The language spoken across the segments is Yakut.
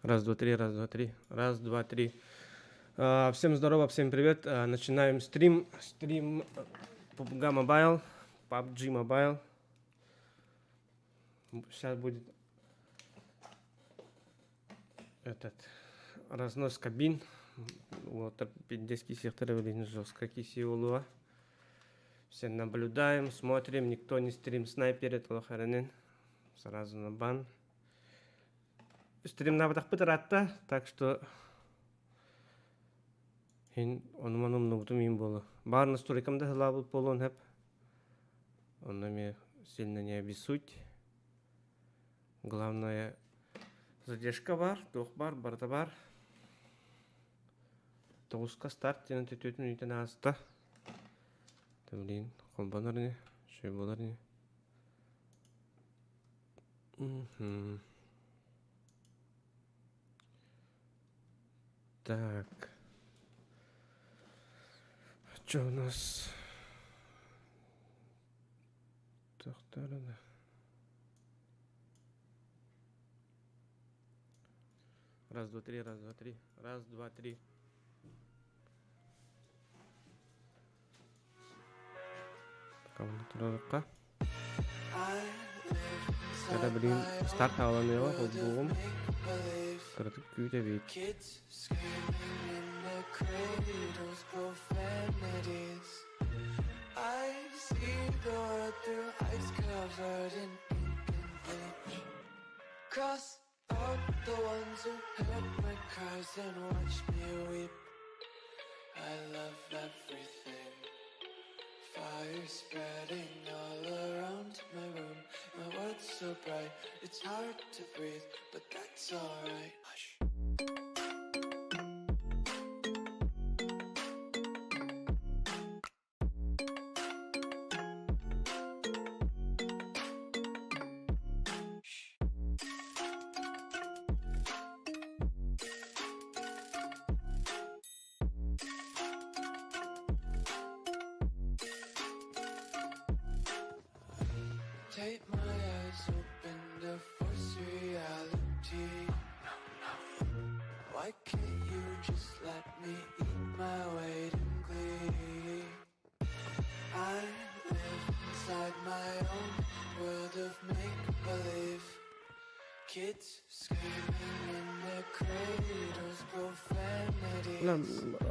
Раз, два, три, раз, два, три. Раз, два, три. Всем здорово, всем привет. Начинаем стрим. Стрим PUBG Mobile, PUBG Mobile. Сейчас будет этот разнос кабин. Вот, детский сектор блин, жестко киси Все наблюдаем, смотрим, никто не стрим снайперит, лохаренин. Сразу на бан. Стримнаабатахпыт ыраатта, так что иһин ону-маны умнубутум иһин буолуо. Баар настройкам да сылаабыт буолуон сөп. Онно эмиэ сильно не обессудь. Главное задержка баар, туох баар, барыта баар. Тоҕуска старт диэн төтүөтүн үтэн ааста. Блин, холбонор ини, үчүгэй буолар ини. Мгм. Так. Что у нас? Тохторуна. Раз, два, три, раз, два, три. Раз, два, три. Турарыкка. Когда билигин старт аҕаланыаҕа холбуоҕум кыратык күүтэбит.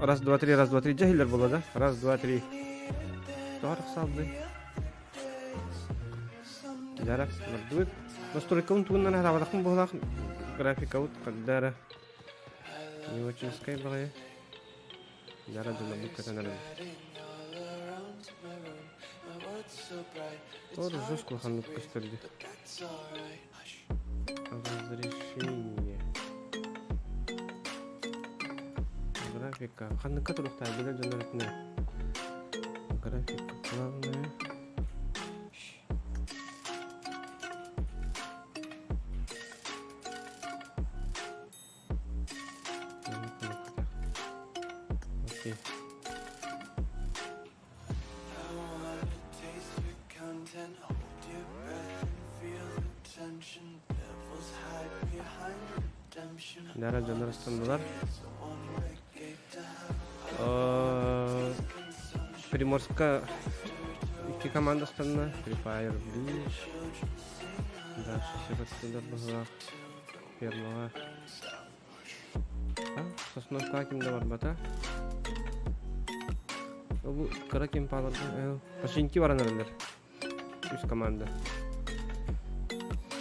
Раз, два, три, раз, два, три. Дьэ иһиллэр буолла да? Раз, два, три. Тоҕо тахсаалдый? Дьара, бардыбыт. Настройкабын тугунан аһаабатахпын буолаах графикабыт когда эрэ не очень баҕайы. Дьара дьонобут көтөн эрэр. Тоже жестко улаханнык көстөрдү. Разрешение. Графика. Ханныкка туруктаах билэр дьоннор этинэ. Графика главное. Окей. Нара дьоннор ыстаннылар. Приморска икки команда ыстанна. Free Fire биир. Дальше все быһылаах фермаҕа. Сосновка ким да барбата. Бу кыра ким пааларга Починки баран эрэллэр. Үс команда.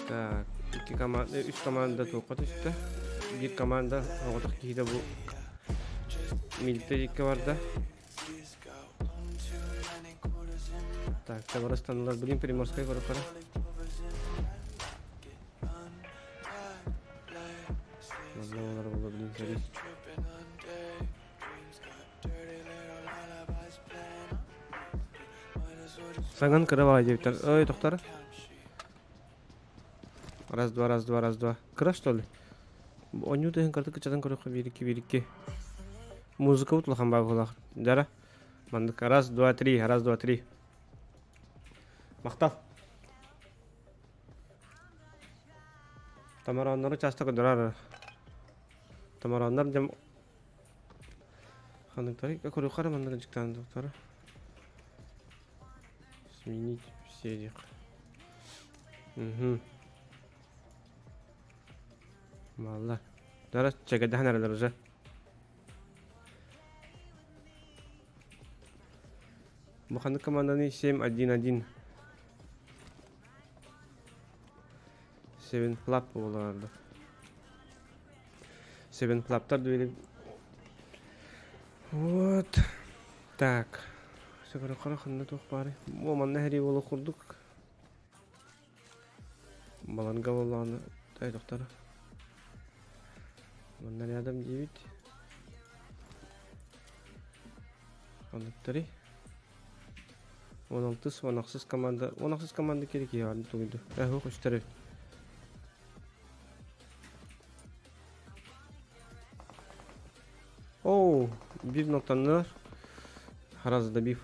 Так, икки команда, үс команда туохха түстэ. Биир команда оҕотох киһитэ бу Милтэ икки барда. Так, табарыстанылар. Блин, Приморскай көрөккөрө. Манна олар була блин сэрии. Саҥан кыра баҕайы диэбиттэр. Ой, тохтор. Раз, два, раз, два, раз, два. Кыра, что ли? Оонньуу тыһын кырдык кыччатан көрүөххэ биир икки биир икки. Музыкабыт улахан баа быһыылаах. Дьара. Маннык раз, два, три, раз, два, три. Махтал. Тамара оннору часто көрдөрөр. Томорооннор дьэ ханныктары көрүөххэ маннык дьыктаан доктора. Сменить все диэх. Угу. Малла. Дара чэгэдэһэн эрэлэр уже. Бу ханнык команданы 7-1-1. Seven Club буоларда. Seven Club'тар двери. Вот. Так. Сөкөрө ханна туох баарый? Бу манна хэрии буолуох курдук. Баланга буоллаҕына тойдохторо. Манна рядом диэбит. Ханныктарый? 16 16 команда 16 команда керек я тугуйду. Э, үстер Оу, бир ноктаннар. Хараз добив.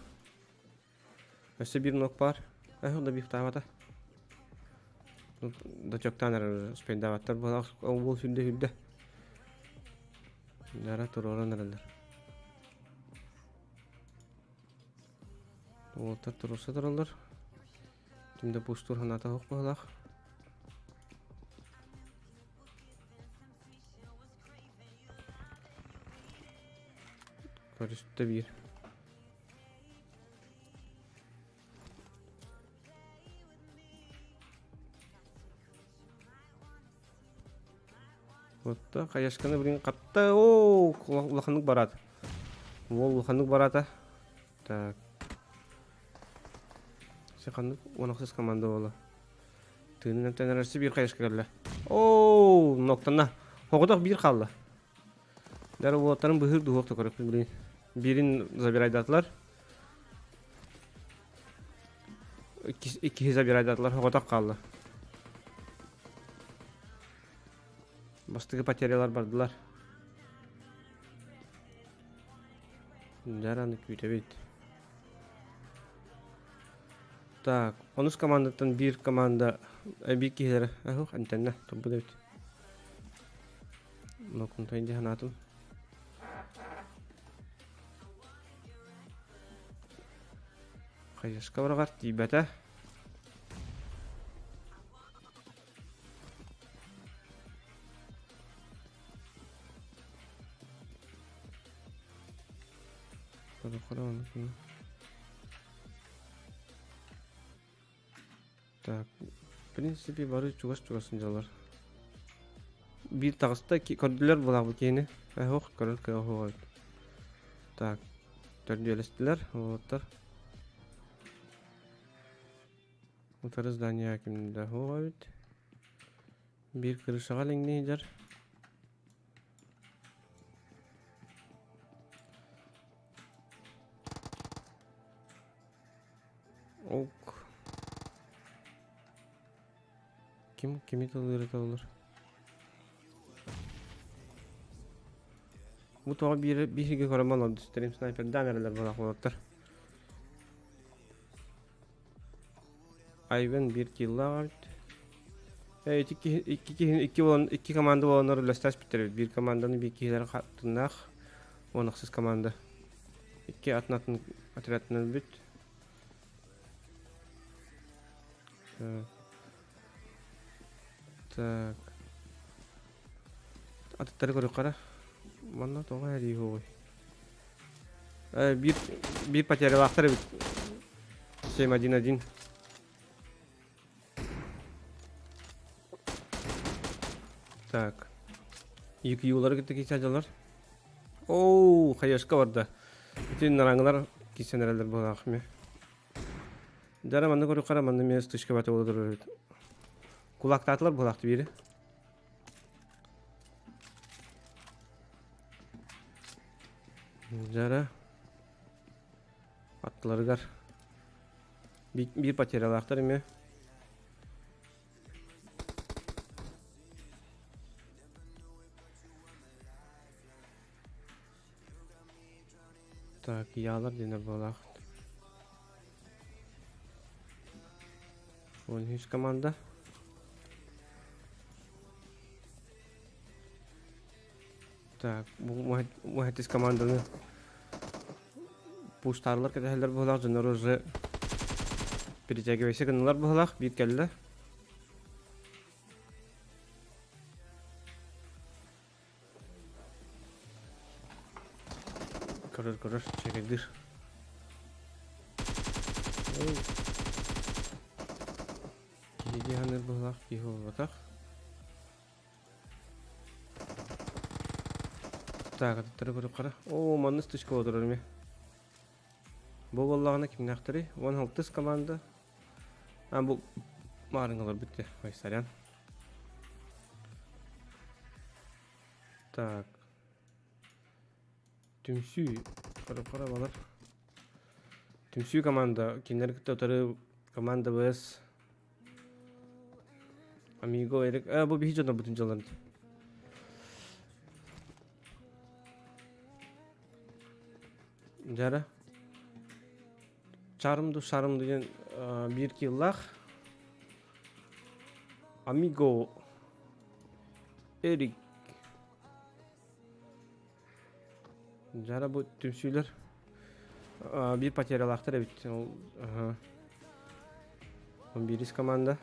Өссө биир нок баар. Э, добив таабата. Дочоктаан эрэр успейдаабаттар буолах ол сүрдэ сүрдэ. Нара туруоран эрэллэр. Уолаттар туруорса тураллар. Ким да пустуур санаата суох быһыылаах. Көрүстэ биир. Отто хайасканы билин хатта оо улаханнык бараат. Уол улаханнык бараата. Так. Сеханнык 16 команда буола. Тыынын эмтэнэр биир хайаска кэллэ. Оо, ноктана. Хоҕотох биир хаалла. Дары уолаттарын быһыыр дуһуох да көрөппүн билин. Биирин забирайдатылар. Иккиһи забирайдатылар, хоҕотох хаалла. Бастакы потерялар бардылар. Дьараны күүтэбит. Так, онус командаттан биир команда биир киһилэрэ аһых антенна турбут эбит. Нокунтай дии санаатым. Хайыска бараҕар тиийбэтэ. Так, в принципе, бары чугас-чугас сылдьаллар. Биир таҕыста көрдүлэр булаабыт киһини. Эһох көрөр кыах эбит. Так, төрдүөлэстилэр, уолаттар. Утары здание кимдэ суох эбит. Биир крышаҕа лиҥнии сылдьар. Ок. Ким кими тылыыра табылар? Бу тоҕо биир биһиги көрөн олорду стрим снайпердаан эрэлэр буолах уолаттар. Айвен биир киллаах эбит. Э, ити икки киһи икки буолан икки команда буоланнар үлэстэспиттэр эбит. Биир команданы биир киһилэр хаттыннаах. Уон ахсыс команда. Икки атын атын отрядтан өлбүт. Так. Так. Атыттары көрүөххэ Манна тоҕо эрии суоҕуй? Э, биир биир потерялаахтар эбит. 7-1-1. Так. UQ-лары кытта киирсэ дьалар. Оу, хаешка барда. Ити нараҥылар киирсэн эрэллэр буолаах ми. Дара манна көрүк хара манна эмиэ стычка бата буола турар эбит. Кулаактаатылар буолаахты биири. Дара аттыларыгар биир потерялаахтар эмиэ. Так, ялар диэнэр буолаах. 13 команда. Так, бу Мухетис команданы пуштарлар кэтэһэллэр быһылаах, дьоннор уже перетягивайся гыннылар быһылаах, биир кэллэ. Көрөр, көрөр, чэгэдир. Киһи диһаныр быһылаах, киһи буолбатах. Так, аттары көрүп қара. О, манны стычка отырар ме. Бу боллаҕына кимнээхтэрий? 16 команда. А, бу маарыҥалар бүтте. Ой, сорян. Так. Түмсүү. Қара-қара балар. Түмсүү команда. Кинилэр кытта утары команда ВС Амиго Эрик. А, бу биһи дьоннорбутун дьаллан. Дьара. Чарымду Шарымду диэн биир киллаах. Амиго Эрик. Дьара бу түмсүүлэр биир потерялаахтар эбит. Ол биирис команда.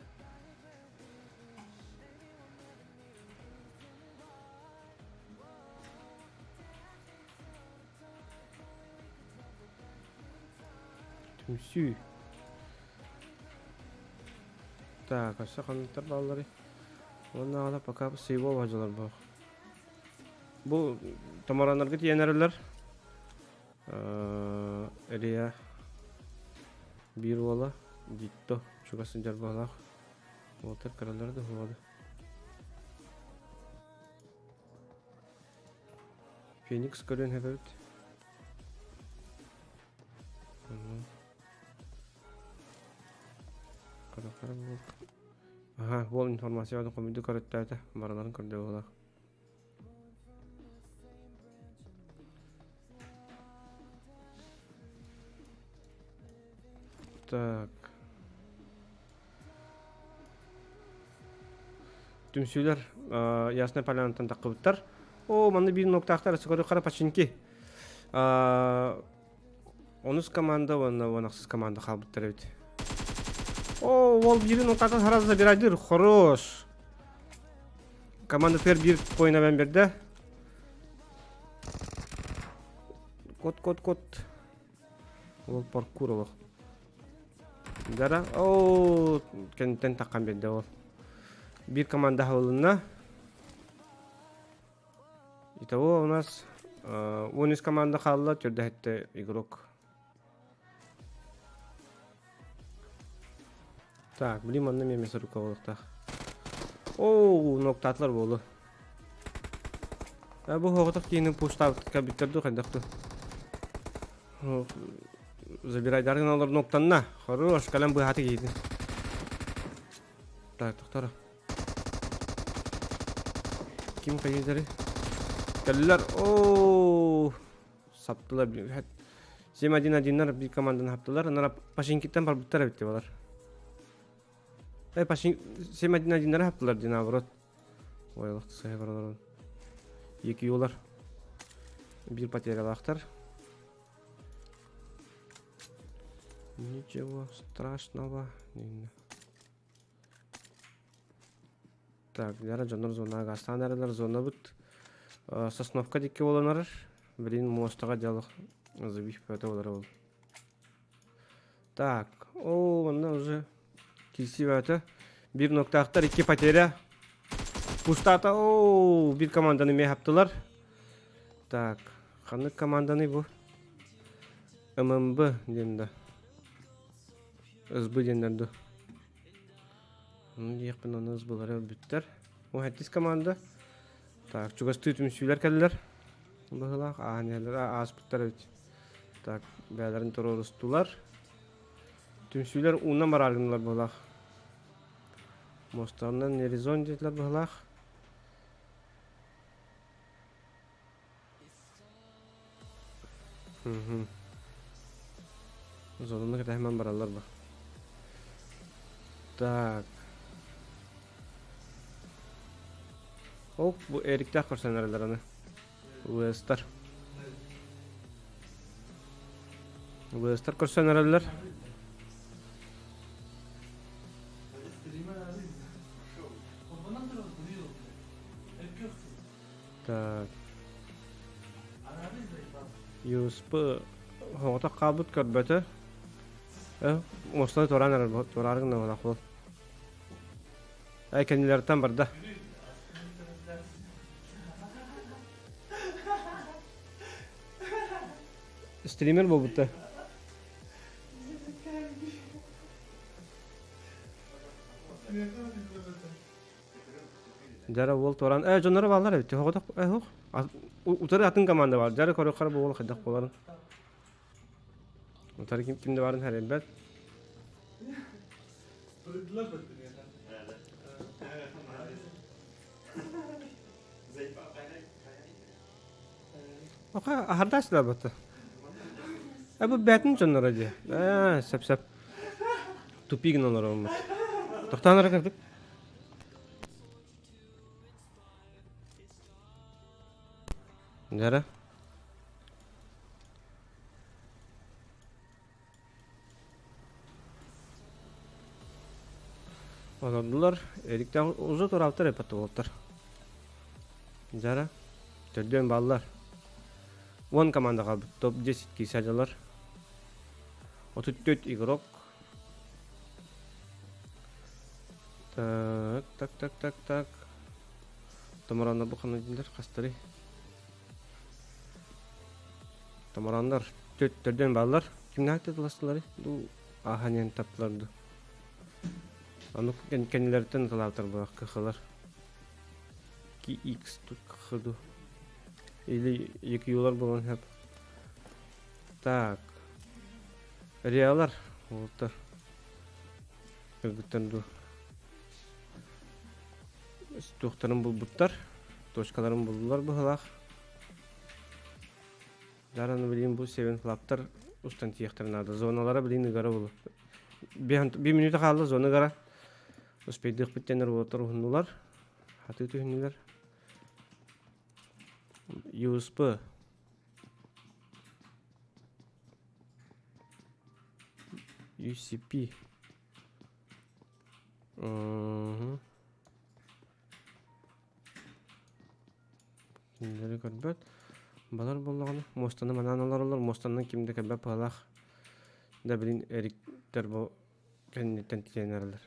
Түмсүү. Так, өссө ханныктар баалларый? Уонна пока сейвол баһдьалар буох. Бу томоронорго тиийэн эрэллэр. Илья биир уола Дитто чугас сылдьар баҕалаах. Уолаттар кыралара да уһуода. Феникс көрүөн сөп эбит. Кара-кара буол. Аха, буол информация хомуйду көрөттөөтө. Барыларын көрдө буолаах. Так. Түмсүүлэр Ясная Полянаттан таххыбыттар. О, манна биир ноктаахтар көрү хара пачинки. Онус команда уонна уон ахсыс команда хаалбыттар эбит. О, ол биирин ноктаахтан сразу забирайдыр. Хорош. Командатыгар биир поина бэн берде. Кот, кот, кот. Ол паркур олох. Дара, о, кэнниттэн таххан биэрдэ ол. Биир команда хаалынна. Итого у нас 13 команда хаалла, төрдөһөттө игрок. Так, блин, манна мен мясорубка буолуохтаах. Оо, ноктаатылар буолу. А бу хоҕотох киһини пуштаабыт кабиттар ду хайдах ду. Забирайдарын олор ноктанна. Хорош, калам быһааты киһитин. Так, тохтора. Ким хайыдары? Кэллилэр. Оо, саптылар. 7-1-1-лар биир команданы хаптылар. Анара Пашинкиттан барбыттар эбит балар. Э, Пашин 7-1-1-лары хаптылар дии наоборот. Ой, олох сыһа баралар. Екі юлар. Биир потерялаахтар. Ничего страшного. Так, яра дьоннор зонаға гаастаан эрэлэр зонабыт Сосновка дикки буолан Блин, муостаҕа дьалых забив бөтө болар ол. Так, о, манна уже киирсии бөтө. Биир ноктаахтар, икки потеря. Пустата, о, биир команданы эмиэ хаптылар. Так, ханнык команданы бу? ММБ диэн да. СБ диэннэр ду. Ону диэхпин аны СБлары өлбүттэр. О, хэттис команда. Так, чугастыы түмсүүлэр кэллэр. Быһылаах ааһан ааспыттар эбит. Так, бэйэлэрин туруорустулар. Түмсүүлэр уунан бараар гыннылар быһылаах. Мостарынан Нерезон диэтилэр быһылаах. Мгм. Зонаны кэтэһимэн бараллар ба. Так. Ол бу Эриктээх көрсөн эрэллэр аны. ВС-тар. ВС-тар көрсөн эрэллэр. Так. ЮСП оҕото хаалбыт көрбөтө. Э, мостаны туораан эрэр, туораары гына буолах буол. Ай кэннилэриттэн барда. Стример буолбута. Дьара уол туоран, э дьонноро бааллар эбит, оҕотох, э ох, утары атын команда бар, дьара көрүөххэ бу уол хайдах буоларын. Утары ким ким да баарын хэрэлбэт. Оха аһардааччылар батта. Э бу бээтин дьонноро дии. Ээ сөп сөп. Тупик гынан олороммут. Тохтоон эрэ кырдык. Дьара. Олордулар, эриктээх узу тураабыттар эппэт уолаттар. Дьара, төрдүөн бааллар. 10 команда хаалбыт, топ-10 киирсэ дьалар. 34 игрок. Так, так, так, так, так. Томороннор бу ханна дииллэр хастарый? Томороннор төрдүөн бааллар. Кимнээх тылластыларый? Ду ааһан иһэн таптылар ду. Ону кэннилэриттэн ыталаабыттар буолар кыхылар. KX тут кыхыду. Или EQ-лар буолан сөп. Так. Реалар уолаттар. Кыргыттар ду. Туохтарын булбуттар. Точкаларын булдулар быһылаах. Дараны билин бу Seven Club'тар устан тиэхтэр наада. Зоналара билин ыгара булу. Bir минута хаалла зона ыгара. Успейдыхпыт тенер уолаттар уһуннулар. Хатыы түһүннүлэр. USP UCP Кинилэри көрбөт. Балар буоллаҕына муостаны манаан олороллор. Муостанан ким да кэлбэт быһалаах. Да билин эриктэр бу кэнниттэн тиийэн эрэллэр.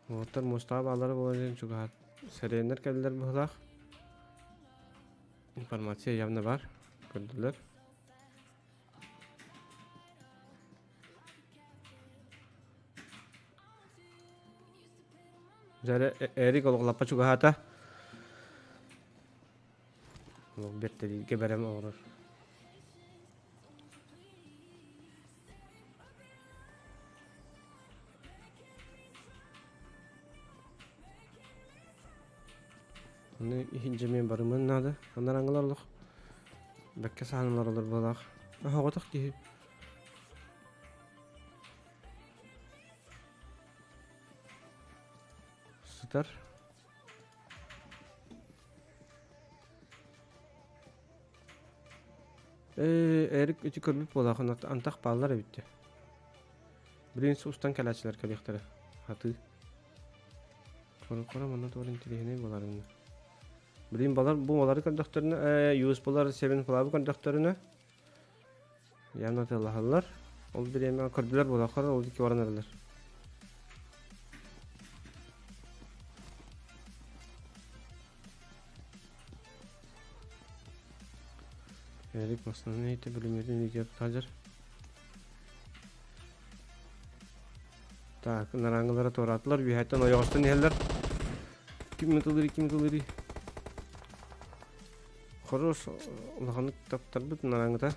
Уолаттар муостаҕа бааллара буолан иһэн чугаһаат сэрэннэр кэллилэр быһыылаах. Информация явно баар. Көрдүлэр. Дьэ Эрик олох лаппа чугаһаата. Олох бэртэлииргэ бэлэм оҥорор. Аны иһин дьэ барымын наада. Анараҥылар олох бэккэ саһаналар олор буолаах. Оһоҕотох киһи. Сытар. Ээ, Эрик ити көрбүт буолаахын антах бааллар эбит дии. Билигин устан кэлээччилэр кэлиэхтэрэ. Хатыы. Кора-кора манна туох интэриэһинэй буолар иннэ. Билигин балар бу балары көрдөхтөрүнэ, ээ, юспалар Seven Club көрдөхтөрүнэ явно тыллаһаллар. Ол бириэмэ көрдүлэр буолаххар ол икки баран эрэллэр. Эрик массыынаны иһитэ бүлүмүөтүн илиитигэр сылдьар. Так, нараангылара туораатылар, үөһэттэн ойоҕостон иһэллэр. Ким ытылырый, ким ытылырый? Хорош, улаханнык таптарбыт нараангыта.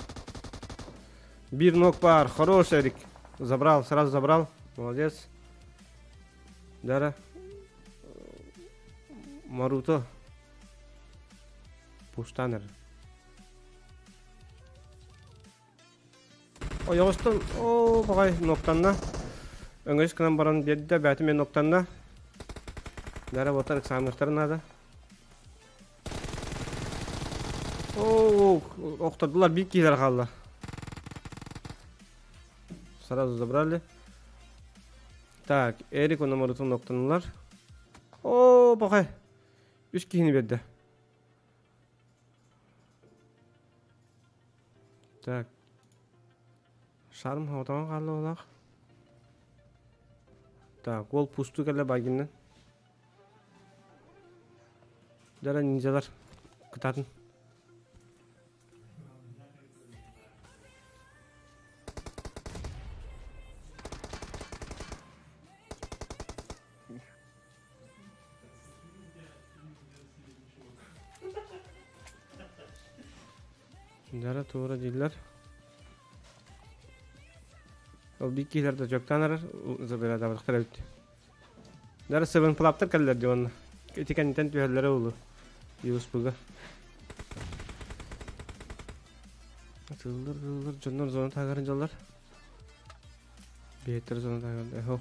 Биир ног баар, хорош, Эрик. Забрал, сразу забрал. Молодец. Дара. Маруто. Пуштанер. Ойоҕостон оо баҕай ноктанна. Өҥөс гынан баран биэрдэ, бээтэ мен ноктанна. Дара ыксаамыахтара наада. Оо, охтордулар биир киһилэр хаалла. Сразу забрали. Так, Эрик номерутун октанулар. Оо, похай. Үс киһини берді. Так. Шарм хотоҕон хаалла олох. Так, ол пусту кэлэ багиннан. Дара ниндзялар кытатын. Дара туора дииллэр. Ол биир киһилэр да дьоктаан эрэр забирадаабатахтар эбит. Дара сыбын плаптар кэллэр дии уонна. Ити кэнниттэн түһэллэрэ улу. Юспуга. Тыллар тыллар дьоннор зона таһыгар дьаллар. Биһиттэр зона таһыгар эхо.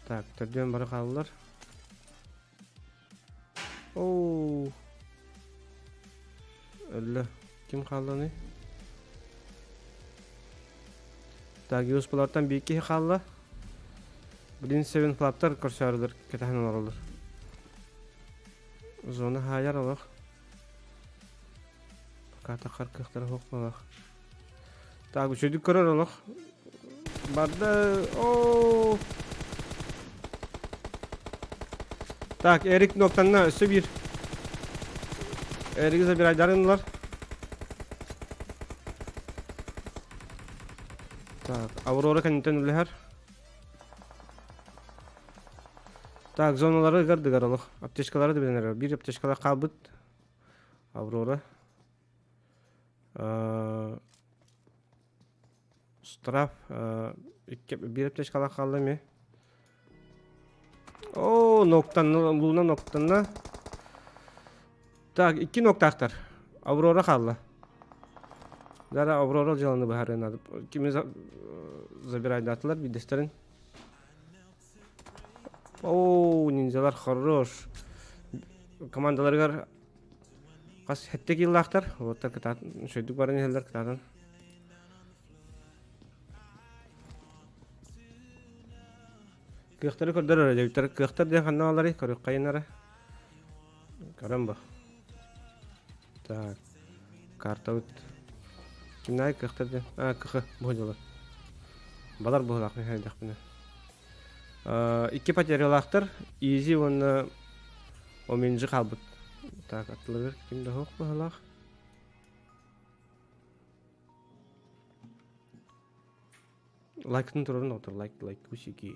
Так, төрдүөн бары хааллар. Оу. Өллө. Ким хаалланый? Так, юспалартан биир киһи хаалла. Блин, Seven Club'тар көрсөөрүлэр, кэтэһэн олороллор. Зона хаайар олох. Пока тахар кыахтара суох буолах. Так, үчүгдүк көрөр олох. Барда. Оо. Так, Эрик ноктанна өссө биир. Эриги забирайдарынылар. Так, Аврора кэнниттэн үлэһэр. Так, зоналары ыгардыгар олох. Аптечкалары да билэн Биир аптечкалар хаалбыт. Аврора. Штраф икки биир аптечкалаах хаалла эмиэ. Оо, ноктанна, Луна ноктанна. Так, икки ноктаахтар. Аврора хаалла. Дара Аврора дьыаланы быһаарыан наада. Кими забирайдаатылар биирдэстэрин. Оо, ниндзялар хорош. Командаларыгар Хас сэттэ киилаахтар, уолаттар кытаат үчүгэйдик баран иһэллэр кытаатан. Кыахтары көрдөрөр дьэбиттэр кыахтар диэн ханна баалларый көрүөххэйин эрэ. Көрөн бу. Так. Картабыт. Кимнээх кыахтар диэн? А, кх бу дьоло. Балар быһылаах мин Икки потерялаахтар, Изи уонна Оминжи хаалбыт. Так, аттыларыгар ким да суох быһыылаах. Лайктын турарын отыр, лайк, лайк, усики.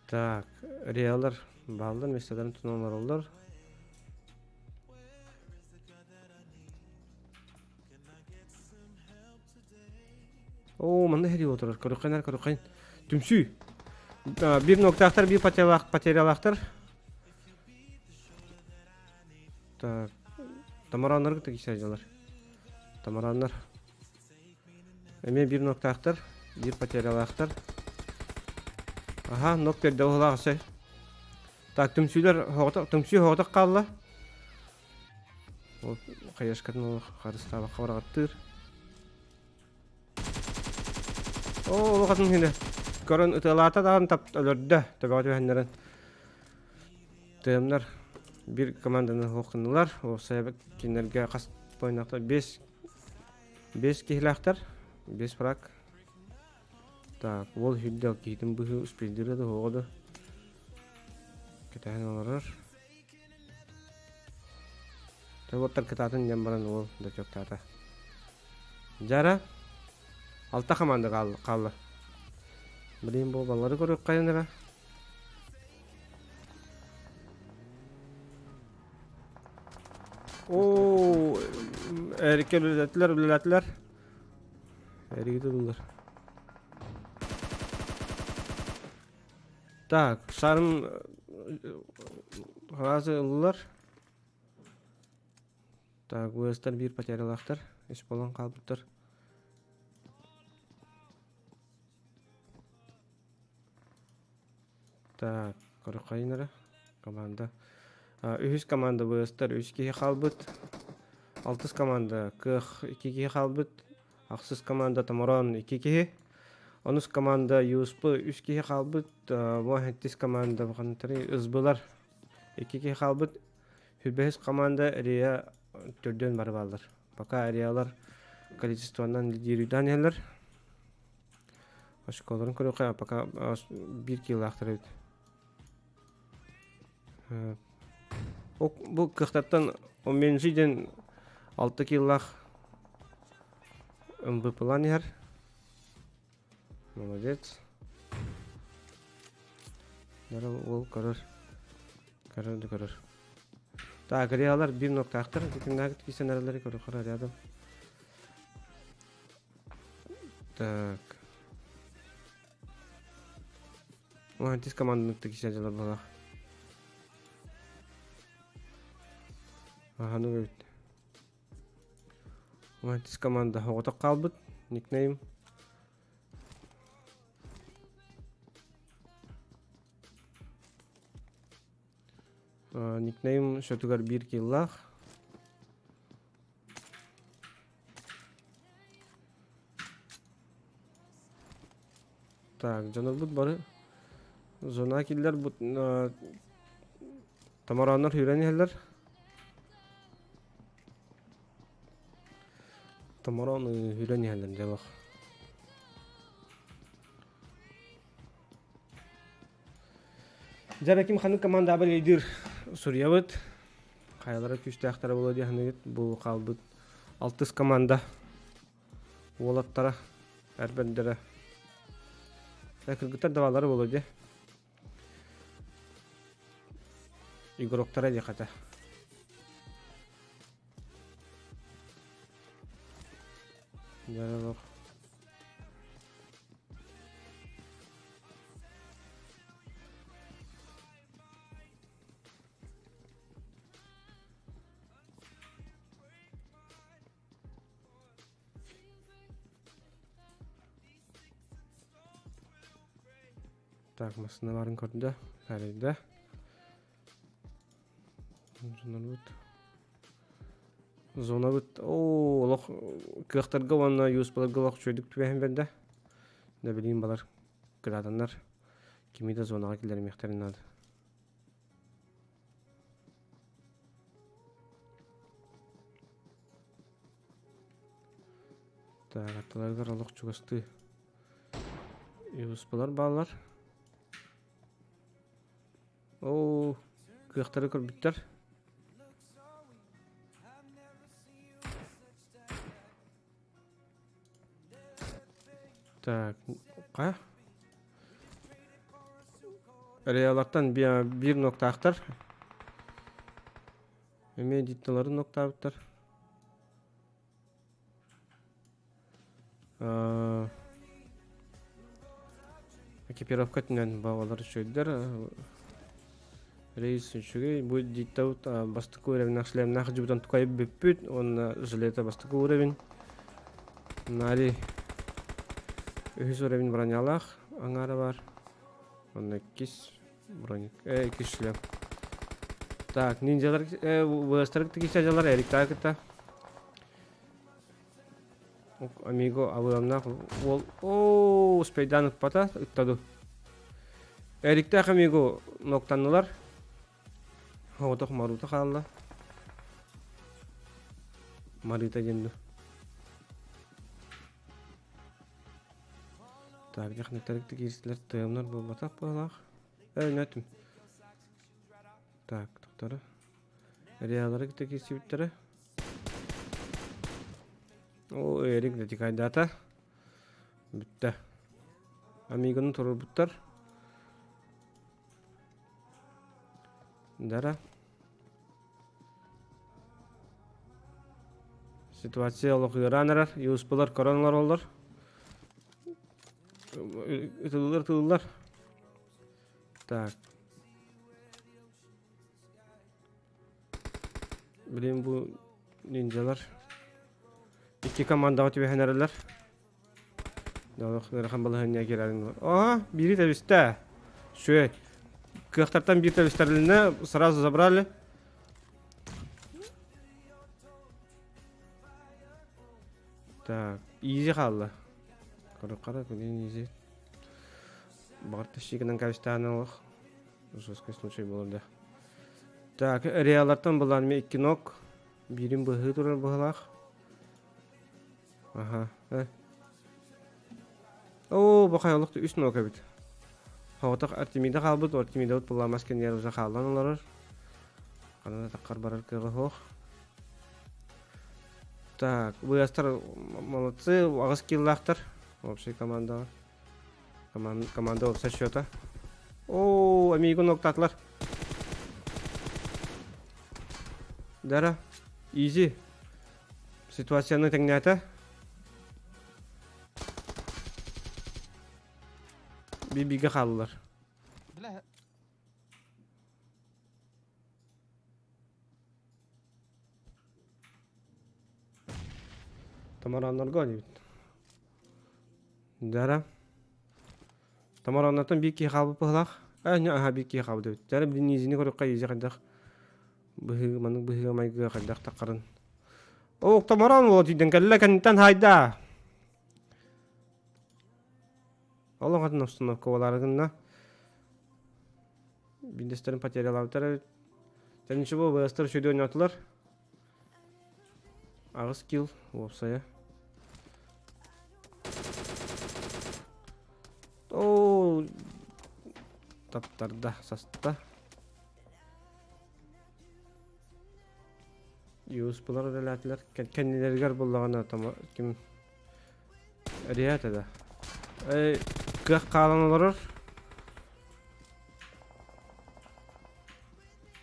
Так, реалар бааллар, местоларын тунан олороллор. Оо, манна иһэрии отырар. Көрүөххэ көрүөххэ. Түмсүү. Биир ноктаахтар, биир потерялаахтар. Так. Тамараннар кытта киирсэ Тамараннар. Эмиэ биир ноктаахтар, биир потерялаахтар. Аха, нок төрдө уһулаах өсөй. Так, түмсүүлэр түмсүү хоҕотох хаалла. Ол хайашкатын ол харыстаабакка бараҕаттыыр. Оо, улахатын хинэ. Көрөн ытыалаата даҕаны тап өлөрдө, төбөҕө түһэннэрэн. Тыамнар биир команданы хоохтуннулар. Уопсайа кинилэргэ хас пойнахта 5 5 киһилээхтэр. 5 фраг. Так, уол хүрдэл киһитин быһыы успейдыра да оҕо да. Кэтэһэн олорор. Тоботтор кытаатын диэн баран уол дочоктаата. Жара алта команда хаалла. Блин, бу баллары көрүөххэйин эрэ. Оо, эрикке үлэлэтилэр, үлэлэтилэр. Эриги тыллар. Так, шарым разы ыллылар. Так, уэстар биир потерялаахтар. Үс болон хаалбыттар. Так, көрөххөйүн эрэ. Команда. Үһүс команда быыстар үс киһи хаалбыт. Алтыс команда Кыах икки киһи хаалбыт. Ахсыс команда Томороон икки киһи. Онус команда ЮСП үс киһи хаалбыт. Бу сэттис команда СБлар икки киһи хаалбыт. Хүбэһис команда Рия төрдүөн бары бааллар. Пока Риалар количествонан лидируйдаан иһэллэр. Очколорун көрүөххэ пока биир килолаахтар эбит. Бу кыахтартан Оменжи диэн 6 килолаах МВП-лаан иһэр. Молодец. Нара уол көрөр. Көрөр да көрөр. Так, реалар биир ноктаахтар. Кимнээхит кисэн эрэллэри көрөхөр рядом. Так. Антис команданы кисэн дьалар балах. Аха, ну эбит. Антис команда оҕотох хаалбыт. Никнейм. Никнейм счетугар биир киллаах. Так, дьонорбут бары зона киллэр бут томорооннор сүүрэн иһэллэр. Томороон сүүрэн иһэллэр дьолох. Дьэ ким ханнык командаба лидер суруйабыт. Хайалара күүстээхтэрэ буолуо дии саныгыт. Бу хаалбыт алтыс команда уолаттара, эр бэрдэрэ. Кыргыттар да бааллара буолуо дии. Игроктара дии хата. Дьэ, Так, массыыналарын көрдө, арыйда. Зонабыт. Зонабыт. Оо, олох кыахтарга уонна юспаларга олох үчүгэйдик түбэһэн бердэ. Да билигин балар кыраатаннар кими да зонаҕа киллэримиэхтэрин наада. Так, аттыларыгар олох чугастыы юспалар бааллар. Оо, кыахтары көрбүттэр. Так, ха? Реалартан биир ноктаахтар. Эмиэ дитталарын ноктаабыттар. Экипировка өттүнэн баҕалар үчүгэйдэр. Рейс үчүгэй. Бу диттабыт бастакы уровеннаах шлемнаах дьыбытан тукайып бүппүт уонна жилета бастакы уровень. Нари үһүс уровень бронялаах аҥаара бар. Онно иккис броник, иккис шлем. Так, ниндзялар, вестер кисәдялар Эриктаа кытта. Амиго абыламнаах уол оо успейдаан ыппата ыттаду. Эриктээх Амиго ноктаннылар. Оҕотох Марута хаалла. Марита диэн ду. Так, дьахнаттарык киирсилэр тыамнар буолбатах буолаах. Өйнөтүм. Так, тоқтары. Реалары кытта киирсибиттэрэ. О, Эрик да тикайдаата. Бүттэ. Амигоны турурбуттар. Дара. Ситуация олох ыараан эрэр. Юспалар көрөн олороллор. Ытыллар ытыллар. Так. Билин бу ниндзялар икки командаҕа түбэһэн эрэллэр. Ыарахан балаһыанньа киирэрин. Аа, биири тэбистэ. Сүөй. Кыахтартан биир тэбистэрилинэ сразу забрали. Так, изи хаалла. Көрө-хара, күнүн изи. Баҕар тащигынан кэбистээн олох. Жесткий случай буолар да. Так, реаллартан булан мен икки ног. Биирин быһыы турар быһылаах. Аха. Э. Оо, бу хайалык үс ног эбит. Хоҕотох Артемида хаалбыт, Артемидабыт буламас кэннигэр уже хааллан олорор. Ханна да таххар барар кыаҕа суох. Так, выястар молодцы, аҕыс киллаахтар общей командаҕа. Команда общий счета. Оо, Амигон октаатылар. Дара, изи. Ситуацияны тэҥнээтэ. Бибигэ хааллылар. Томорооннорго диэбит. Дара. Томорооннортон биир киһи хаалбыт быһылаах. Ээ, аха биир киһи хаалбыт эбит. Дара билин изини көрүөххэ изи хайдах быһыы маннык быһыыга майгыга хайдах таххарын. Оо, томороон уола тиийдэн кэллэ кэнниттэн хайда. Олох атын обстановка буолаары гынна. Биирдэстэрин потерялаабыттар эбит. Дьэ ничего, быастар үчүгэй оонньоотулар. Аҕыс килл уопсайа. Оо, таптарда, саста. Юспалар үлэлээтилэр. Кэннилэригэр буллаҕына ким Эриэт да. Эй, кыах хаалан олорор.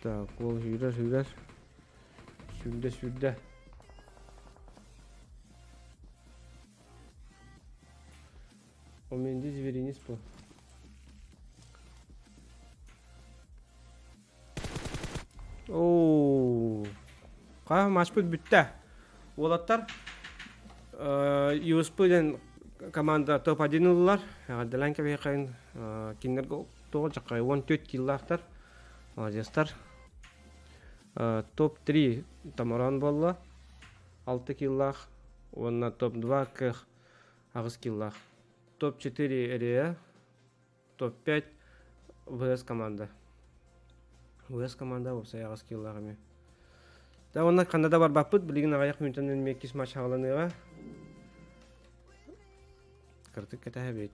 Так, уол сүүрэр, сүүрэр. Сүүрдэ, сүүрдэ. Оменди зверинец был. Оо. Ха, матчпыт бүттэ. Уолаттар USP диэн команда топ-1 ыллылар. Эҕэрдэлээн кэбиһиэххэйин. Кинилэргэ тоҕо дьаххай 14 киллаахтар. Молодецтар. Топ-3 Томороон буолла. 6 киллаах. Уонна топ-2 кых 8 киллаах. Топ-4 Рея. Топ-5 ВС команда. ВС команда уопсай аҕыс киллаах эмиэ. Да уонна ханна да барбаппыт, билигин аҕыйах мүнүүтэн эмиэ иккис матч хааланыаҕа. Кырдык кэтэһэбит.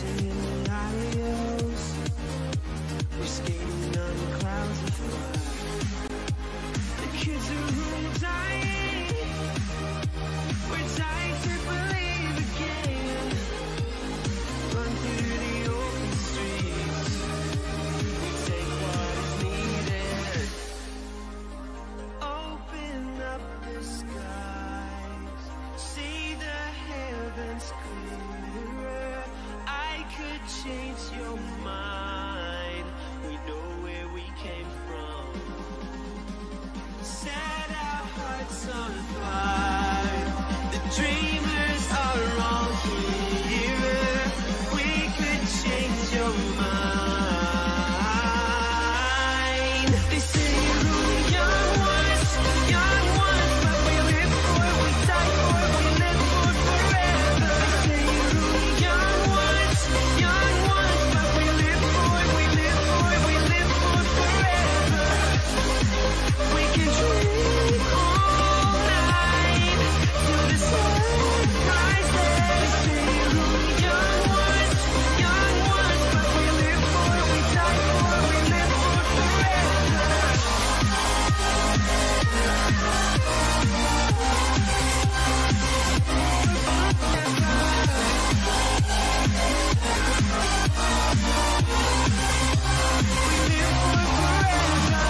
Singing scenarios. We're skating on clouds of fire. The kids are all dying. We're dying to believe again. Run through the open streets. We take what is needed. Open up the skies. See the heavens clearer. I could change your mind. We know where we came from. Set our hearts on fire. The dreamers are all here. We could change your mind. They say you're only young once, young once, but we live for, we die for, we live for forever. They say you're only young once, young once, but we live for, we live for, we live for forever. We can dream all night till the sun rises. They say you're only young once, young once, but we live for, we die for, we live for forever. We live for forever. We live for forever.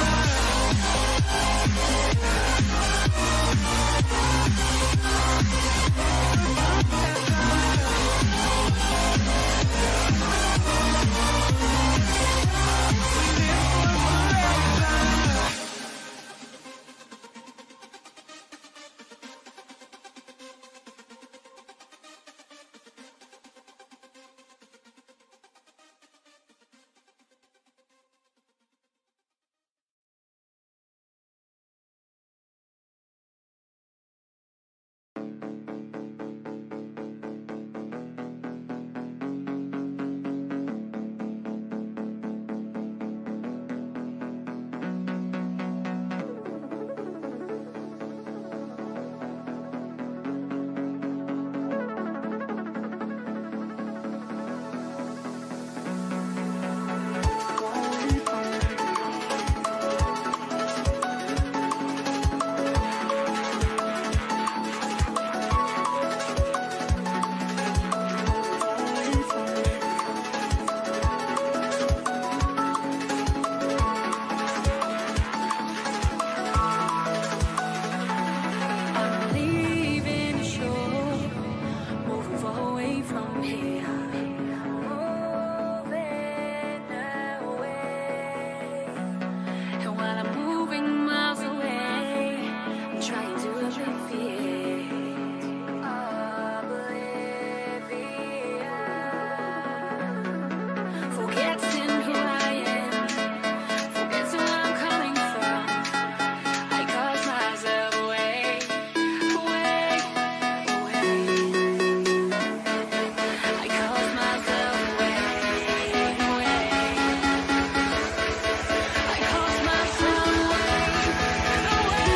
I'm leaving the shore, moving far away from here. Moving away. And while I'm moving miles away, I'm trying to alleviate oblivion. Forgetting who I am, forgetting where I'm coming from. I cast myself away, away, away. I cast myself away, away. I cast myself away, away.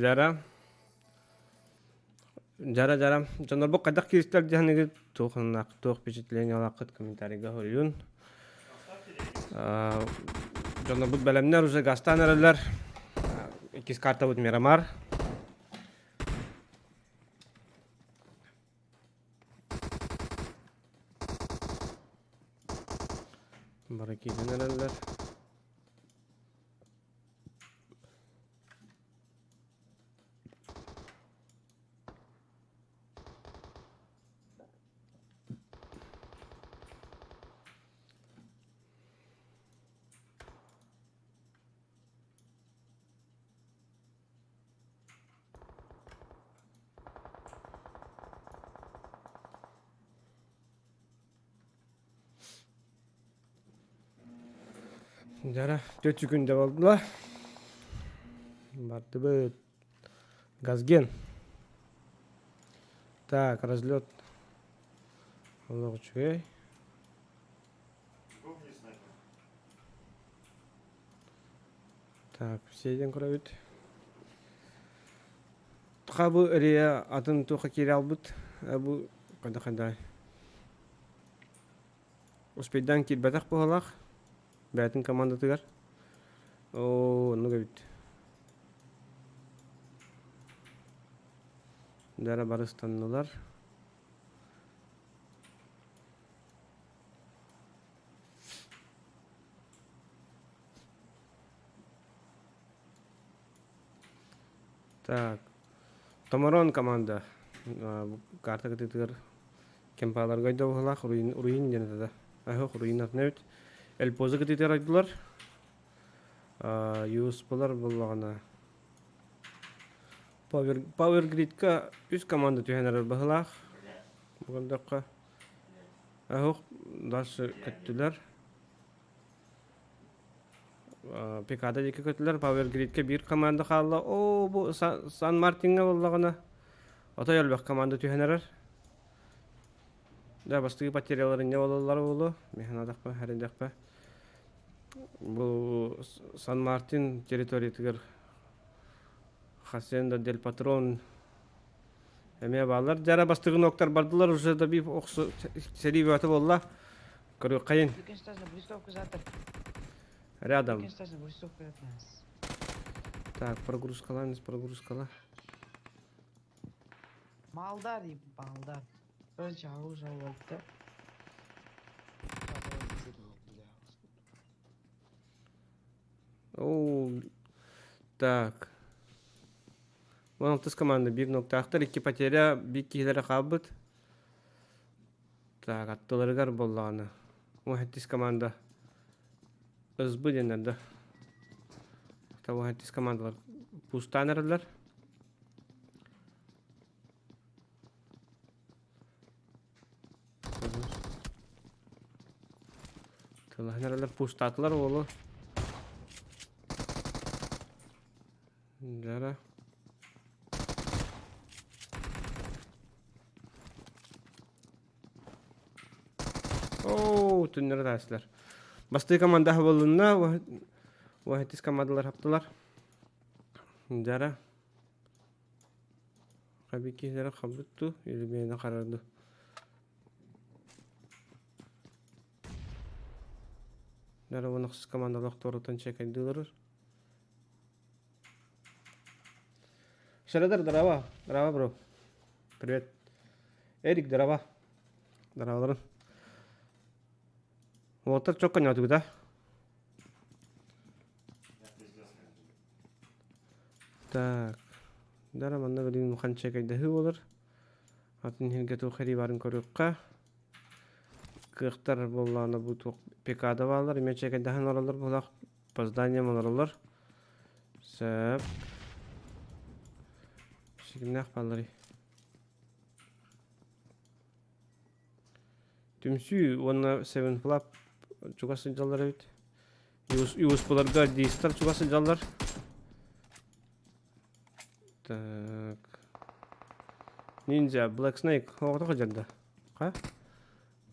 Zara. Дьара-дьара, дьоннорбут хайдах кииристэр дьаһаныгыт, туох санаалаах, туох впечатлениялааххыт комментарийга суруйун. Дьоннорбут бэлэмнэр уже газтаан эрэллэр. Иккис картабыт Мирамар. Бары киирэн эрэллэр. Дьара, түөрт күндэ буолла. Бардыбыт. Газген. Так, разлет. Олох үчүгэй. Так, все көрөбүт. Туха бу ырыа атын туха киирэ албыт. Бу хайда хайдай. Успейдаан киирбэтэх быһалаах. Бэйэтин командатыгар. Оо, оннук эбит. Дара барыстаннылар. Так, Томорон команда карта кытыытыгар кемпаларга ойдобуһалаах Руин, Руин диэн этэ да. Аһы Руин атын эбит. Эльпоза кытыытыгар ойдулар. Юспалар буллаҕына Power, Power Gridка үс команда түһэн эрэр баһылаах. Бу көрдөххө. Аһы дальше көттүлэр. Пикада диэки көтүлэр, Power Gridка биир команда хаалла. Оо, бу Сан Мартиҥҥа буоллаҕына, отой элбэх команда түһэн эрэр. Да, бастакы потерялар инньэ буолаллара буолуо. Мин адахпа, хэрэйдэхпэ. Бу Сан Мартин территориятыгар Хасенда Дель Патрон эмиэ бааллар. Дьара бастыгын октар бардылар уже добив охсу сэрии бөҕөтө буолла. Көрүөххэйин. Рядом. Так, прогрузкалаан, прогрузкала. Малдар, малдар. Короче, оружие алды. Оо, так. 16 команда биир ноктаахтар, икки потеря, биир киһилэрэ хаалбыт. Так, аттыларыгар буоллаҕына. 17 команда СБ диэннэр да. 17 командалар пустаан эрэллэр. Тылаһан эрэллэр пустаатылар уолу. Дьара. Оо, түннэри таастылар. Бастыы команда хабылынна, уһатис командалар хаптылар. Дьара. Хабикилere хабытту, или бэйэни харарду. Дьара уонахсыс командалах туорутан чекайдыылар. Шарадар, здорово. Здорово, бро. Привет. Эрик, здорово. Здороваларын. Уолаттар чокко ньоотугу да? Так. Дара манна билигин улахан чэкэйдэһии буолар. Атын иһиргэ туох эрии баарын көрүөххэ. Кыахтар буоллаҕына бу туох пекада бааллар, эмиэ чэкэйдэһэн олороллор буолах по зданиям олороллор. Сөп. Сигимнээх баалларый. Түмсүү уонна Seven Club чугас сылдьаллар эбит. Юспуларга дистар чугас сылдьаллар. Так. Ниндзя, Black Snake. Оҕото сылдьар Ха?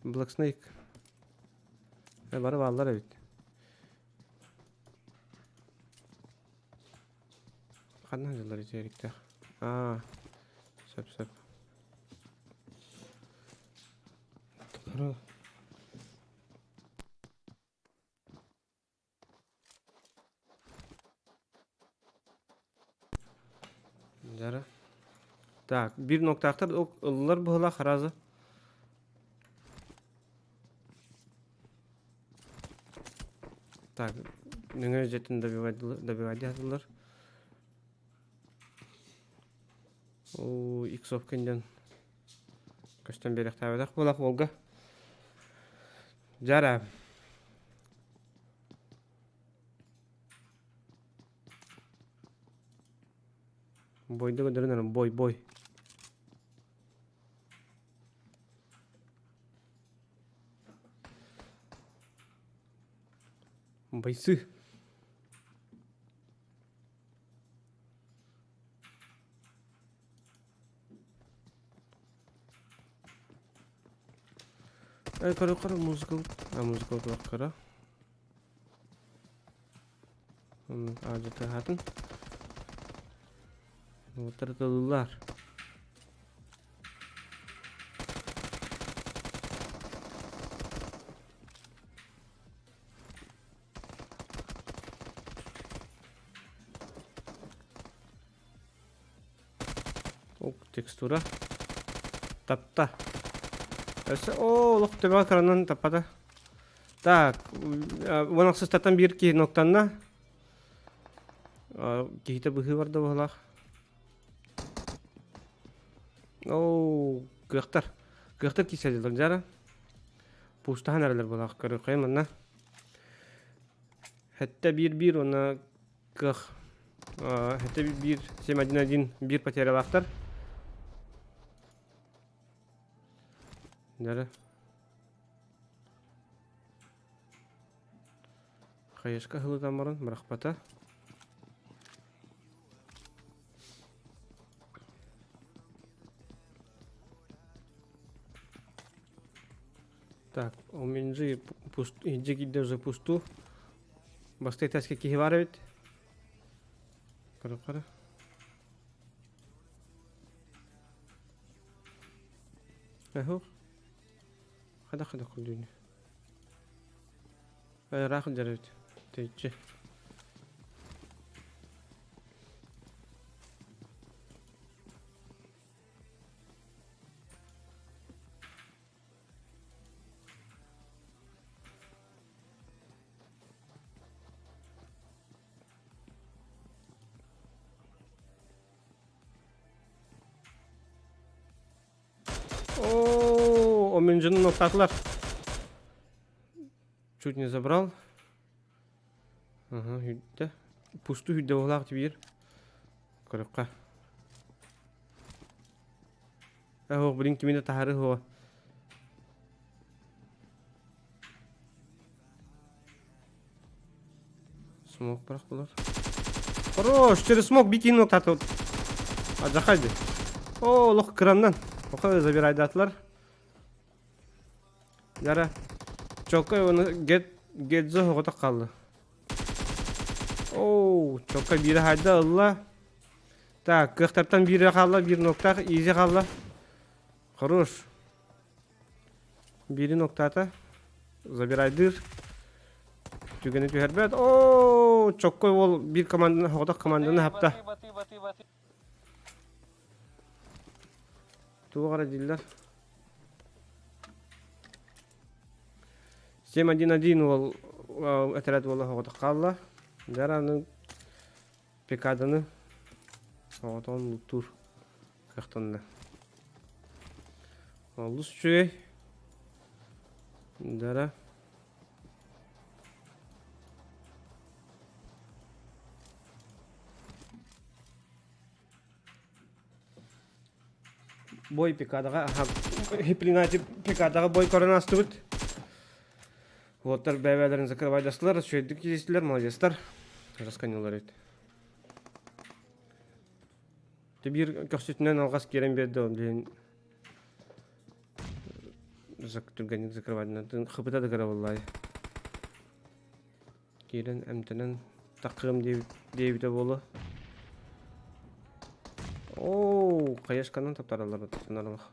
Black Snake. Э, бары бааллар эбит. Ханна сылдьаллар ити эриктээх? Аа, сөп-сөп. Дьара. Так, биир ноктаахтар ыллар быһылаах разы. Так, нөҥүө дьиэтин добивайдыһатылар. Оо, иксовка диэн көстөн биэрэхтээбэтэх буолах уолга. Дьара. Бойда көрдөрөн бой бой. Бойцы. Эй, көрө көрө музыка. А музыка туох көрө. Аадьытыһаатын. Уоттар Ок, текстура. Тапта. Өссө оо, олох төбөҕө кыранан таппата. Так, уон ахсыстаттан биир киһи ноктанна. Киһитэ быһыы барда быһылаах. Оо, кыахтар. Кыахтар киирсэллэр дьара. Пустаһан эрэлэр буолаах көрүөххэ манна. Хэттэ биир-биир уонна кыах хэттэ биир 7-1-1 биир потерялаахтар. Дьара. Хаешка хылытан баран бырахпата. Так, у меня пуст, иджи уже пусту. Басты этээскэ киһи баар эбит. Көрө-көрө. Эһу. Хада-хада курдуйну. Ыраах сылдьар эбит. Тэйиччи. О, Оминжины ноктатылар. Чуть не забрал. Ага, хүдде. Пусту хүдде болақ биир. Көрөккө. Ох, блин, кимини таһары хуа. Смок бырахтылар. Хорош, через смок бикини ноктаты. Ажахайды. О, лох кыраннан. Оха забирайдатылар. Яра. Чоккай оны гет гетзо хоҕото қалды. Оу, чокка биирэ хайда ылла. Так, кыахтартан биирэ хаалла, биир ноктаах, изи хаалла. Хорош. Биири ноктаата. Забирайдыыр. Түгэни түһэрбэт. Оо, чоккой уол биир команданы, хоҕотох команданы хапта. Туох эрэ дииллэр. 7-1-1 уол этэрээт уола соҕотох хаалла. Дьэ аны Пикаданы соҕотоҕун луктуур кыахтанна. Олус үчүгэй. Дара. Бой Пикадаҕа Хиплинати Пикадаҕа бой көрөн аастыбыт. Уолаттар бэйэ-бэйэлэрин закрывайдастылар, үчүгэйдик кииристилэр, молодецтар. Расканилар эбит. Биир көхсүтүнэн алҕас киирэн биэрдэ, билин түргэнник закрывайдынан хыпыта да кыра буоллаай. Киирэн эмтэнэн таххыам диэбитэ буолуо. Оо, хайашканан таптараллар туттунарылах.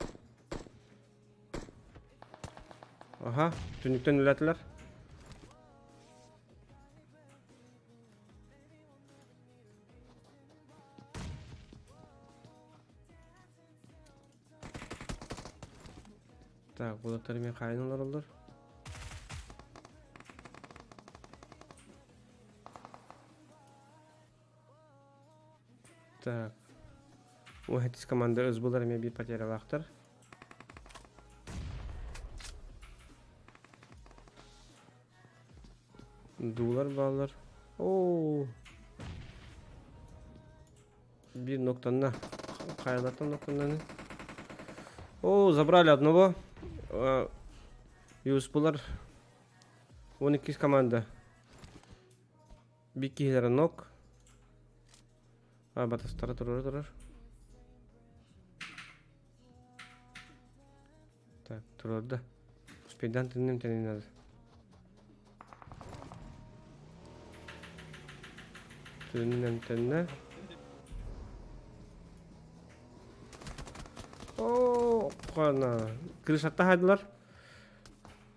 Аха, түннүктэн үлэтилэр. Так, булаттар эмиэ хаайан олороллор. Так. Уһэтис команда СБлар эмиэ биир потерялаахтар. Дуулар бааллар. Оо. Биир ноктанна. Хайалартан ноктанна? О, забрали одного. Юспулар. 12 команда. Биир киһилэрэ нок. А, батастара турар турар. Так, турарда. Успейдан тынным тэнин надо. Тынным тэннэ. О, қана. Крышатта хайдылар.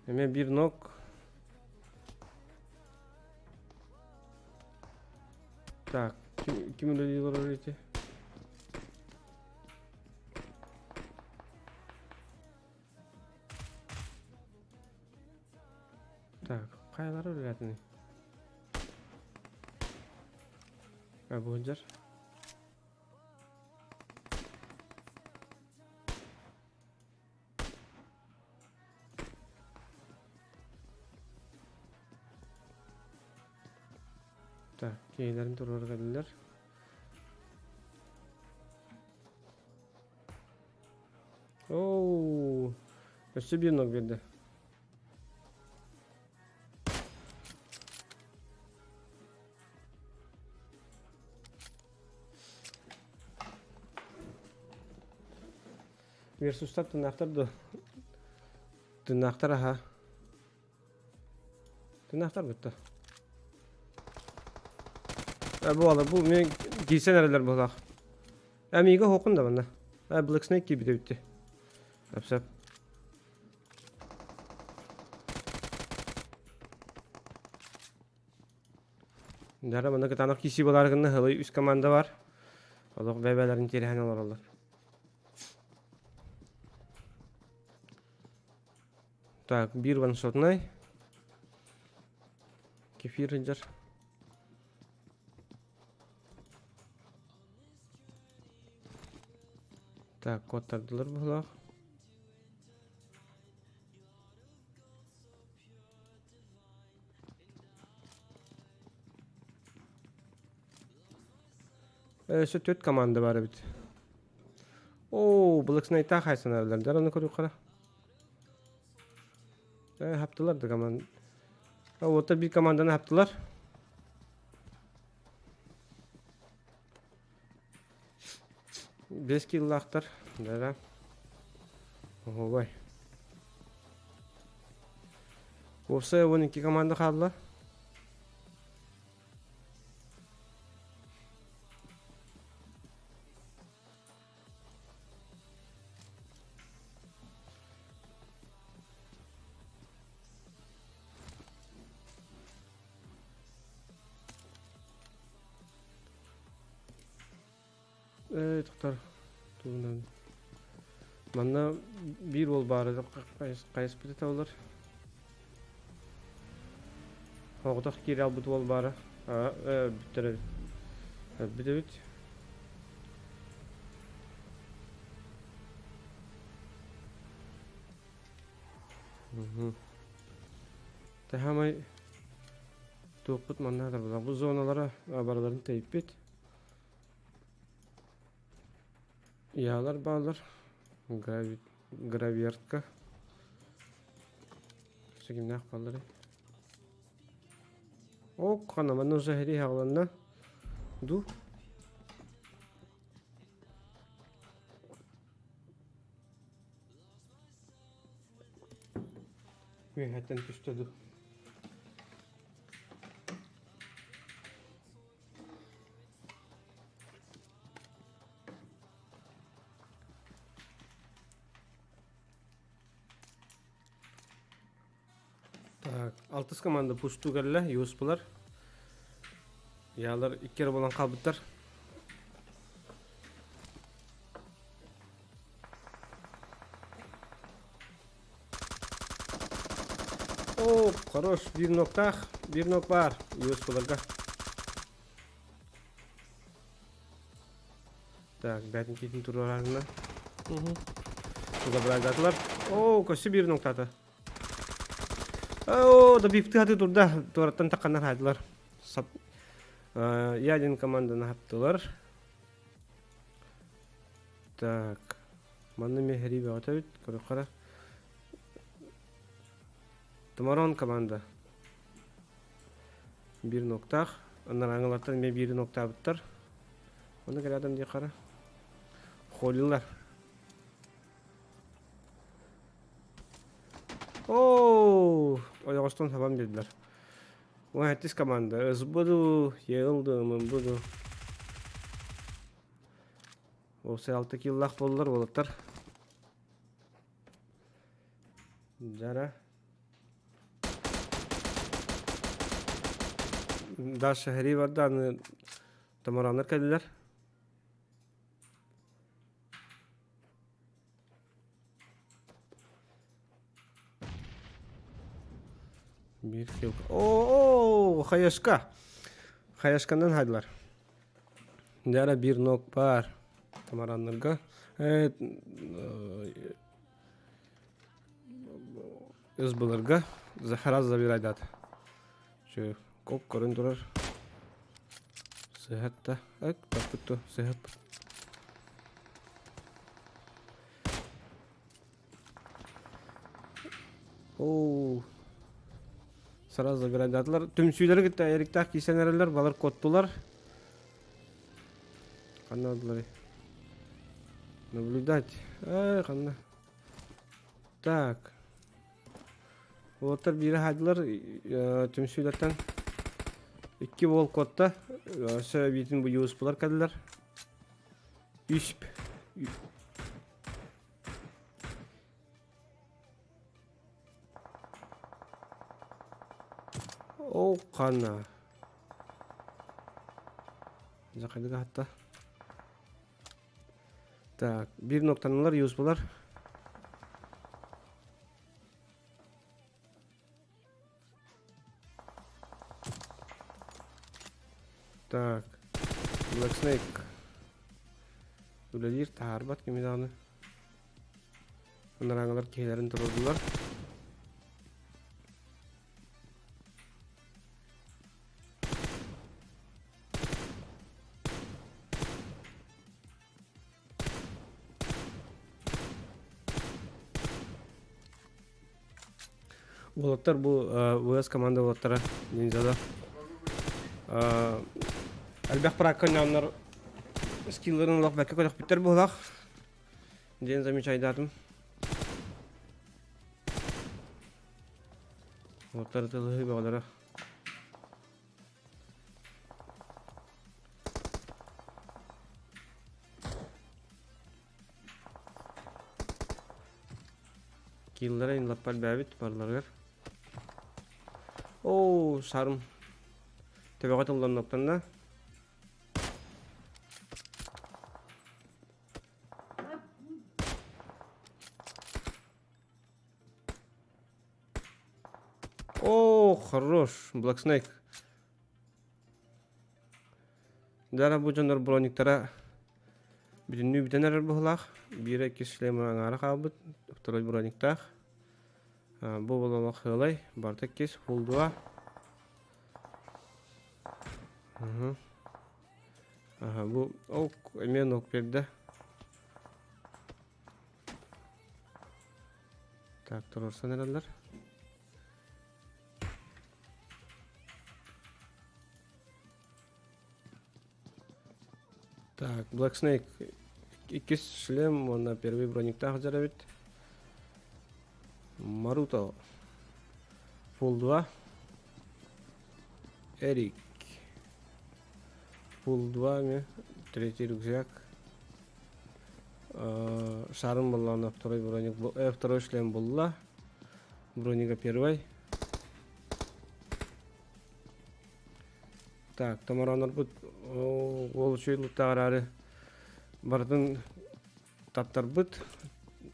Эме бир нок. Так, ким, ким үлэлии олорор ити? Так, хайалара үлэлээтиний? А, бу сылдьар. Так, киһилэрин туруора кэллилэр. Оу, өссө биир ног биэрдэ. Версустар тынаахтар дуо? Тынаахтар аха. Тынаахтар бытта. Буола бу мен киирсэн эрэлэр буолаах. Амига хоқун да манна. Black Snake киирбитэ бүтте. Апсап. Дара манна кытаанах киирсии буолаары гынна һылый үс команда бар. Олох бэйбэлэрин тирэһэн олороллор. Так, биир ваншотнай. Кефир сылдьар. Так, куоттардылар быһыылаах. Өссө төрт команда бар эбит. Оо, Black Knight-таах хайсанарылар. Дьэ, ону көрүөххэ. Э, хаптылар да команда. Уоттар биир команданы хаптылар. Бес киллаахтар. Да-да. Оһуобай. Уопсай 12 команда хаалла. Ээ, тоқтар. Тугунан. Манна биир уол баара хайыспыт этэ олор. Оҕотох киирэ албыт уол баара. Аа, бүттэр эбит. Өлбүт эбит. Тэхамай туохпут манна хатарбатах. Бу зоналара барыларын тэйиппит. Яалар баалар. Гравертка. Кимнээх баалларый? О, хана манна уже хери хаҕыланна. Ду. Үөһэттэн түстэ ду. Так, алтыс команда пустуу кэллэ, юспулар. Яалар икки эрэ буолан хаалбыттар. О, хорош, биир ноктаах, биир нок баар юспуларга. Так, бээтин туруорарына. Забрагдатылар. О, көссө биир ноктаата. Оо, да бипты хаты турда. Туораттан таққаннар хайдылар. Сап... Ядин команданы хаптылар. Так. Манны мехри бөҕөтөбүт. Көрөххөрө. Томорон команда. Биир ноктаах. Анарааҥылартан эмиэ биир ноктаабыттар. Оны рядом дии хара. Холилар. Оо, ойоҕостон сабан биэрдилэр. Уон команда СБДУ, ЕЛДУ, ММБДУ. Ол алты киллах буоллар уолаттар. Жара. Даша Хэри барда аны Тамараннар кэллилэр. Биир килл. Оо, Хаяшка. Хаяшканан хайдылар. Дьара биир ног баар. Тамараннарга. СБларга Захараз забирайдат. Чө, коп көрөн турар. Сыһат да. Эк, таппыт сыһат. Оо. Сразу забирайдатылар. Түмсүүлэри кытта эриктаах киирсэн эрэллэр, балар куоттулар. Ханна бардылар? Наблюдать. Эй, ханна. Так. Уолаттар биири хаайдылар түмсүүлэртэн икки уол куотта. Өссө эбиитин бу юспулар кэллилэр. Үсп. Оо, хана. Закайдыга хатта. Так, биир ноктаналар, юспулар. Так, Black Snake. Үлэлиир таһаарбат кими даҕаны. Анарааҥылар киһилэрин туруордулар. Уолаттар бу ВС команда уолаттара ниндзяда элбэх пракка ньааннар скилларын олох бэккэ көтөхпүттэр буолах диэн замечайдаатым. Уолаттар тылыһыы бөҕөлөрө. Киллара инлаппар бэбит барларыгар. Оо, сарым. Төбөҕө тылланнаттанна. О, хорош, Black Snake. Дара бу дьоннор брониктара бүтүннүү бүтэн эрэр быһылаах. Биирэ иккис шлем аҥаара хаалбыт, второй брониктаах. Бу бололох хыалай, барыта иккис, фул два. Аха, бу ол эмиэ нок берді. Так, туруорсан эрэллэр. Так, Black Snake иккис шлем уонна первый брониктаах дьар эбит. Маруто Full 2 Эрик Full 2 эмиэ третий рюкзак Шарын булла, второй броник, второй шлем булла. Бронига первый. Так, томорооннорбут уол үчүгэй луттааҕыраары барытын таптарбыт.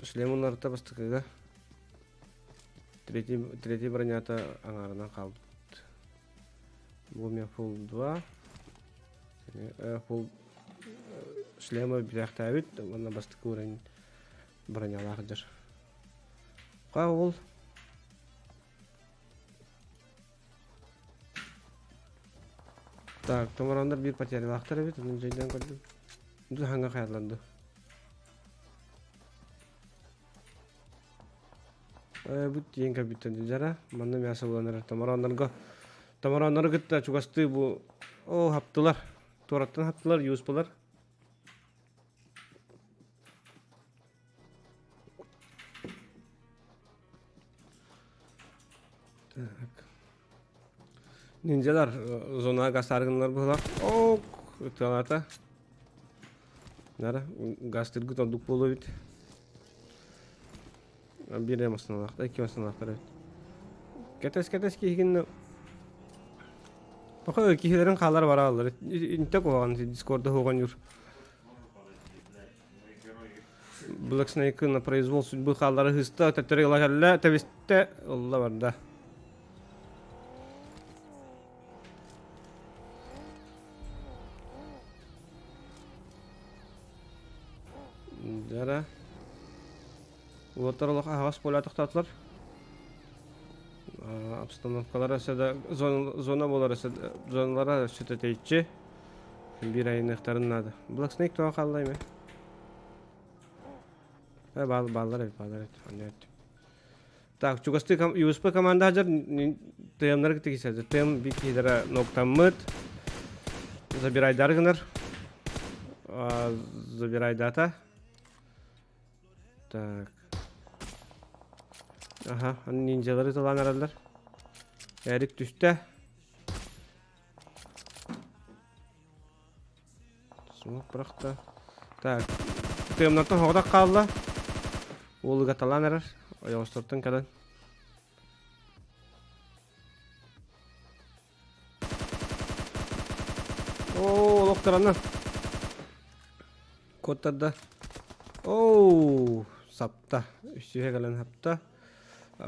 Шлемун арыта бастакыга. Третий, третий бронята аҥаарынан хаалбыт. Бу мен фул 2. Фул шлема билээхтээбит уонна бастакы уровень бронялаах дьар. Ха ол Так, томороннор биир потерялаахтар эбит, онон дьайдан көрдүм. Ду хаҥа хаялланды. Э, бу тиэн кэлбиттэн дьара, манна мясо булан эрэр томороннорго. Томороннору кытта чугастыы бу о хаптылар. Туораттан хаптылар, юспалар. Так. Ниндзялар зонаҕа гастаары гыннар быһылаах. Ок, ытыалаата. Нара, гастыргыт ордук буолуо эбит. Биир эрэ массыыналаахтар, икки массыыналаахтар эбит. Кэтэс, кэтэс киһигин Пока киһилэрин хаалар барааллар. Инте куһаҕан дискорда хуган юр. Black Snake на произвол судьбы хааллары хыста, төттөрү ыла кэллэ, тэбистэ, ылла барда. Дара. Уолаттар олох аһаҕас поля тохтоотулар. Обстановкалара өссө да зона буолар өссө зоналара өссө тэтэйчи. Биир айыныахтарын наада. Black Snake тоҕо хаалла ими? Э, баал, бааллар эбит, бааллар эбит. Анньа эбит. Так, чугастыы ЮСП команда хадьар ТМ-нары кытта киирсэллэр. ТМ биир киһилэрэ ноктаммыт. Забирайдары гынар. Забирайдата. Так. Аха, ниндзялары талаан араллар. Эрик түстэ. Смок бырахта. Так. Тыамнартан хоҕдох хаалла. Уолуга талаан эрэр. Ойоҕостортон кэлэн. Оо, олохторонно. Куоттарда. Оу, сапта. Үсүһэ кэлэн сапта.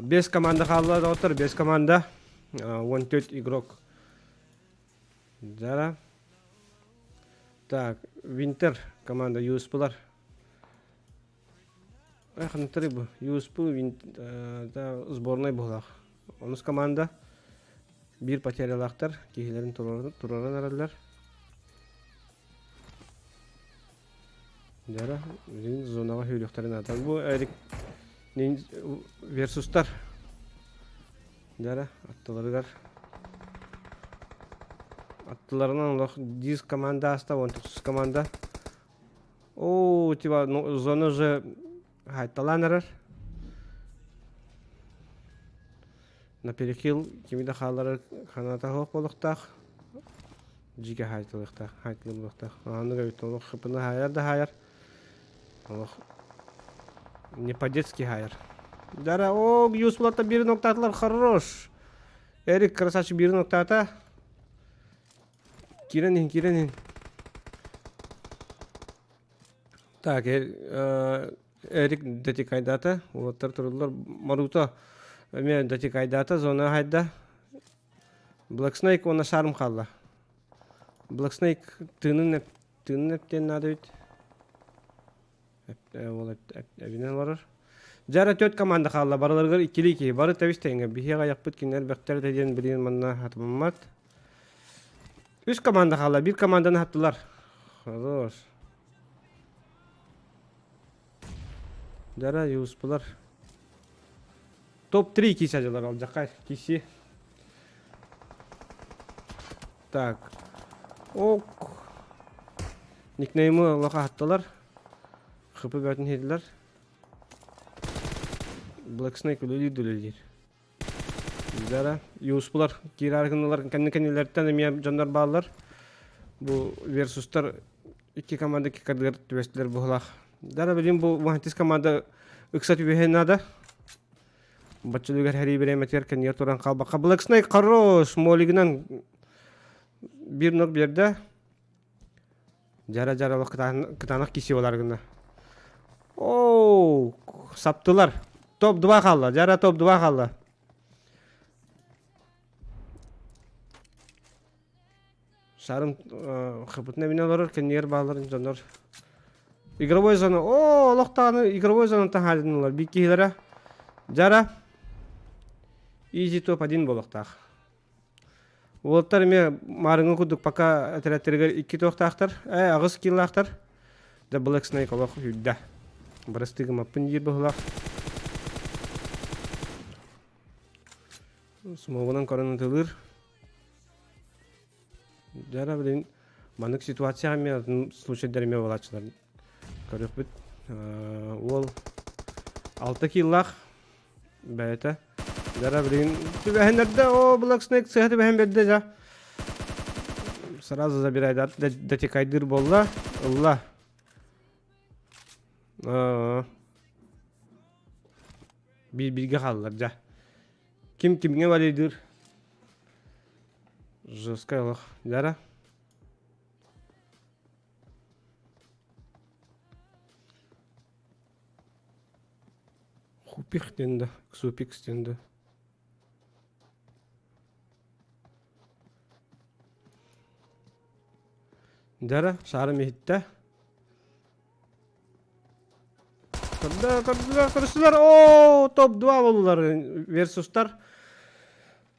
Бес команда хаалла доҕоттор, бес команда. 14 игрок. Дара. Так, Винтер команда ЮСПлар. Эх, ханныктары бу? ЮСП сборной буолах. Онус команда биир потерялаахтар киһилэрин тураран эрэллэр. Дара, зонаҕа сүүрүөхтэрин аата. Бу Эрик версустар. Дара, аттыларыгар аттыларынан олох диск команда ааста, он тохсус команда. Оо, типа, ну, зона же хайталаан эрэр. На перехил кими да хаалларар ханаата суох буолуохтаах. Дьигэ хаайтылыахтаах, хаайтылыахтаах. Аныга эбит олох хыпыны хаайар да хаайар. Олох не по-детски хаайар. Дара, о, Юсулата бирин октаатылар хорош. Эрик красавчик бирин октаата. Киирэн иһин, киирэн иһин. Так, Эрик датикайдаата, уолаттар туруллар. Маруто эмиэ датикайдаата, зона хайда. Black Snake уонна Шарм хаалла. Black Snake тыынын тыынын эптиэн наада эбит. Ол эбинэн олорор. Дьара төрт команда хаалла, барыларыгар иккилии киһи. Бары тэбис тэҥҥэ. Биһиэхэ айахпыт кинилэр бэхтэр этэ диэн билигин манна хатыммат. Үс команда хаалла, биир команданы хаттылар. Хорош. Дара юспулар. Топ-3 киси ажалар алдьархай киси. Так. Ок. Никнеймы лоха хаттылар. ХП бөтүн хедилер. Black Snake үлэлиир үлэлиир. Дара юспулар киирэр гыннылар кэнни кэннилэриттэн эмиэ дьоннор бааллар. Бу версустар икки команда икки кардыгар түбэстилэр быһылаах. Дара билим бу Вантис команда ыкса түбэһэ надо. Баччалыгар хэрии бириэмэтигэр кэннигэр туран хаалбакка Black Snake хорош молигынан. Биир нок биэрдэ. Дьара-дьара олох кытаанах киси болар гына. Оу, саптылар. Топ-2 хаалла. Дьара топ-2 хаалла. Шарым хапытына бинэ олорор, кэннигэр бааллар дьоннор. Игровой зона. Оо, олохтоону игровой зона таһаадыналар. Биир киһилэрэ. Дьара. Изи топ-1 буолуохтаах. Уолаттар эмиэ маарыҥҥы курдук пока этэрээттэригэр икки туохтаахтар, аҕыс киллаахтар. Дьэ Black Snake олох үүрдэ. Бырастыы гыммаппын диир быһыылаах. Смогунан көрөн ытылыыр. Дьэ блин, маннык ситуацияҕа эмиэ атын случайдар эмиэ буолааччылар. Көрүөхпүт. Уол 6 киллаах бэйэтэ. Дара блин, түбэһиннэрдэ, о, Black Snake сыһа түбэһэн берде жа. Сразу забирай, дотекайдыр болла, ылла. Биир-бииргэ хааллар дьа. Ким кимҥэ валидыр? Жесткая олох. Дара. Хупих диэн да, Ксупикс диэн да. Дара, шаарым иһиттэ. Көрдө, көрдүлэр, көрүстүлэр. Оо, топ-2 боллулар версустар.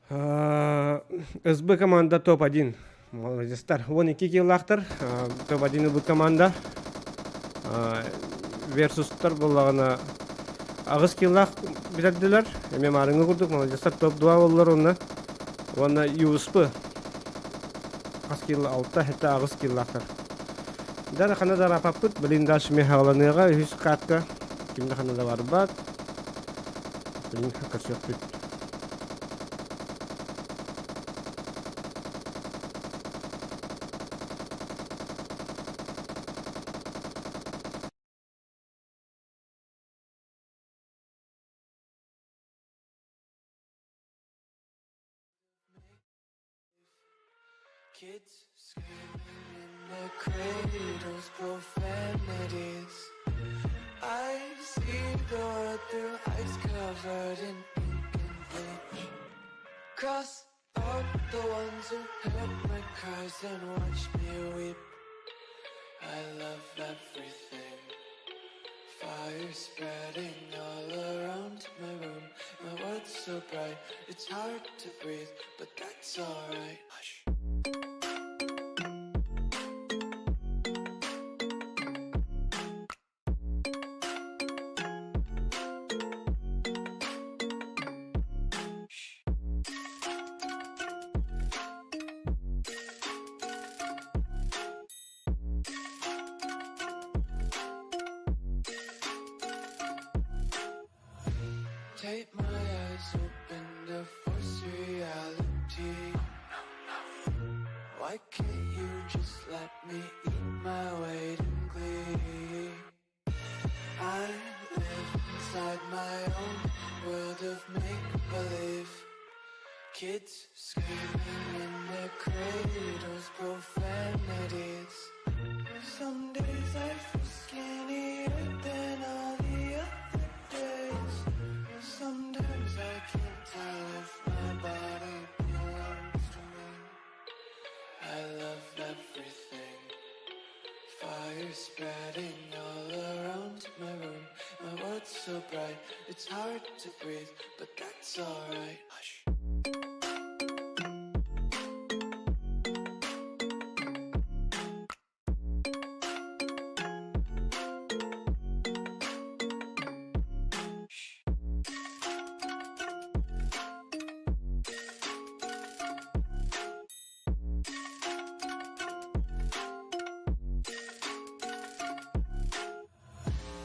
СБ команда топ-1. Молодецтар. 12 киллаахтар. Топ-1 ылбыт команда. Версустар буоллаҕына аҕыс киллаах бүтэрдилэр. Эмиэ маарыҥҥы курдук молодецтар топ-2 боллулар уонна уонна ЮСП хас килла алта хэттэ аҕыс киллаахтар. Дьэ хана да араапаппыт, блиндаж эмиэ хааланыаҕа үһүс катка ким да хана да барбат. Блин, көрсүөхпүт. Kids screaming in their cradles, profanities. I see the world through ice covered in ink and bleach. Cross out the ones who heard my cries and watched me weep. I love everything. Fire spreading all around my room. My world's so bright, it's hard to breathe, but that's alright. Hush. Tape my eyes open to force reality. Why can't you just let me eat my weight in glee? I live inside my own world of make-believe. Kids screaming in their cradles, profanities. Some days I feel skinnier than all the other days. Sometimes I can't tell if my body belongs to me. I love everything. Fire spreading all around my room. My world's so bright, it's hard to breathe, but that's alright. Hush.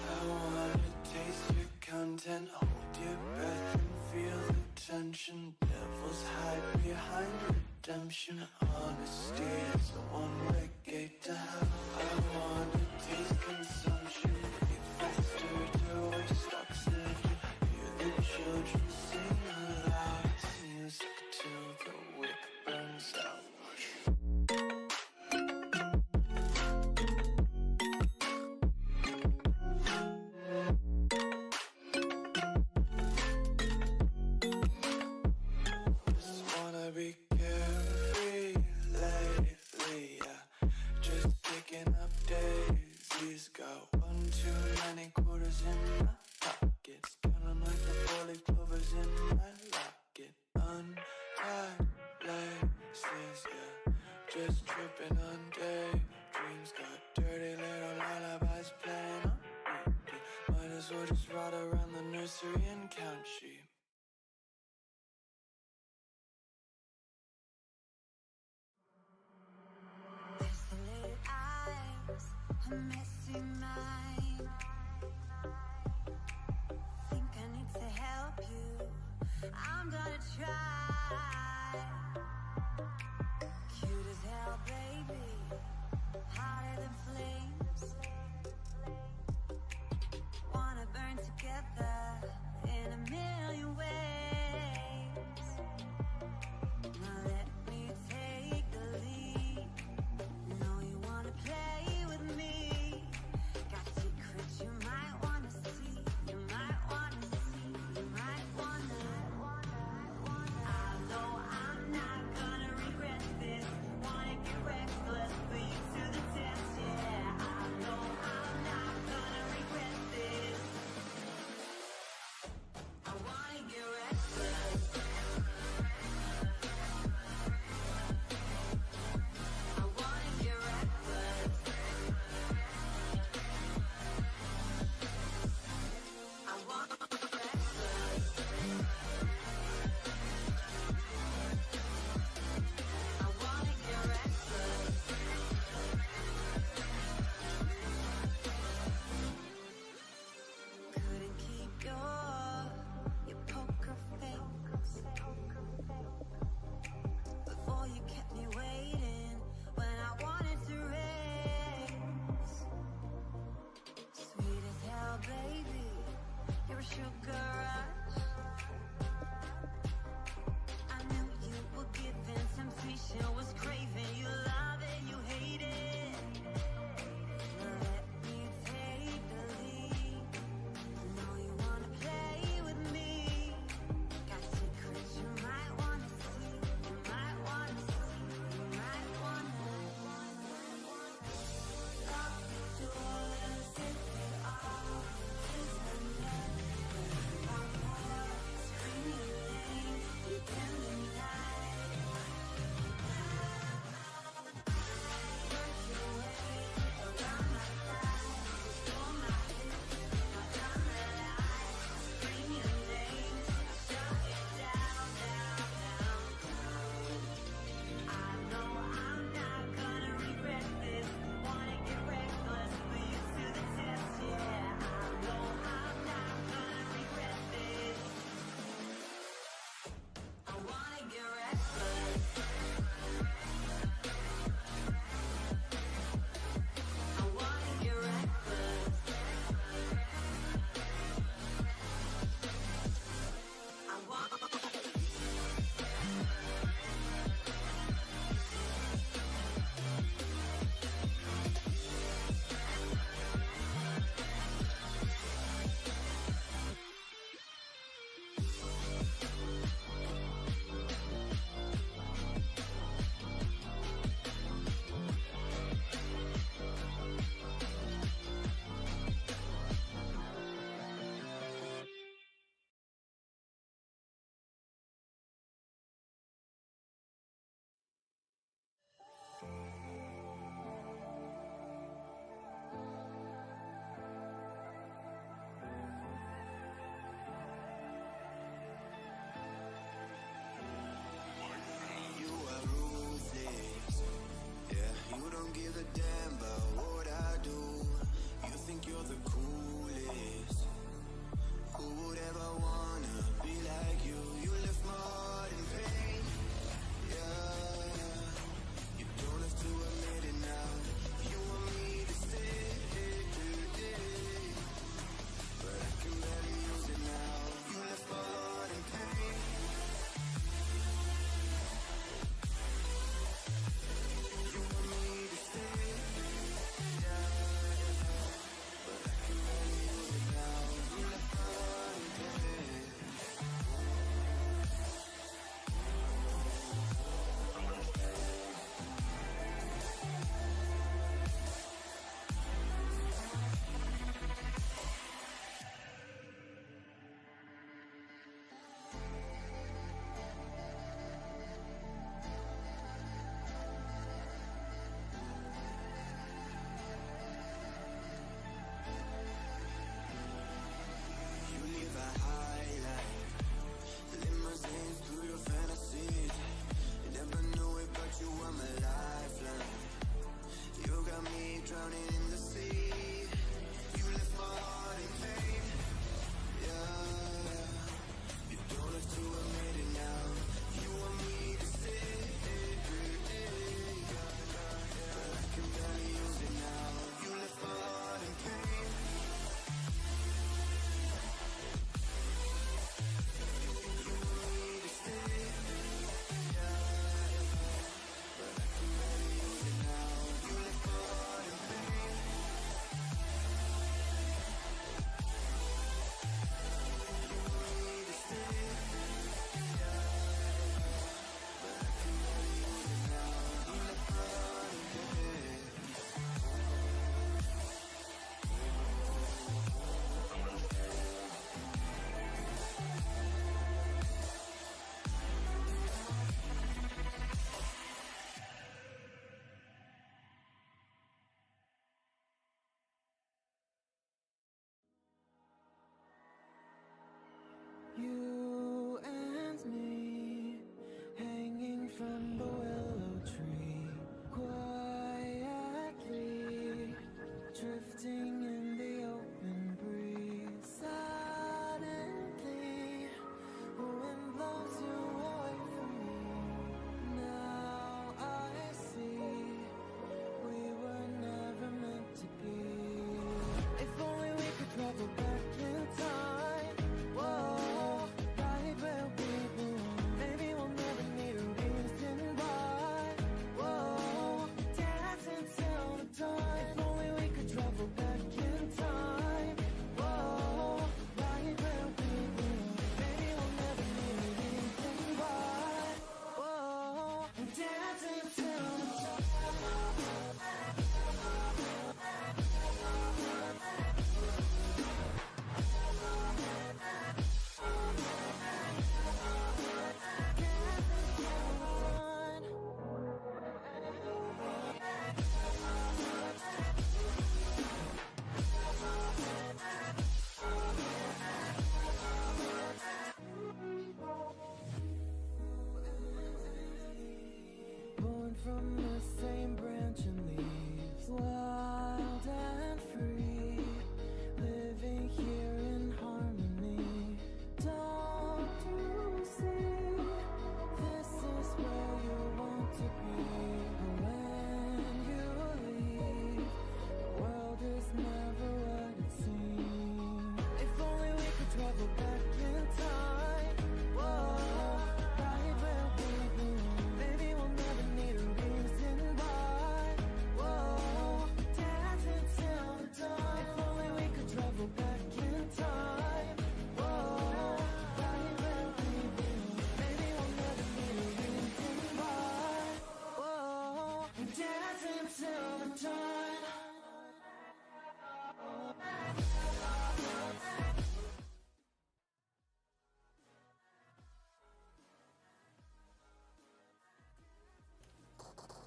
I wanna taste your content, hold your breath and feel the tension. Devils hide behind redemption. Honesty is a one-way gate to hell. I wanna taste consumption, breathe faster to waste oxygen. Hear the children sing aloud. It's music till the wick burns out. just ride around the nursery and count sheep. Isolated eyes, a messy mind. Think I need to help you. I'm gonna try. Cute as hell, baby. Hotter than flames. Wanna burn together in a million ways. Now let me take the lead. Know you wanna play with me. Got secrets you might wanna see. You might wanna see. You might wanna. I know I'm not gonna regret this. Wanna get reckless, put you to the test. Yeah, I know I'm not gonna regret this. I wanna get reckless. I wanna get reckless. I wanna get reckless. I wanna get reckless. Couldn't keep your poker face. Before you kept me waiting when I wanted to race. Sweet as hell, baby, you're a sugar rush. I knew you were giving, temptation was craving. You love it, you hate it. Now let me take the lead. Know you wanna play with me. Got secrets you might wanna see. You might wanna see. You might wanna. Lock the doors if it all is enough. Want more.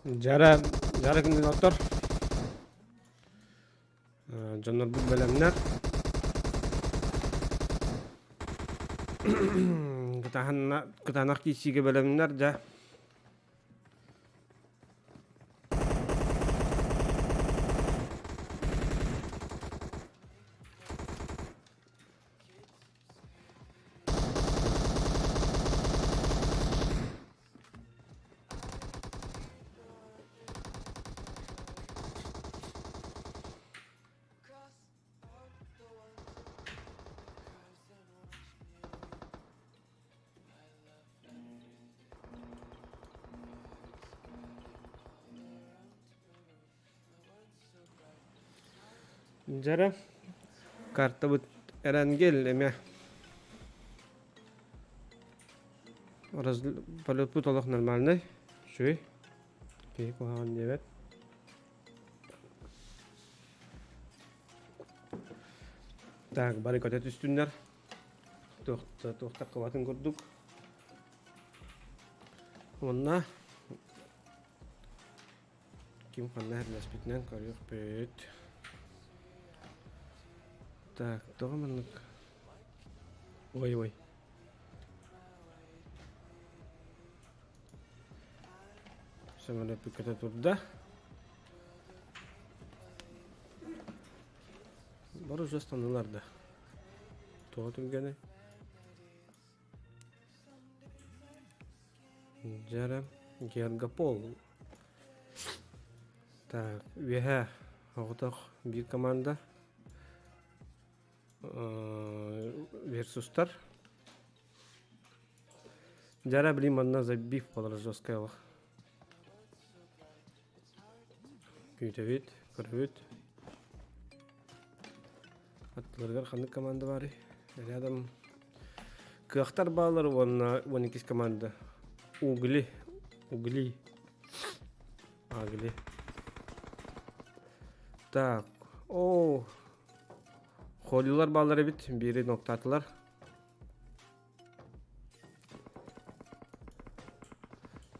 Дьара, дьара күндүн оттор. Дьоннорбут бэлэмнэр. Кытаанах киирсиигэ бэлэмнэр дьэ. Дьэрэ, картабыт Эрэнгел эмиэ Полетпут олох нормальный. Үчүгэй. Киһи куһаҕан диэбэт. Так, бары көтө түстүннэр. Туохта кыбатын курдук. Уонна ким ханна эрлэспитинэн көрүөхпүт. Так, тоҕо маннык? Ой-ой. Самолет көтө турда. Бары уже останылар да. Тоҕо түргэнэй? Дьэрэ Гергопол. Так, үөһэ оҕотох биир команда версустар. Дьара блин манна забив буолар жесткая олох. Күүтэбит, көрөбүт. Аттыларыгар ханнык команда баарый? Рядом кыахтар баалар уонна 12 команда. Угли. Угли. Агли. Так. О, Холилар баалар эбит. Бири ноктаатылар.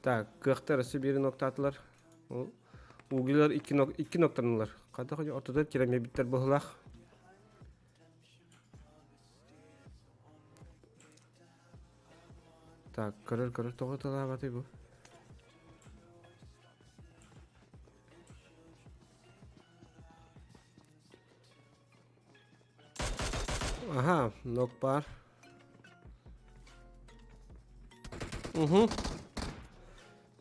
Так, кыахтар өссө бири ноктаатылар. Угилар икки, нок, икки ноктанылар. Хата ортода кирамебиттер быһылаах. Так, көрөр көрөр тоҕо талаабатый бу? Аха, нок баар. Угу.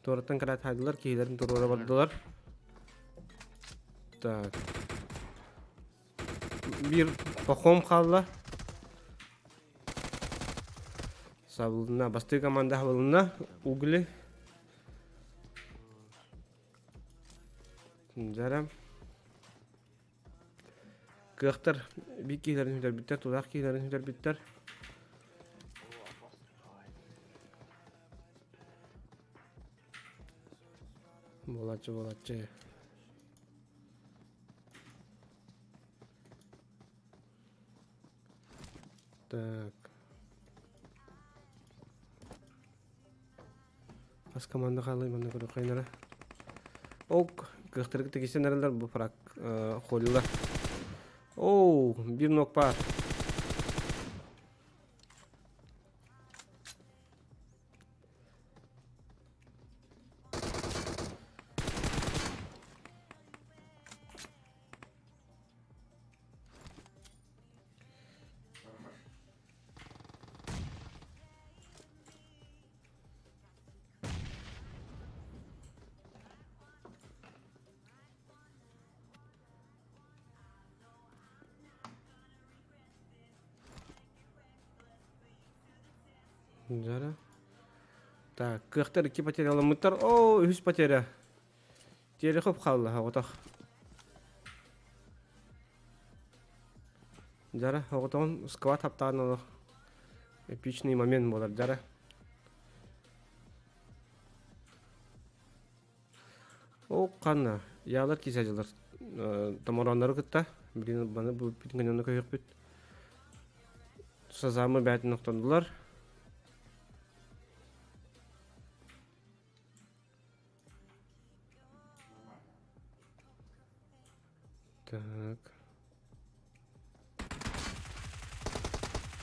Туораттан кыраат хаайдылар, киһилэрин туруора бардылар. Так. Биир пахом хаалла. Сабылына, бастыы команда сабылына. Угли. Дьара. Кыахтар биир киһилэрин сүтэрбиттэр, тулаах киһилэрин сүтэрбиттэр. Буолааччы, буолааччы. Так. Хас команда хаалый манна көрүөххэ Ок, кыахтарга тигисэн эрэллэр бу фраг холлар. Оу, биир нок баар. Дьара. Так, кыахтар икки потеряламмыттар. О, үһүс потеря. Терехов хаалла, оҕотох. Дьара, оҕотоҕун скват хаптаан олох. Эпичный момент буолар, дьара. Ол ханна? Яалар киисадьылар томорооннору кытта билин баны бу бүтүн көһүөхпүт. Сазамы бээтин охтордулар. Так.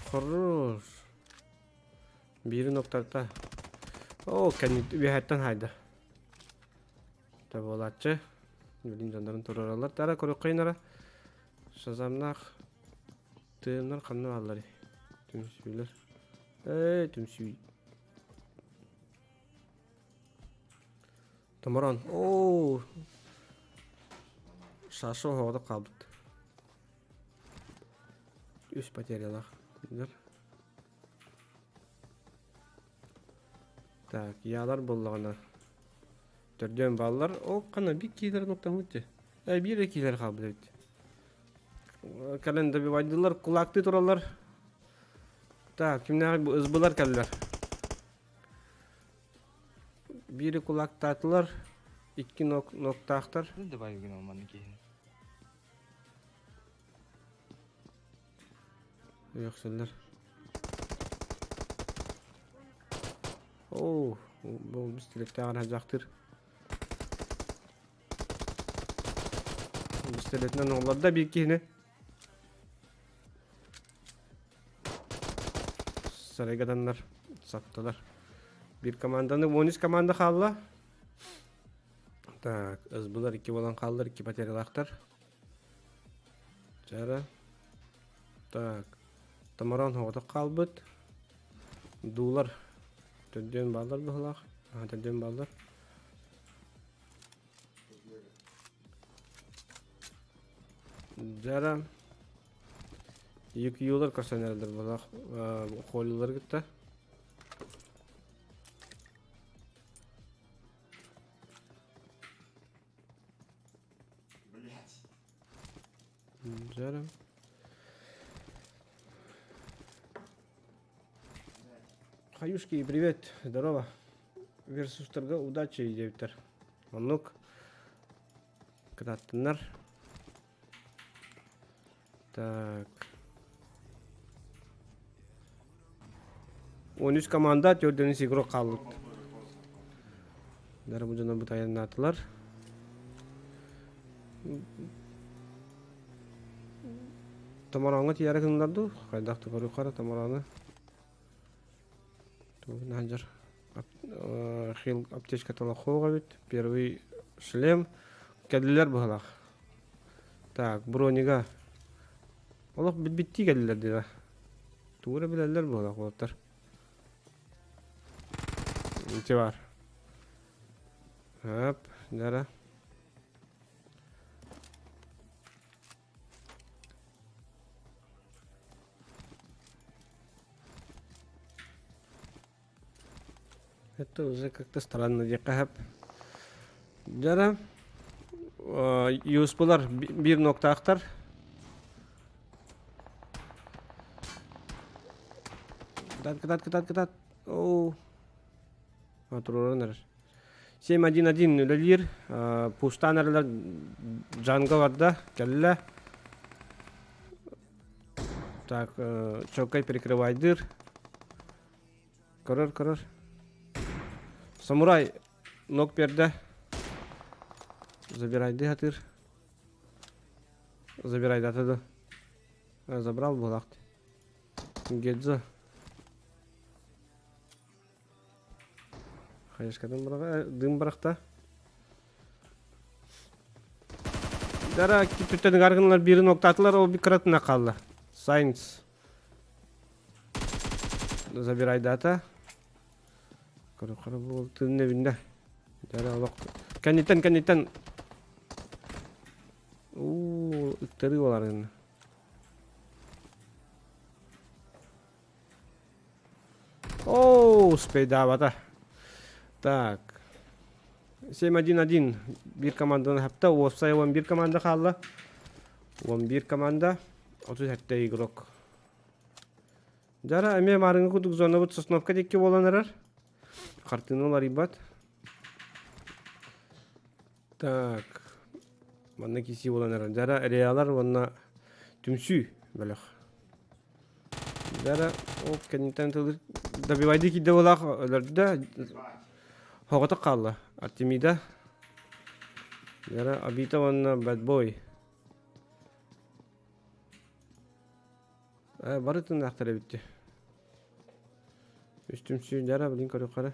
Хорош. Биирин октарта. Оо, кэнни үөһэттэн хайда. Табылааччы. Билин дьоннорун туруораллар. Тара көрүөххэйин ара. Шазамнаах тыыннар ханна баалларый? Түмсүүлэр. Ээ, түмсүү. Томорон. Оо. Саша оһоҕо хаалбыт. Үс потерялаах. Так, ялар буллаҕына. Төрдүөн бааллар. Ол хана бик киилер нуктаммыт дии. Э, биир киилер хаалбыт эбит. Кэлэн добивайдылар, кулаактыы тураллар. Так, кимнээҕи бу ызбылар кэллэр. Биири кулаактаатылар, икки нок ноктаахтар. Давай гына манны киһини. Үөхсэллэр. Оо, бу бистилеттээҕин хадьаахтыыр. Бистилетинэн оҥолордо биир киһини. Сарайгаданнар саптылар. Биир команданы, 13 команда хаалла. Так, СБлар икки буолан хааллар, икки потерялаахтар. Чара. Так. Тамаран хоҕотох хаалбыт. Дуулар төрдүөн бааллар быһылаах. Аха төрдүөн бааллар. Дьара. UQ'лар көрсөн эрэллэр быһылаах холлилар кытта. Дьара. Хаюшки, привет, здорово. Версустарга удачи диэбиттэр. Оннук кытааттыннар. Так. 13 команда, 4 игрок хаалбыт. Бары бу дьоно бутайаннаатылар. Томорооҥҥо тиийээри гыннылар дуу? Хайдах да көрүөххэ эрэ томороону. Тугун сылдьар. Хил аптечка толохуох эбит. Первый шлем. Кэллилэр быһалаах. Так, бронига. Олох билбиттии кэллилэр дии. Тугу эрэ билэллэр быһалаах уолаттар. Ити бар. Хоп, дара. Это уже как-то странно диэххэ сөп. Дьара юспулар биир ноктаахтар. Кытаат, кытаат, кытаат, кытаат. Оу. Туруоран эрэр. 7-1-1 үлэлиир. Пустаан эрэлэр Джанго барда, кэллэ. Так, чоккай перекрывайдыыр. Көрөр, көрөр. Самурай ног берді. Забирайды хатыр. Забирайды атады. Забрал булакты. Гедзо. Хайышкадан быраға, дым бырақта. Дара түттен гаргынлар бирин октатылар, ол bir кыратына қалды. Сайнс. Забирай дата. Көрө бу тыынна бинде. Дара олох. Кэнниттэн кэнниттэн. Уу, ыттарыы болар Оу, успейдаабата. Так. 7-1-1 биир команданы хапта. Уопсай 11 команда хаалла. 11 команда. 37 игрок. Дьара эмиэ маарыҥҥы курдук зонабыт Сосновка диэки буолан эрэр. Хартыына уларыйбат. Так. Манна киирсии буолан эрэр. Дьара Реалар уонна Түмсүү бөлөх. Дьара ол кэнниттэн тылыр добивайды киирдэ буолаах өлөрдө. Хоҕотох хаалла. Артемида. Дьара Абита уонна Бэтбой. Бары тыыннаахтар эбит дии. Үс түмсүү дьара билин көрүөххэ эрэ.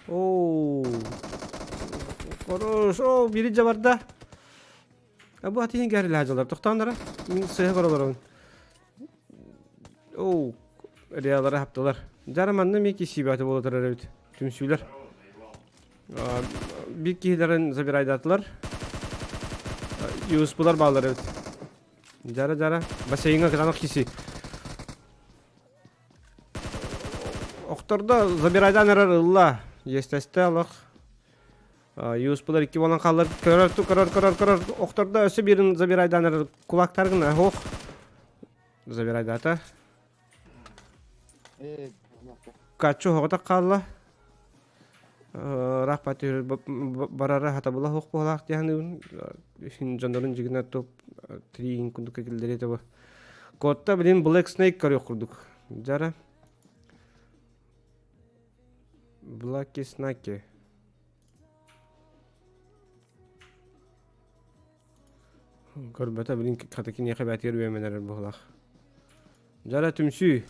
Оо. Хорош. Оо, бири дьабарда. А бу атыһын кәрилэһэ дьалар. Тохтоон Мин сыһа көрөлөрөбүн. Оо, реалары хаптылар. Дьара манна эмиэ киссиибэти буола турар эбит. Түмсүүлэр. Биир киһилэрин забирайдатылар. Юспулар баалар эбит. Дьара-дьара. Бассейҥа кытаанах киси. Охтордо забирайдан эрэр ылла. Естественно, олох. Юспулар икки буолан хааллар. Көрөр, көрөр, көрөр, көрөр. Охтордо өссө биирин забирайдан эрэр кулактаргын ох. Забирайдата. Каччу оһоҕото хаалла. Ыраах түһэр барара хатабыла суох буолаах дии саныыбын. Дьоннорун дьигинэ топ тириин курдук киллэриэ этэ бу. Куотта билин Black Snake көрүөх курдук. Дьара. Black Snake. Көрбөтө билин хата киниэхэ бээтигэр үөмэн эрэр быһылаах. Дьара түмсүү.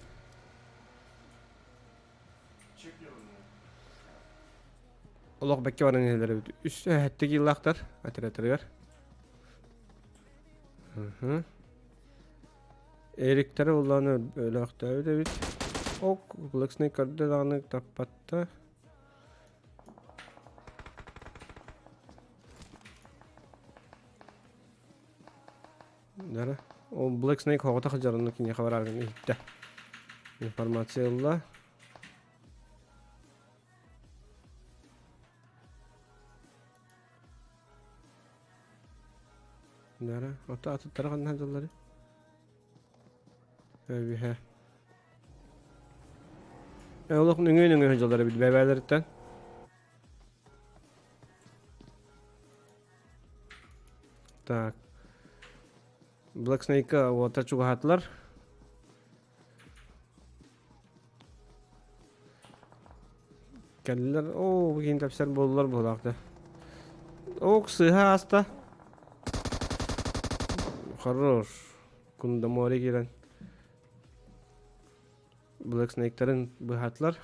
Олох бэккэ баран иһэллэр эбит. Үс сэттэ киилаахтар операторыгар. Эриктэрэ улааны өлөөхтөөбүт эбит. Ок, Блэксней көрдө даҕаны таппатта. Дара. Ол Black Snake хоҕото сылдьар киниэхэ барааргын иһиттэ. Информация ылла. Дара. Ото атыттара ханна сылдьаллары? Өбүһэ. Олох нөҥүө-нөҥүө сылдьаллар эбит бэбээлэриттэн. Так. Black Snake-ка уота чугаһаатылар. Кэллилэр. Оо, бу киһини тэпсэр буоллулар быһыылаах да. Ок, сыыһа ааста. Хорош. Кундамори киирэн. Black Snake-тарын быһаатылар.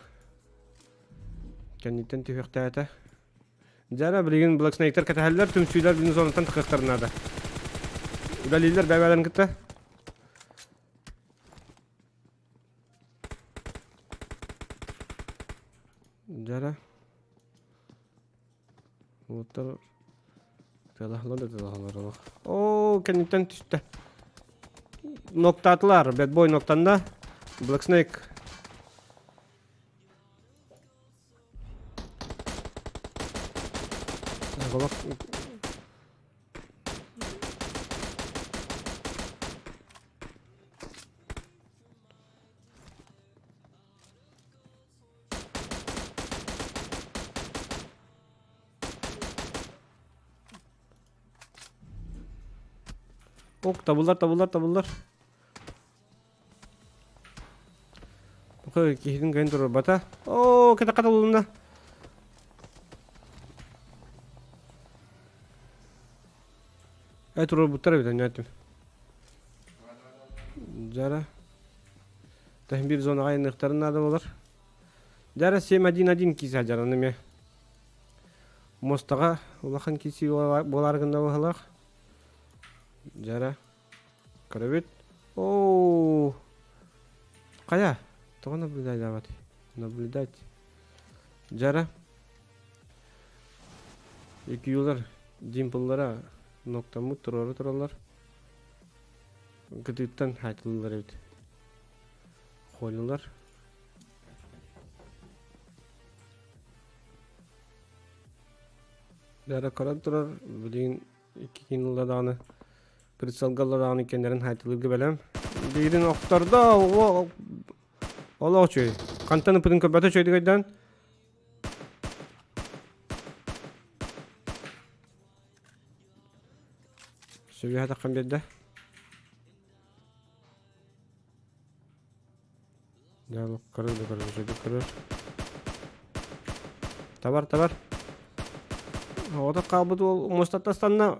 Кэнниттэн түһүөхтээтэ. Дьара билигин Black Snake-тар кэтэһэллэр, түмсүүлэр билин зонаттан тахыахтарын наада. Үлэлииллэр бэйбээлэрин кытта. Дьара. Уоттар тыалаһалар да тыалаһалар олох. Оо, кэнниттэн түстэ. Ноктаатылар, бэтбой ноктанна. Black Snake Олох Ок, табыллар, табыллар, табыллар. Бу киһитин кыайан туруорбата. Оо, кэтэххэ табылынна. Э, туруорбуттар эбит, анньааттым. Жара. Таһын бир зонаҕа айанныахтарын наада буолар. Жара 7-1-1 киисэ жараны эмиэ. Мостаҕа улахан киисии буолаары гынна быһалаах. Жара. Көрөбүт. Оо. Хайа? Тоҕо наблюдайдаабат? Наблюдать. Жара. Екиюлар димпллара ноктаммыт туруору тураллар. Кытыыттан хаайтылылар эбит. Холилар. Жара көрөн турар. Билигин икки киин ылла даҕаны прицелга ылла даҕаны иккиэннэрин хаайтылыырга бэлэм. Биирин охтордо, олох үчүгэй. Хантан ыппытын көрбөтө үчүгэйдик өйдөөн. Сөбүһэ таххан биэрдэ. Дьэ, көрөр да көрөр, үчүгэйдик көрөр. Табар, табар. Оҕото хаалбыт уол муостаттан станна.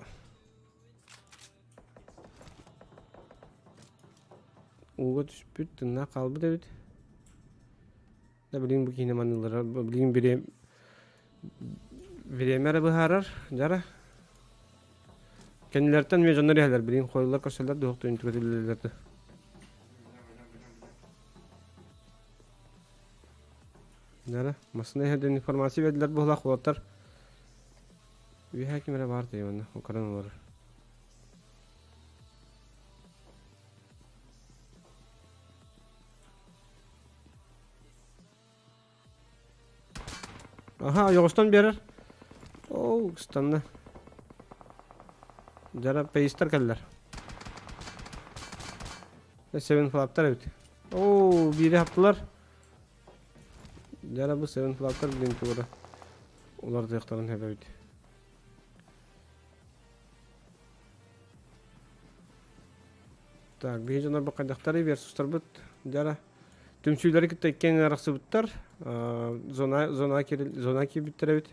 Ууга түспүт, тыыннаах хаалбыт эбит. Да билигин бу киһини маныыллара билигин бириэм бириэмэ эрэ быһаарар дьара. Кэннилэриттэн эмиэ дьоннор иһэллэр билигин хойлор көрсөллөр дуох түнтүгэтиллэллэр да. Дьара массыына иһэрдэн информация биэрдилэр буоллах уолаттар. Үөһээ ким эрэ баар дии манна укаран олорор. Аха, ойоҕостон биэрэр. Оо, ыстанна. Дьара пейстер кэллэр. Севен флаптар эбит. Оо, биири хаптылар. Дьара бу севен флаптар билин тугура улардыахтарын эбит. Так, биһи дьоннорбут хайдахтарый версустарбыт дьара түмсүүлэри кытта иккиэн арахсыбыттар. Зона зона зона киирбиттэр эбит.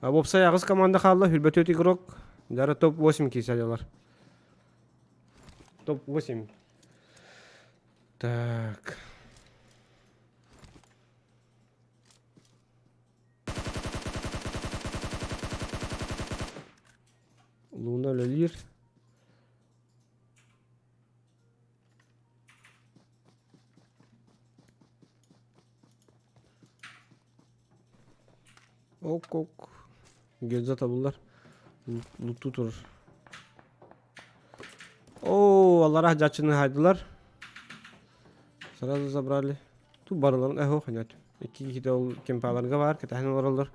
Уопсай аҕыс команда хаалла, 24 игрок. Дьара топ-8 киирсэллэр. Топ-8. Так. Луна үлэлиир. Ок-ок. Гильза табыллар. Луттуу турар. Оо, аллараа дьаччыны хайдылар. Сразу забрали. Ту барыларын эһо ханят. Икки киһитэ ол кемпаларга баар, кэтэһэн олороллор.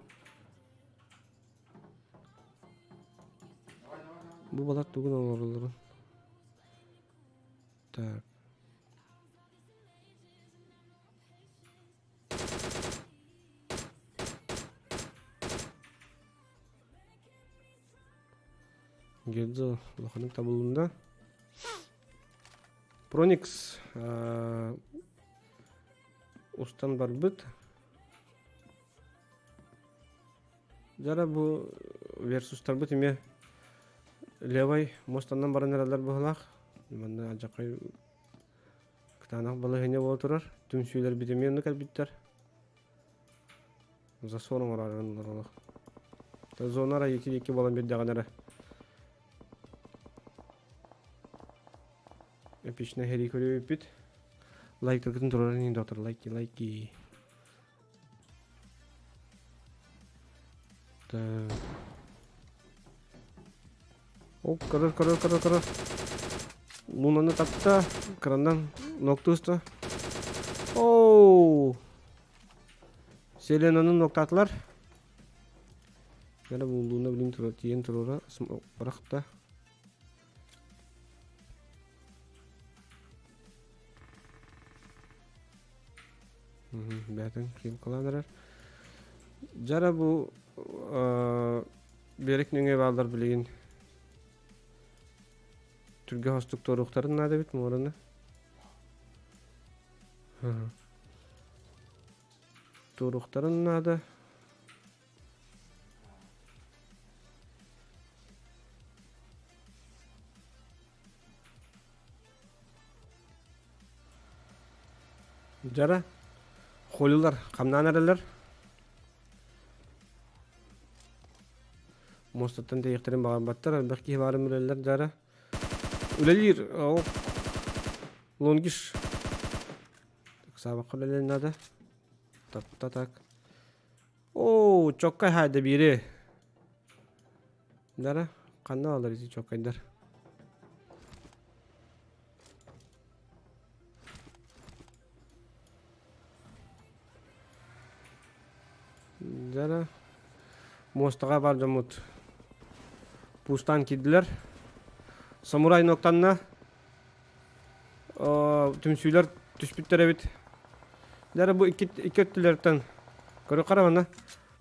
Бу балар тугун олороллорун. Так. Гедзо улаханнык табылынна. Проникс устан барбыт. Дьара бу версустарбыт эмиэ левай мостаннан баран эрэллэр быһылаах. Манна алдьархай кытаанах балаһыанньа буола турар. Түмсүүлэрбит эмиэ онно кэлбиттэр. Засор оҥорорун олоролор. Зона арай ити диэки буолан биэрдэҕинэ эрэ. Эпичнэй сэрии көрүбүппүт. Лайктаргытын турарын иһин доктор лайки лайки. Так. О, көрөр, көрөр, көрөр, көрөр. Лунаны тапта, крандан ноктуста. Оу! Селенаны ноктатылар. Яна бу луна билин тура, тиен турура, бырахта. Бээтин килкалаан эрэр. Дьара бу берек нөҥүө бааллар билигин түргэ хостук туоруохтарын наада эбит муораны. Туоруохтарын наада. Дьара, холилар хамнаан эрэллэр. Муостаттан тэйиэхтэрин баҕарбаттар, элбэх киһи баарын билэллэр дьара. Үлэлиир, ол лонгиш. Саабакка үлэлиэн наада. Тапта так. Оо, чоккай хаайда биири. Дара, ханна алар ити чоккайдар? Дара, муостаҕа бар дьоммут пустаан киирдилэр. Самурай ноктанна. Түмсүүлэр түспүттэр эбит. Дара бу икки, икки өттүлэртэн көрө харамана.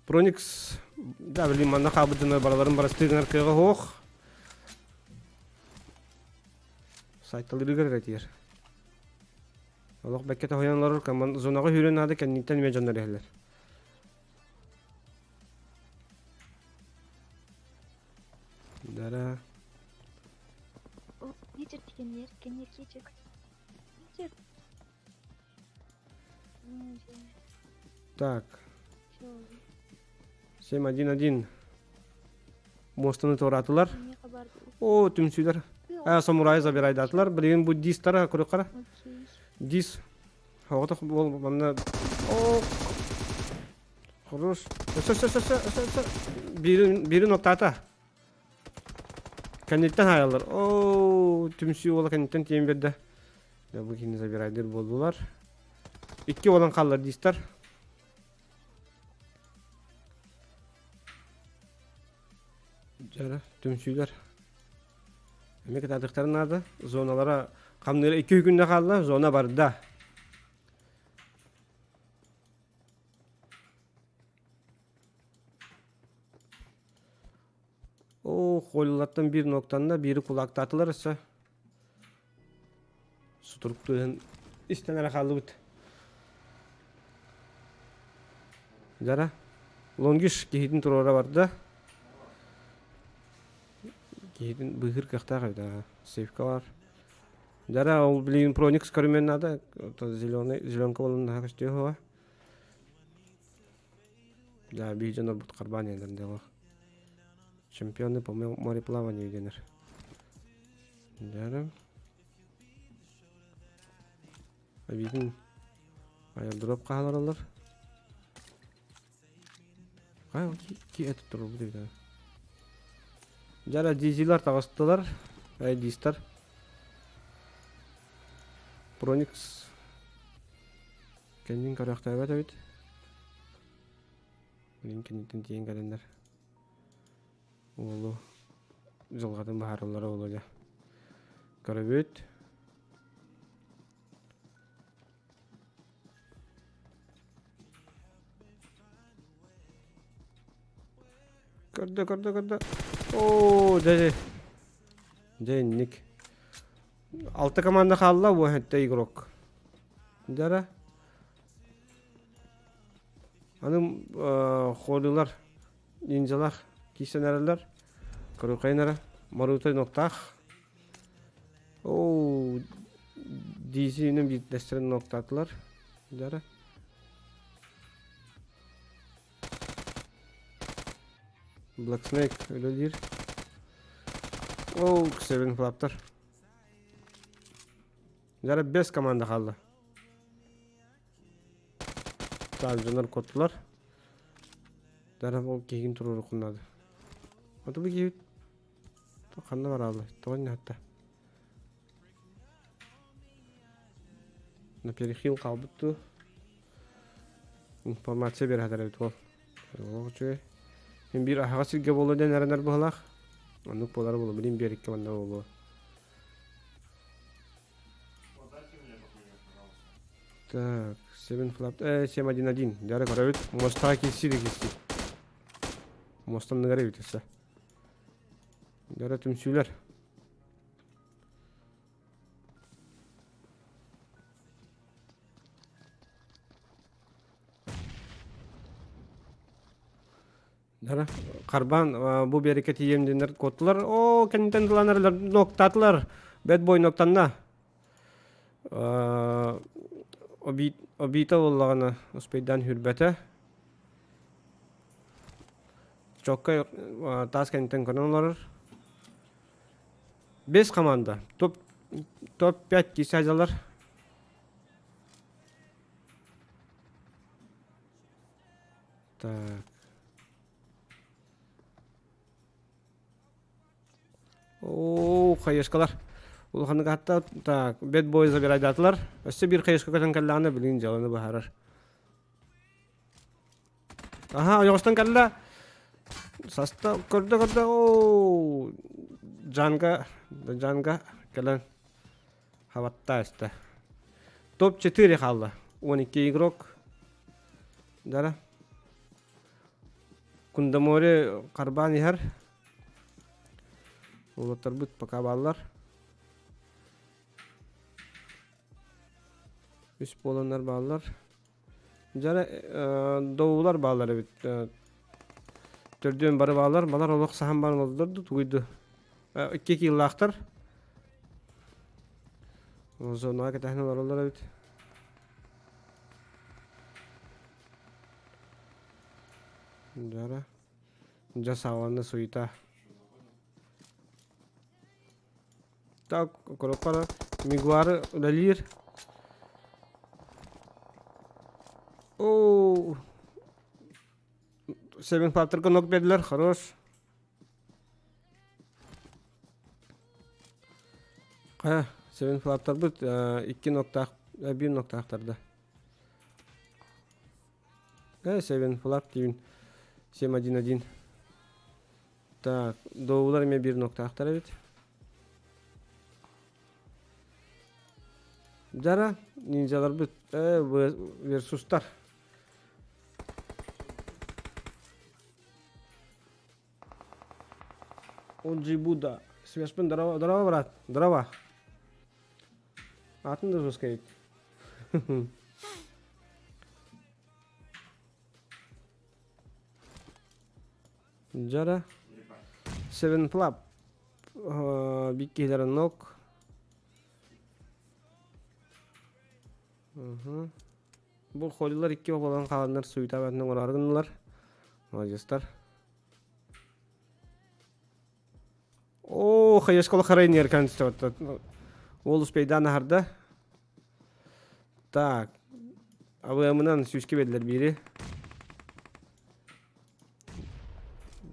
Проникс да билим манна хаалбыт дьоннор бараларын барастыы гынар кыаҕа суох. Сайталыырыгар эрэ тиийэр. Олох бэккэ тоһуйан олорор команд зонаҕа сүүрэн наада кэнниттэн эмиэ дьоннор иһэллэр. Дара. Кэннер, кэннер киэчик. Так. 7-1-1. Муостаны туораатылар. О, түмсүүлэр. А, самурай забирайдаатылар. Билигин бу дистара көрүөххэ. Дис. Оҕотох буол манна. О, хорош. Өссө, өссө, өссө, өссө, өссө. Биирин, биирин оттаата. Кэнниттэн хаайаллар. Оо, түмсүү уола кэнниттэн тиийэн биэрдэ. Дьэ, бу кини забирайдыр буоллулар. Икки уолан хааллар диистэр. Дьара, түмсүүлэр. Эмиэ кытаатыктарын наада. Зоналара хамныыра икки күннэ хаалла, зона барда. Оо, холлаттан биир ноктанна, биири кулаактаатылар өссө. Сутурук тыаһын истэн эрэ хааллыбыт. Дьара, Лонгиш киһитин туруора барда. Киһитин быыһыыр кыахтаах эбит аа. Сейфка бар. Дьара, ол билигин Проникс көрүмүөн наада. Зеленый, зеленка буолан наһаа көстүө суоҕа. Да, биир дьоннорбут харбаан иһэллэр дьэ Чемпионы по мореплаванию дэнэр. Дьэ Эбиитин аэродроп хаалараллар. Хай ки это турбут эбит. Дьара дизелар таҕыстылар. Ай дистар. Проникс Кэннин көрөөхтөөбөт эбит. Билин кэнниттэн тиийэн кэлэннэр уолу дьылҕатын быһаараллара буолуо дьэ. Көрөбүт. Көрдө, көрдө, көрдө. Оо, дьэ, дьэ. Дьэ, инник. Алта команда хаалла, уон игрок. Дьара. Аны хоолулар, ниндзялар киирсэн эрэллэр. Көрүөххэйин эрэ. Марута ноктаах. Оо, DC-нин биирдэстэрин ноктаатылар. Дьара. Black Snake үлэлиир. Оо, Seven Flap'тар. Дьара бэс команда хаалла. Так, дьоннор куоттулар. Дара ол киһигин туруорукун наада. Ото бу киһи ханна барааллай? Тоҕо иннэ На перехил хаалбыт дуу? Информация биэрэ сатар эбит уол. Олох үчүгэй. Мин биир аһаҕас сиргэ буолуо диэн эрэнэр быһалаах. Оннук буолара буолуо. Билин биэриккэ манна буолуо. Так, 7 флап, 7-1-1. Дьара көрөбүт. Мостаға киирсии да киирсии. Мостан ныгара эбит өссө. Дьара түмсүүлэр. Дара Карбан бу биэриккэ тиийэм диэннэр куоттулар. Оо, кэнниттэн тыланар ноктаатылар. Бэт бой ноктанна. Обита буоллаҕына успейдаан хүрбэтэ. Чоккай таас кэнниттэн көрөн олорор. Бес команда. Топ топ-5 киирсэ сылдьаллар. Так. Оо, хайышкалар. Улаханнык хатта так, бэт бой забирайдаатылар. Өссө биир хайышка көтөн кэллэҕинэ билигин дьыаланы быһаарар. Аха, ойоҕостон кэллэ. Саста көрдө көрдө оо Джанга Джанга кэлэн хабатта истэ. Топ-4 хаалла. 12 игрок. Дара. Кундамори карбаан иһэр. Уолаттарбыт пока бааллар. Үс буоланнар бааллар. Дьара доулар бааллар эбит. Төрдүөн бары бааллар. Балар олох саһан баран олордор ду тугуйду. Икки кииллаахтар. Зонаҕа кэтэһэн олороллор эбит. Дьара. Дьэ саҕаланна суета. Так, көрөххө Мигуары үлэлиир. Оо, Севен Факторга нок бердилер, хорош. Хайа, Севен Факторбыт икки ноктаах, биир ноктаахтарда. Севен Флаг диибин. 7-1-1. Так, доулар эмиэ биир ноктаахтар эбит. Дьара, ниндзяларбыт версустар. Оджи Будда. Связьпын здорово, здорово, брат. Здорово. Атын да жестко Дьара. Seven Flap. Биккилер нок. Бу холилар икки оҕолон хааланнар суютаабатын оҥороору гыннылар. Молодецтар. Оо, хайыскала харайнер Ол успейдаан аһарда. Так. АВМ-ынан сүүскэ биэрдилэр биири.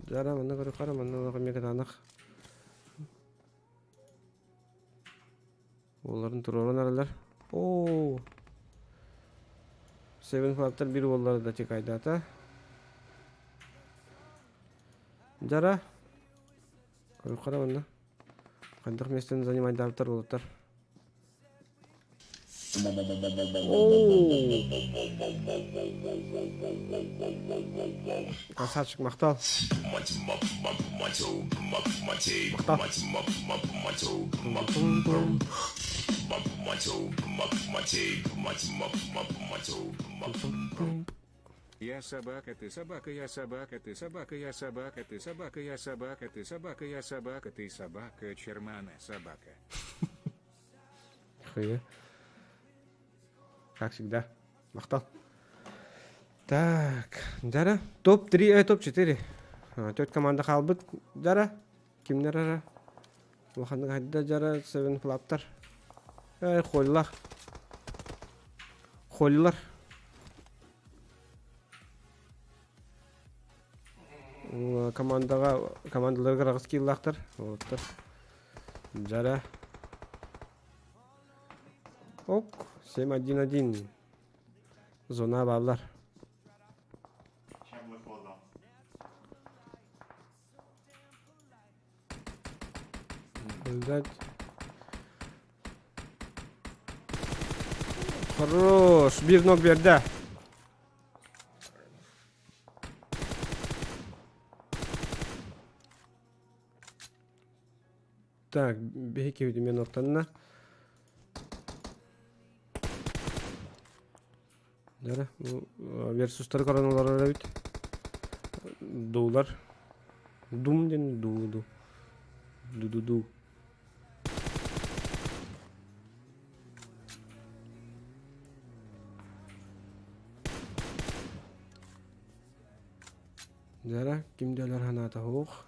Дара манна көрө хара манна олох эмиэ кытаанах. Уолларын туруоран аралар. Оо. Seven Флаттар биир уоллары да тикайдаата. Дара. Көрө хара манна. Хайдах миэстэни занимайдаабыттар уолаттар. Красавчик, махтал. Махтал. Я собака, ты собака, я собака, ты собака, я собака, ты собака, я собака, ты собака, я собака, ты собака, чермана собака. Хуя. Как всегда. Махтал. Так, дьара. Топ-3, топ-4. Төрт команда хаалбыт. Дьара. Кимнэр ара? Улаханнык хайда дьара Seven Club'тар. Эй, холлар. Холлар. Командаға командаларга аҕыс кииллаахтар. Олоттор. Дьара. Ок, 7-1-1. Зона бааллар. Чем выходом? Ждать. Хорош, биир ног биэрдэ. Так, биһиги мен ортанна. Дара, версустары көрөн олорор эбит. Дуулар. Дум диэн дуу ду. Ду-ду-ду. Дара, ким дөлөр ханаата хуох.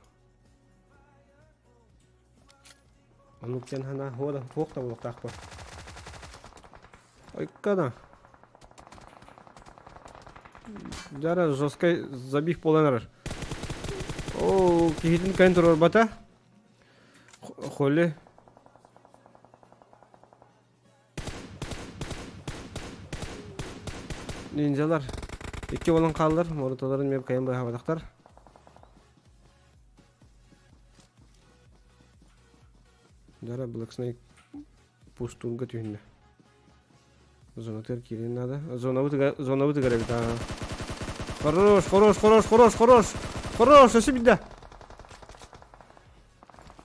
Оннук диэн санаа суох да буолуохтаах Айкана. Дьара жесткай забив буолан эрэр. Оо, киһитин кэлин туруорбата. Холи. Ниндзялар икки буолан хааллар, моруталарын эмиэ кыайан быыһаабатахтар. Дара Black Snake пустуурга түһүннэ. Зонатыгар киириэн наада. Зонабыт зонабытыгар эбит аа. Хорош, хорош, хорош, хорош, хорош! Хорош, өсө бидде.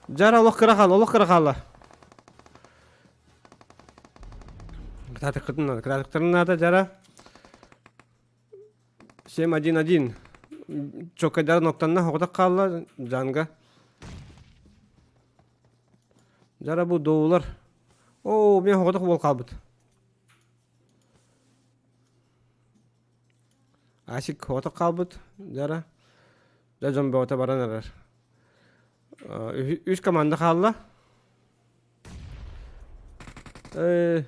Жара олох кыра хаалла, олох кыра хаалла. Кытаатыккытын надо, кытаатыктарын надо, жара. 7-1-1. Чокайдар ноктанна хоҕотох хаалла Джанга. Жара бу доулар. Оо, мен хоҕотох буол хаалбыт. Асик хоҕотох хаалбыт. Дьара. Дьэ дьон бөҕөтө баран эрэр. Үс команда хаалла. Э,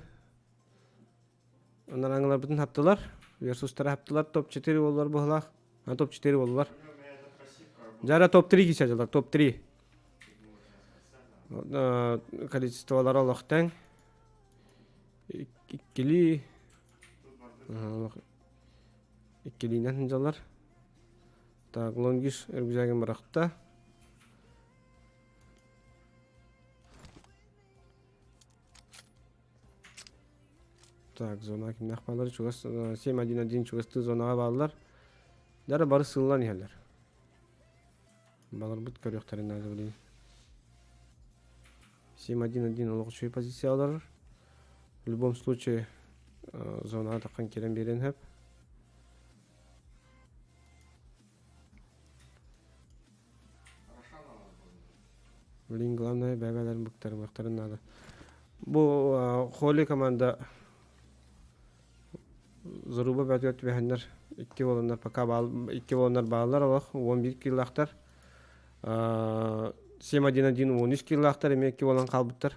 Анараҥыларбытын хаптылар. Версустары хаптылар. Топ-4 буоллар быһылаах. А, топ-4 буоллар. Дьара топ-3 кисе дьылар, топ-3. Количестволара олох тэҥ. Иккилии иккилиинэн дьалар. Так, Лонгиш рюкзагын бырахта. Так, зона кимнээх бааллар? Чугас 7-1-1 чугастыы зонаҕа бааллар. Дара бары сыыллан иһэллэр. Баларбыт көрүөхтэрин наада билигин. 7-1-1 олох үчүгэй позиция олорор. В любом случае зонаҕа таххан киирэн биэриэн сөп. Блин, главное бэбэлэрин быктарымыахтарын наада. Бу Холи команда Заруба бөтүгэр түбэһэннэр икки буоланнар пока баал икки буоланнар бааллар олох 11 киллаахтар. 7-1-1 13 киллаахтар эмиэ икки буолан хаалбыттар.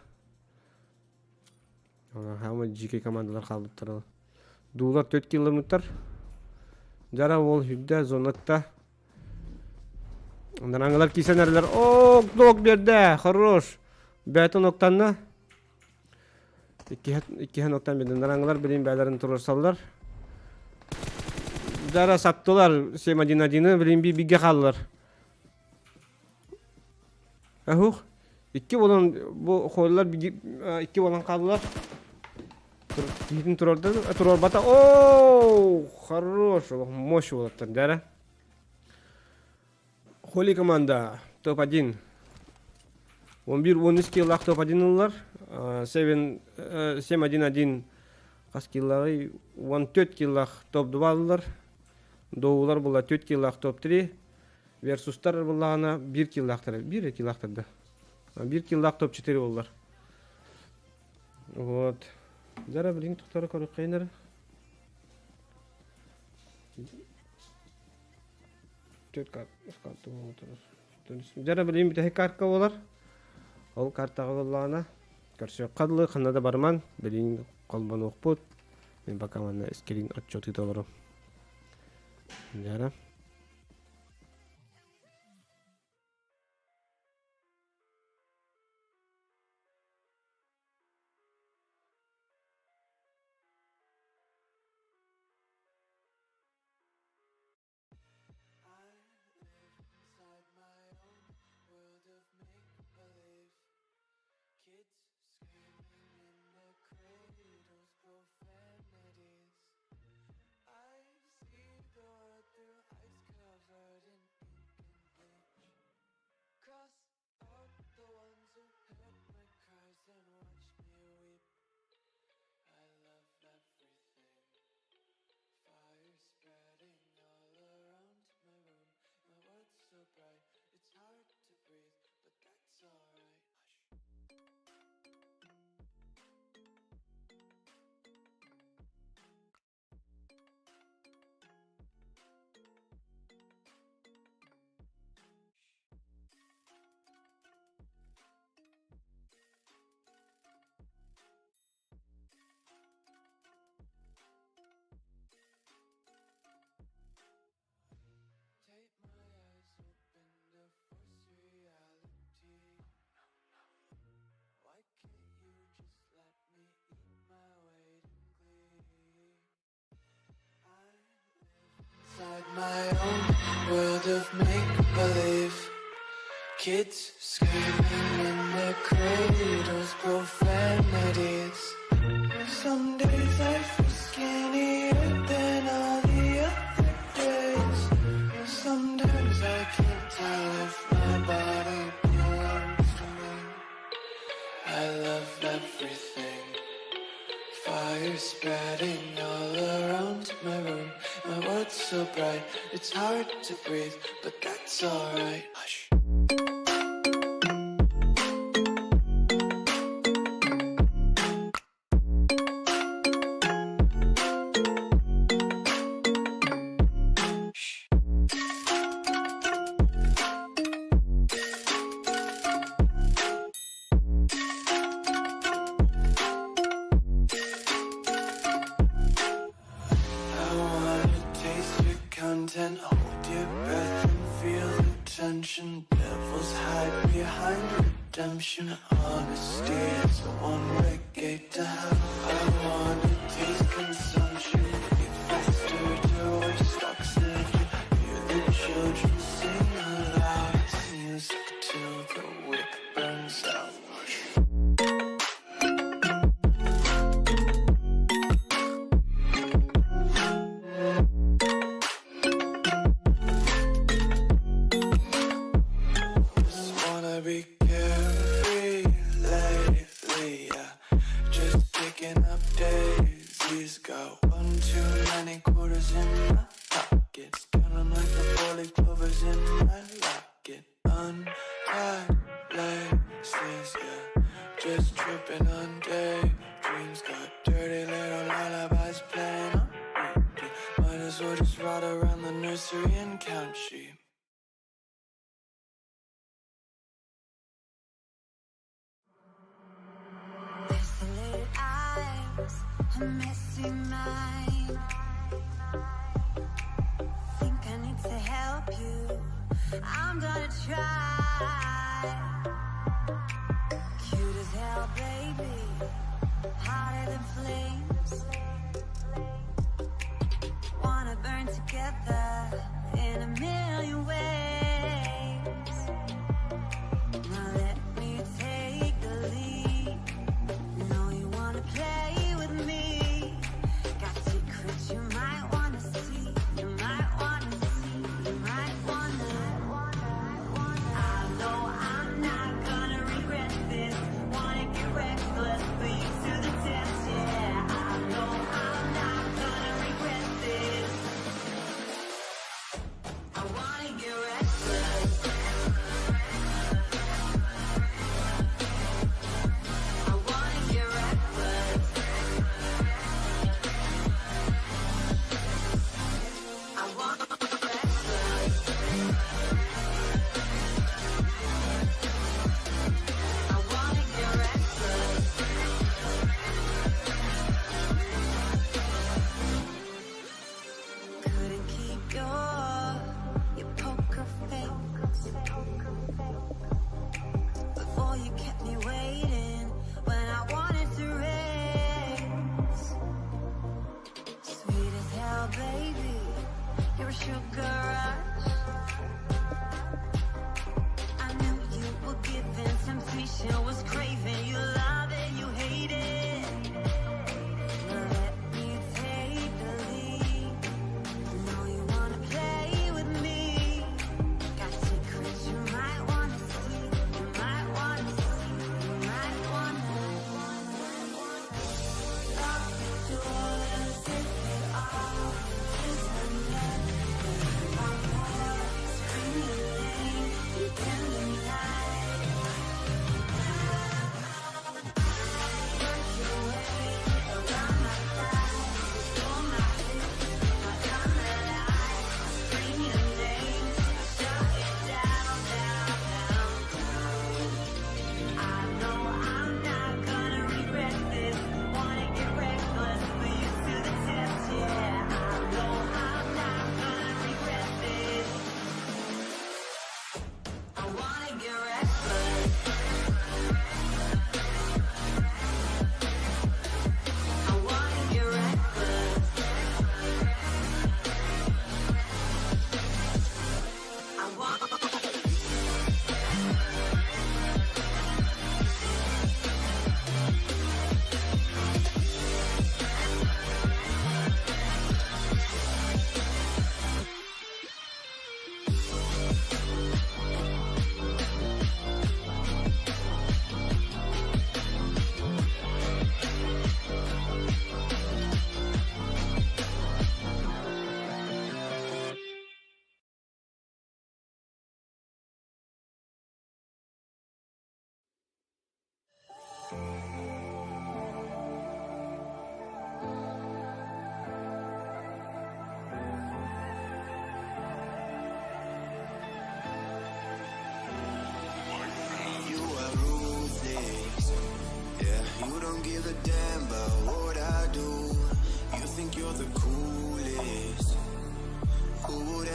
Хаама дьиикэй командалар хаалбыттар. Дуулар 4 килламмыттар. Дьара уол хүрдэ зонатта. Нарангалар кисэн эрэлэр. О, нок биэрдэ! Хорош! Бээтин октанна. Иккиһэн октан биэрдэ. Нарангалар билин бээлэрин туруорсаллар. Дара саптылар 7-1-1-ы билин бииргэ хааллар. Аһух, икки буолан бу хойлар икки буолан хааллылар. Киһитин турорда туруорбата. Оо, хорош, мощь уолаттар, дьара. Холи команда топ-1. 11-13 киллаах топ-1 ыллар. 7-1-1 хас киллааҕый? 14 киллаах топ-2 ыллар. Доулар була 4 киллаах топ-3. Версустар буллаҕына биир киллаахтар, биир киллаахтар да. Биир киллаах топ-4 буоллар. Вот. Дьара билигин тохторо көрүөххэйин эрэ. Төрт карта буола турар. Дьара билигин бүтэһик карта буолар. Ол картаҕа буоллаҕына көрсүөххэ дылы ханна да барыман билигин холбонуохпут. Мин пока манна скрин отчет ыыта олорум. Дьара. content. Hold your breath and feel the tension. Devils hide behind redemption. Honesty is a one-way gate to hell. I wanna taste consumption. Be faster to waste oxygen. Hear the children sing aloud. It's music till the wick burns out. Just wanna be carefree lately, yeah. Just picking up daisies. Got one too many quarters in my pockets. Count 'em like the four-leaf clovers in my locket. Untied laces, yeah. Just tripping on daydreams. Got dirty little lullabies playing on repeat. Might as well just ride around the nursery and count sheep. Isolated eyes, a messy mind. Think I need to help you. I'm gonna try. Cute as hell, baby. Hotter than flames. Wanna burn together in a million ways. Now let me take the lead. Know you wanna play with me. Got secrets you might wanna see. You might wanna see. You might wanna. I know I'm not gonna regret this. Wanna get reckless, put you to the test. Yeah, I know I'm not gonna regret this. I wanna get reckless. I wanna get reckless. I wanna get reckless. I wanna get reckless. Couldn't keep your poker face. Before you kept me waiting when I wanted to race. Sweet as hell, baby, you're a sugar rush. I knew you were giving, temptation was craving. You love it, you hate it. Now let me take the lead. Know you wanna play with me. Got secrets you might wanna see. You might wanna see. You might wanna. Lock the door and zip it off. Kiss my neck, my heart, scream your name. You can deny. Work your way around my thighs, pull my hips, I come alive. Scream your name, shut it down, down, down, down. I know I'm not gonna regret this. Wanna get reckless, put you to the test. Yeah, I know I'm not gonna regret this. I wanna get reckless. I wanna get reckless. I want. You are ruthless. Yeah, you don't give a damn about what I do. You think you're the coolest. Who would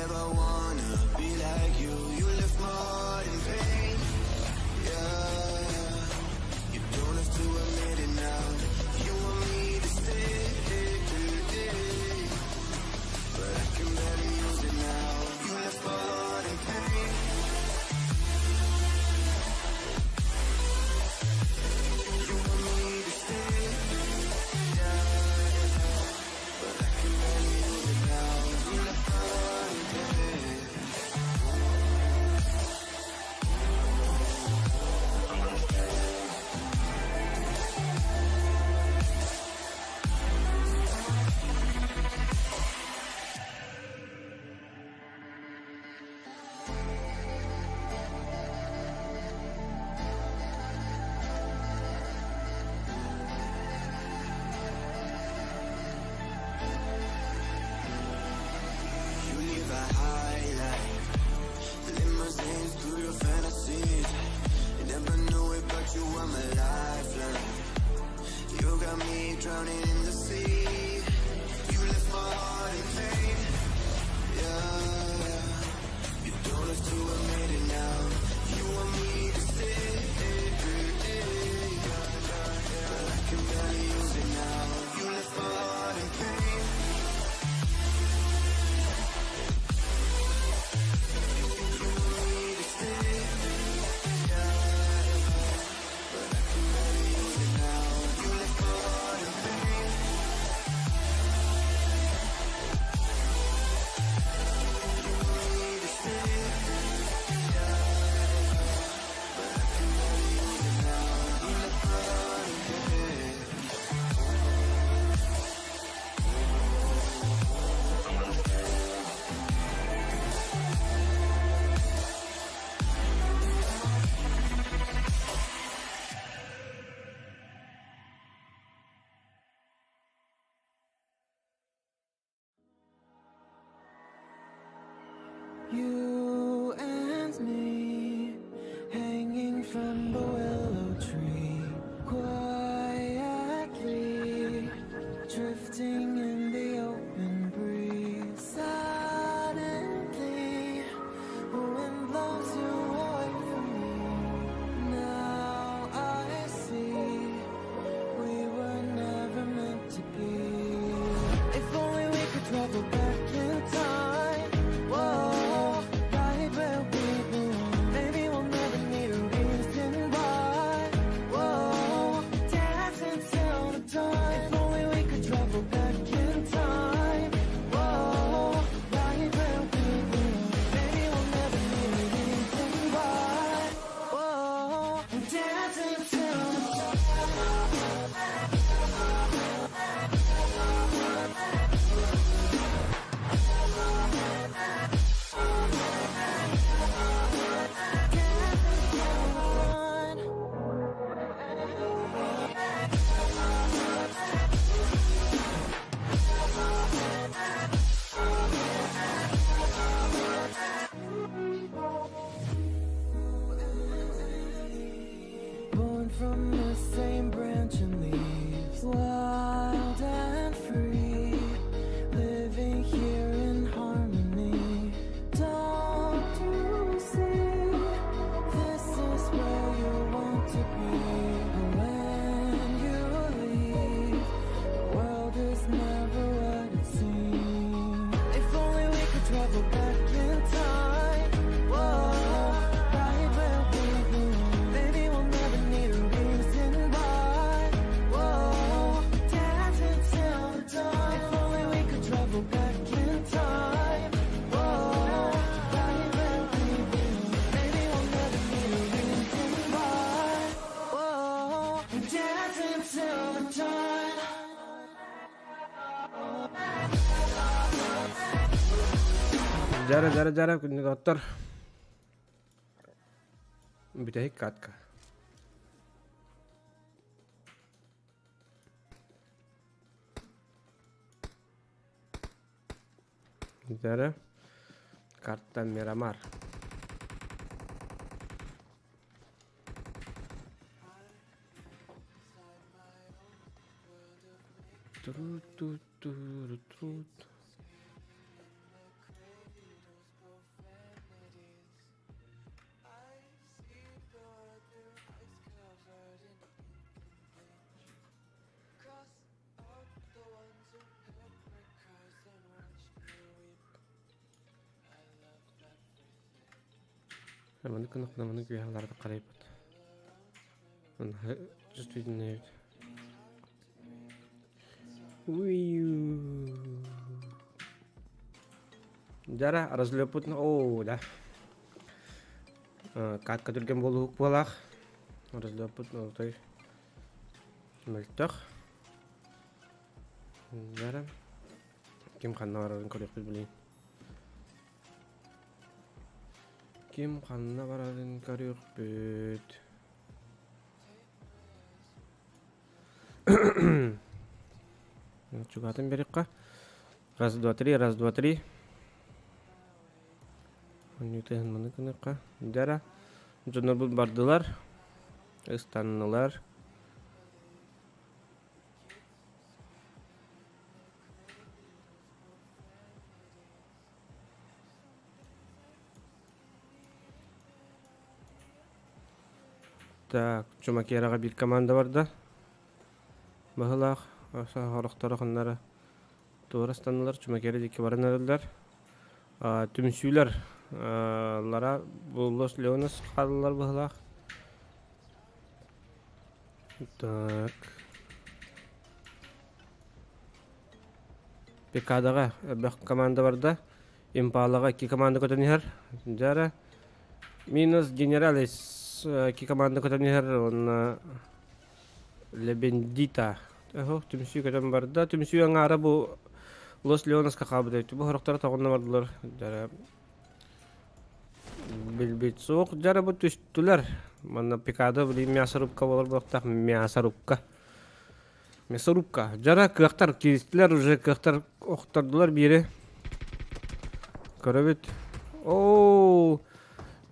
drowning in the sea. You left my heart in pain. Yeah, yeah. You don't have to admit it now. You want me to stay. But I can barely use it now. You left my heart in pain. You want me to stay. But I can barely use it now. You left my heart in pain. You want me to stay. But I can barely use it now. You left my heart in pain. You and me hanging from the willow tree, quietly drifting in the open breeze. Suddenly, the wind blows you away from me. Now I see we were never meant to be. If only we could travel back in time. Whoa, right where we belong. Maybe we'll never need a reason why. Whoa, dance until the dawn. If only we could travel back in time. Whoa, right where we belong. Maybe we'll never need a reason why. Whoa, dance until the dawn. Born from the same branch and leaves, wild and free, living here in harmony. Don't you see? This is where you want to be. But when you leave, the world is never what it seems. If only we could travel back in time. Whoa, right where we belong. Maybe we'll never need a reason why. Whoa, dance until the dawn. If only we could travel back in time. Whoa, right where we belong. Maybe we'll never need a reason why. Whoa, dance until the dawn. Дьара дьара дьара күннүк Бүтэһик катка. Дьара карта Мирамар. Тру-ту-ту-ру-тру. Маны кынахна маны күйәләрді қарайбыт. Чувствительный. Дьара разлепут о да. Катка түрген болук буолах. Разлепут той мөлтөх. Дьара ким ханна барарын көрүөхпүт билин. Ким ханна барарын көрүөхпүт. Чугатын берикка. Раз, два, три, раз, два, три. Ньютон маны кыныкка. Дьара. Дьоннорбут бардылар. Ыстаннылар. Так, Чумакераҕа биир команда барда. Баһылаах сорохторо ханнара туора ыстаннылар, Чумакера диэки баран эрэллэр. Түмсүүлэр лара Лос Леонес хааллылар быһылаах. Так. Пикадаҕа элбэх команда барда. Импалаҕа икки команда көтөн иһэр. Дьара Минус Генералис икки команда көтөн иһэр уонна Лебендита. Оһох түмсүү көтөн барда. Түмсүү аҥаара бу Лос Леоноска хаалбыт эбит. Бу сорохторо тоҕунна бардылар. Дьара билбит суох. Дьара бу түстүлэр. Манна Пикадо билим мясорубка буолар буолуохтаах. Мясорубка. Мясорубка. Дьара кыахтар киристилэр уже кыахтар охтордулар биири. Көрөбүт. Оо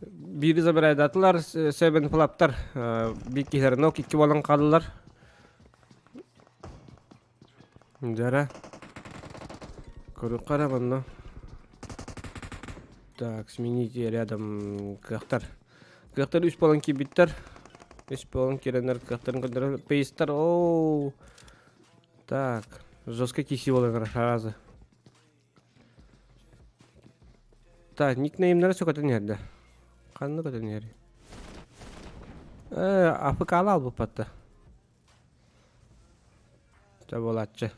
биири забирайдатылар Seven Club'тар биир киһилэрин ок икки буолан хааллылар. Дьара. Көрүөххэ эрэ манна. Так, смените рядом кыахтар. Кыахтар үс буолан киирбиттэр. Үс буолан киирэннэр кыахтарын көрдөрөр. Пейстар, оу. Так, жестко киси буолан сразу. Так, никнеймнары сөкөтөн иһэрдэ. Ханна көтөн иһэр? Э, АФК-ла албыппатта. Чэ буолааччы.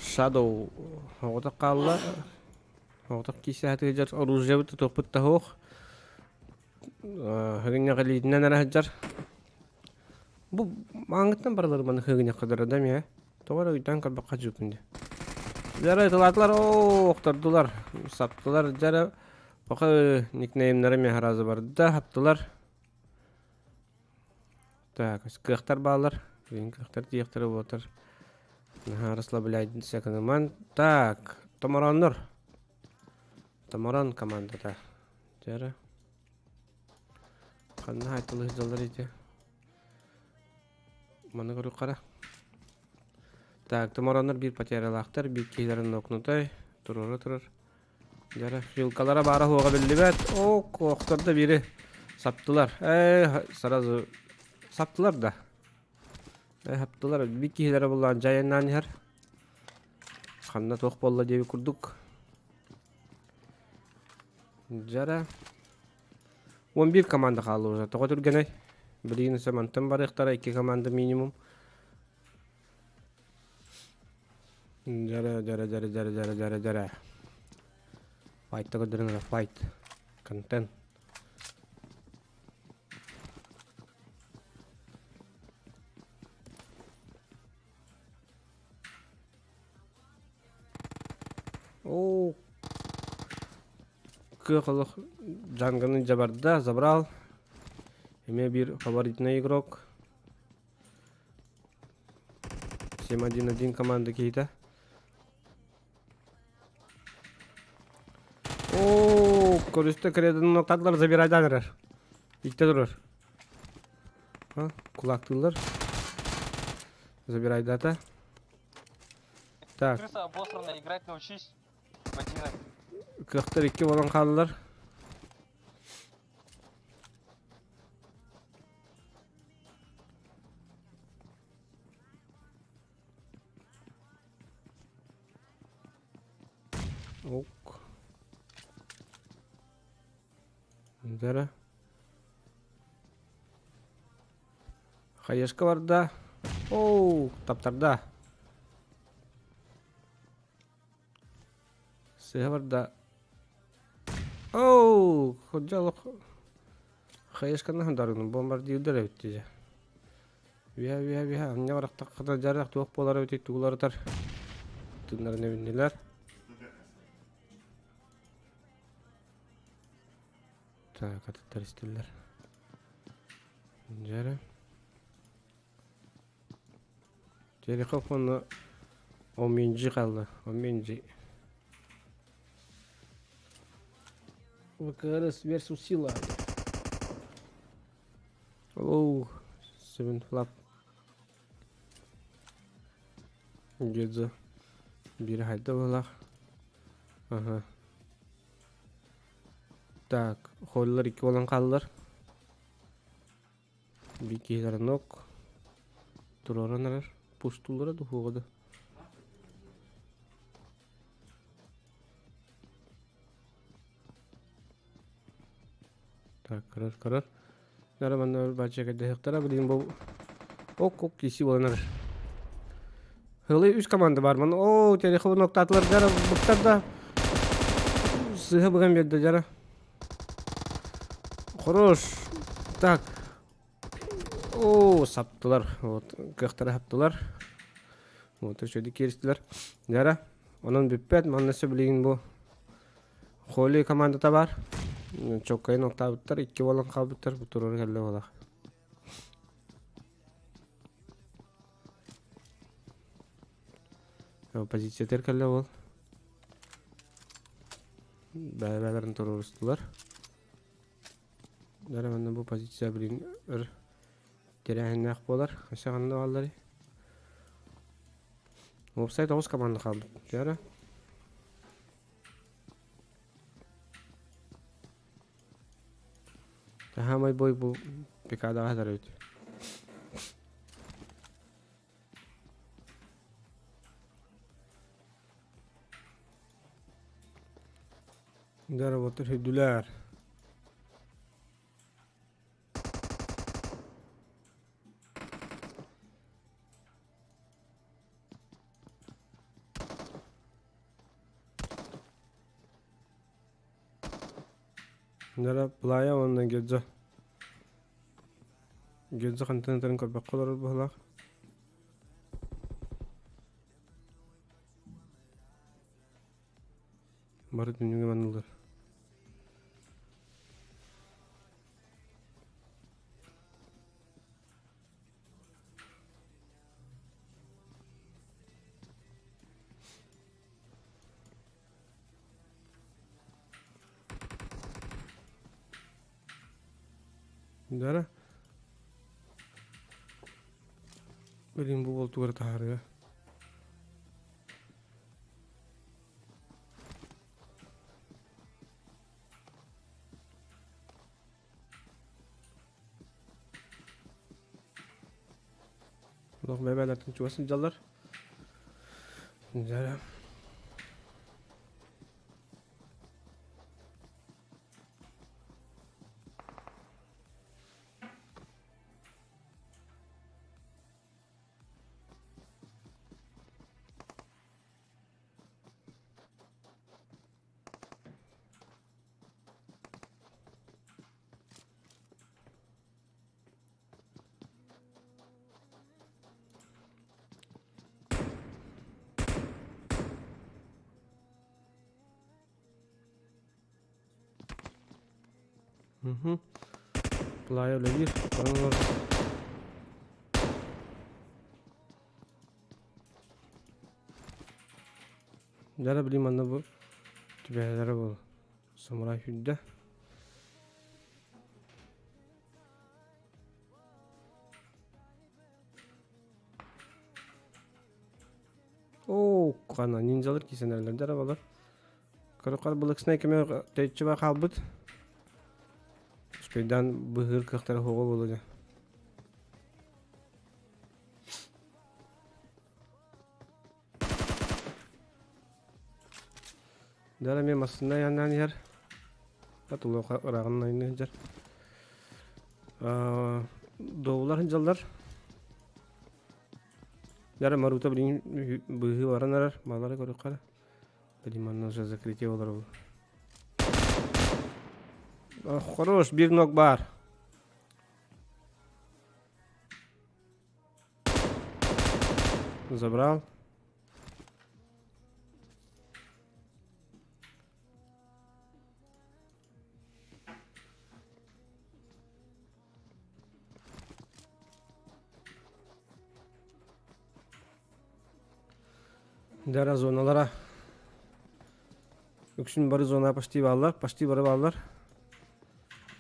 Shadow оҕото хаалла. Оҕотох киисэ сылдьар оружиебыт тутуохпут да суох. Хыгынньах илиитинэн эрэ сылдьар. Бу мааҥҥыттан барылар маны хыгынньахха да эмиэ. Тоҕо эрэ өйдөөн көрбөххө дьууппун дии. Дьэ ытылаатылар, оо, охтордулар, саптылар, дьэ эрэ пока никнеймнэрэ эмиэ сразу барда, хаптылар. Так, кыахтар бааллар. Билигин кыахтар диэхтэрэ буолтар. Наһаа расслабляйтесь гыныман. Так, томорооннор. Томороон командата. Дьэ Ханна хайтылы сылдьаллар ити? Маны көрүөххэ Так, томорооннор биир потерялаахтар, биир киһилэрин нокнутай туруора турар. Дьара, вилкалара баара суоҕа биллибэт. О, охтордо биири саптылар. Ээ, сразу саптылар да. Ээ, саптылар. Биир киһилэрэ буллаан дьайаннаан иһэр. Ханна туох буолла диэбит курдук. Дьара. 11 команда хаалла уже. Тоҕо түргэнэй? Билигин өссө мантан барыахтара икки команда минимум. Дьэрэ, дьэрэ, дьэрэ, дьэрэ, дьэрэ, дьэрэ, дьэрэ. Файтта көрдөрүҥ эрэ, файт. Контент. Оо, кыах олох Джанганы дьабарда, забрал. Эмиэ биир фаворитный игрок. 7-1-1 команда киһитэ. Оо, көрүстэ кредоны ноктадылар забирайдан эрэр. Икте турар. А, кулактыылар. Забирайдата. Так. Крыса обосранная, играть научись. Ботинок. Кыахтар икки буолан хааллылар. Ок. Дара. Хаешка барда. Оу, таптарда. Сыһа барда. Оу, ходьалык. Хайысканы хандарыгын бомбардиирдэр эбит дии. Үһэ үһэ үһэ анньа барахтаххына дьарах туох буолар эбитий тугуларытар тыыннарын эбиннилэр. Так, атыттар истиллэр. Дьэрэ. Терехов уонна Оминджи хаалла. Оминджи. ВКРС versus сила. Оу, Seven Flap. Гедзо. Биир хайда буолах. Ага. Так, холлар икки буолан хааллар. Биир киһилэрэ нок туруоран эрэр. Пустуулара духуоҕа да. Так, көрөр, көрөр. Нара манна бачча билин бу ок-ок киси буолан эрэр. Хылы үс команда бар ман. Оо, Тереховы ноктаатылар дьара быктар да. Сыһа быган берді дьара. Хорош. Так. Оо, саптылар. Вот, кыахтара саптылар. Вот, үчүгэй кииристилэр. Дьара. Онон бүппэт. Манна сөбүлигин бу Холи командата бар. Чоккайын оттаабыттар, икки буолан хаалбыттар, бу туруору кэллэ буолах. Позициятыгар кэллэ буол. Бэйэ-бэйэлэрин туруорустулар. Дара манна бу позиция билин өр тэрээһиннээх буолар. Өссө ханна баалларый? Уопсай тоҕус команда хаалбыт. Дьара. Таһаамай бой бу пикадаҕа сытар эбит. Дороботтор үрдүлэр. Нара Плая уонна Гедзо. Гедзо хантан ытарын көрбөккө олорор быһыылаах. Бары түннүгэ маннылар. Дара. Билин бу болтугар таһаарыа. Олох бэбэлэртэн чугас сылдьаллар. Дьэ. Мгм. Плая үлэлиир. Баран Дьара билим манна бу түбэһэлэрэ буол. Самурай сүүрдэ. Оо, хана ниндзялар киисэнэллэр дьара балар. Көрөхөр былыкснай кеме тэйчи ба хаалбыт. Успейдан быһыыр кыахтара хуоҕа буолуо дьэ. Дьара эмиэ массыына айаннаан иһэр. Атылыаха ырааҕын айанныы сылдьар. Доулар сылдьаллар. Дьара Марута билигин быыһыы баран эрэр. Балары көрүөххэ эрэ. Билигин манна уже закрытие олоробун. Хорош, биир ног баар. Забрал. Дара зоналара үксүн бары зона почти бааллар, почти бары бааллар.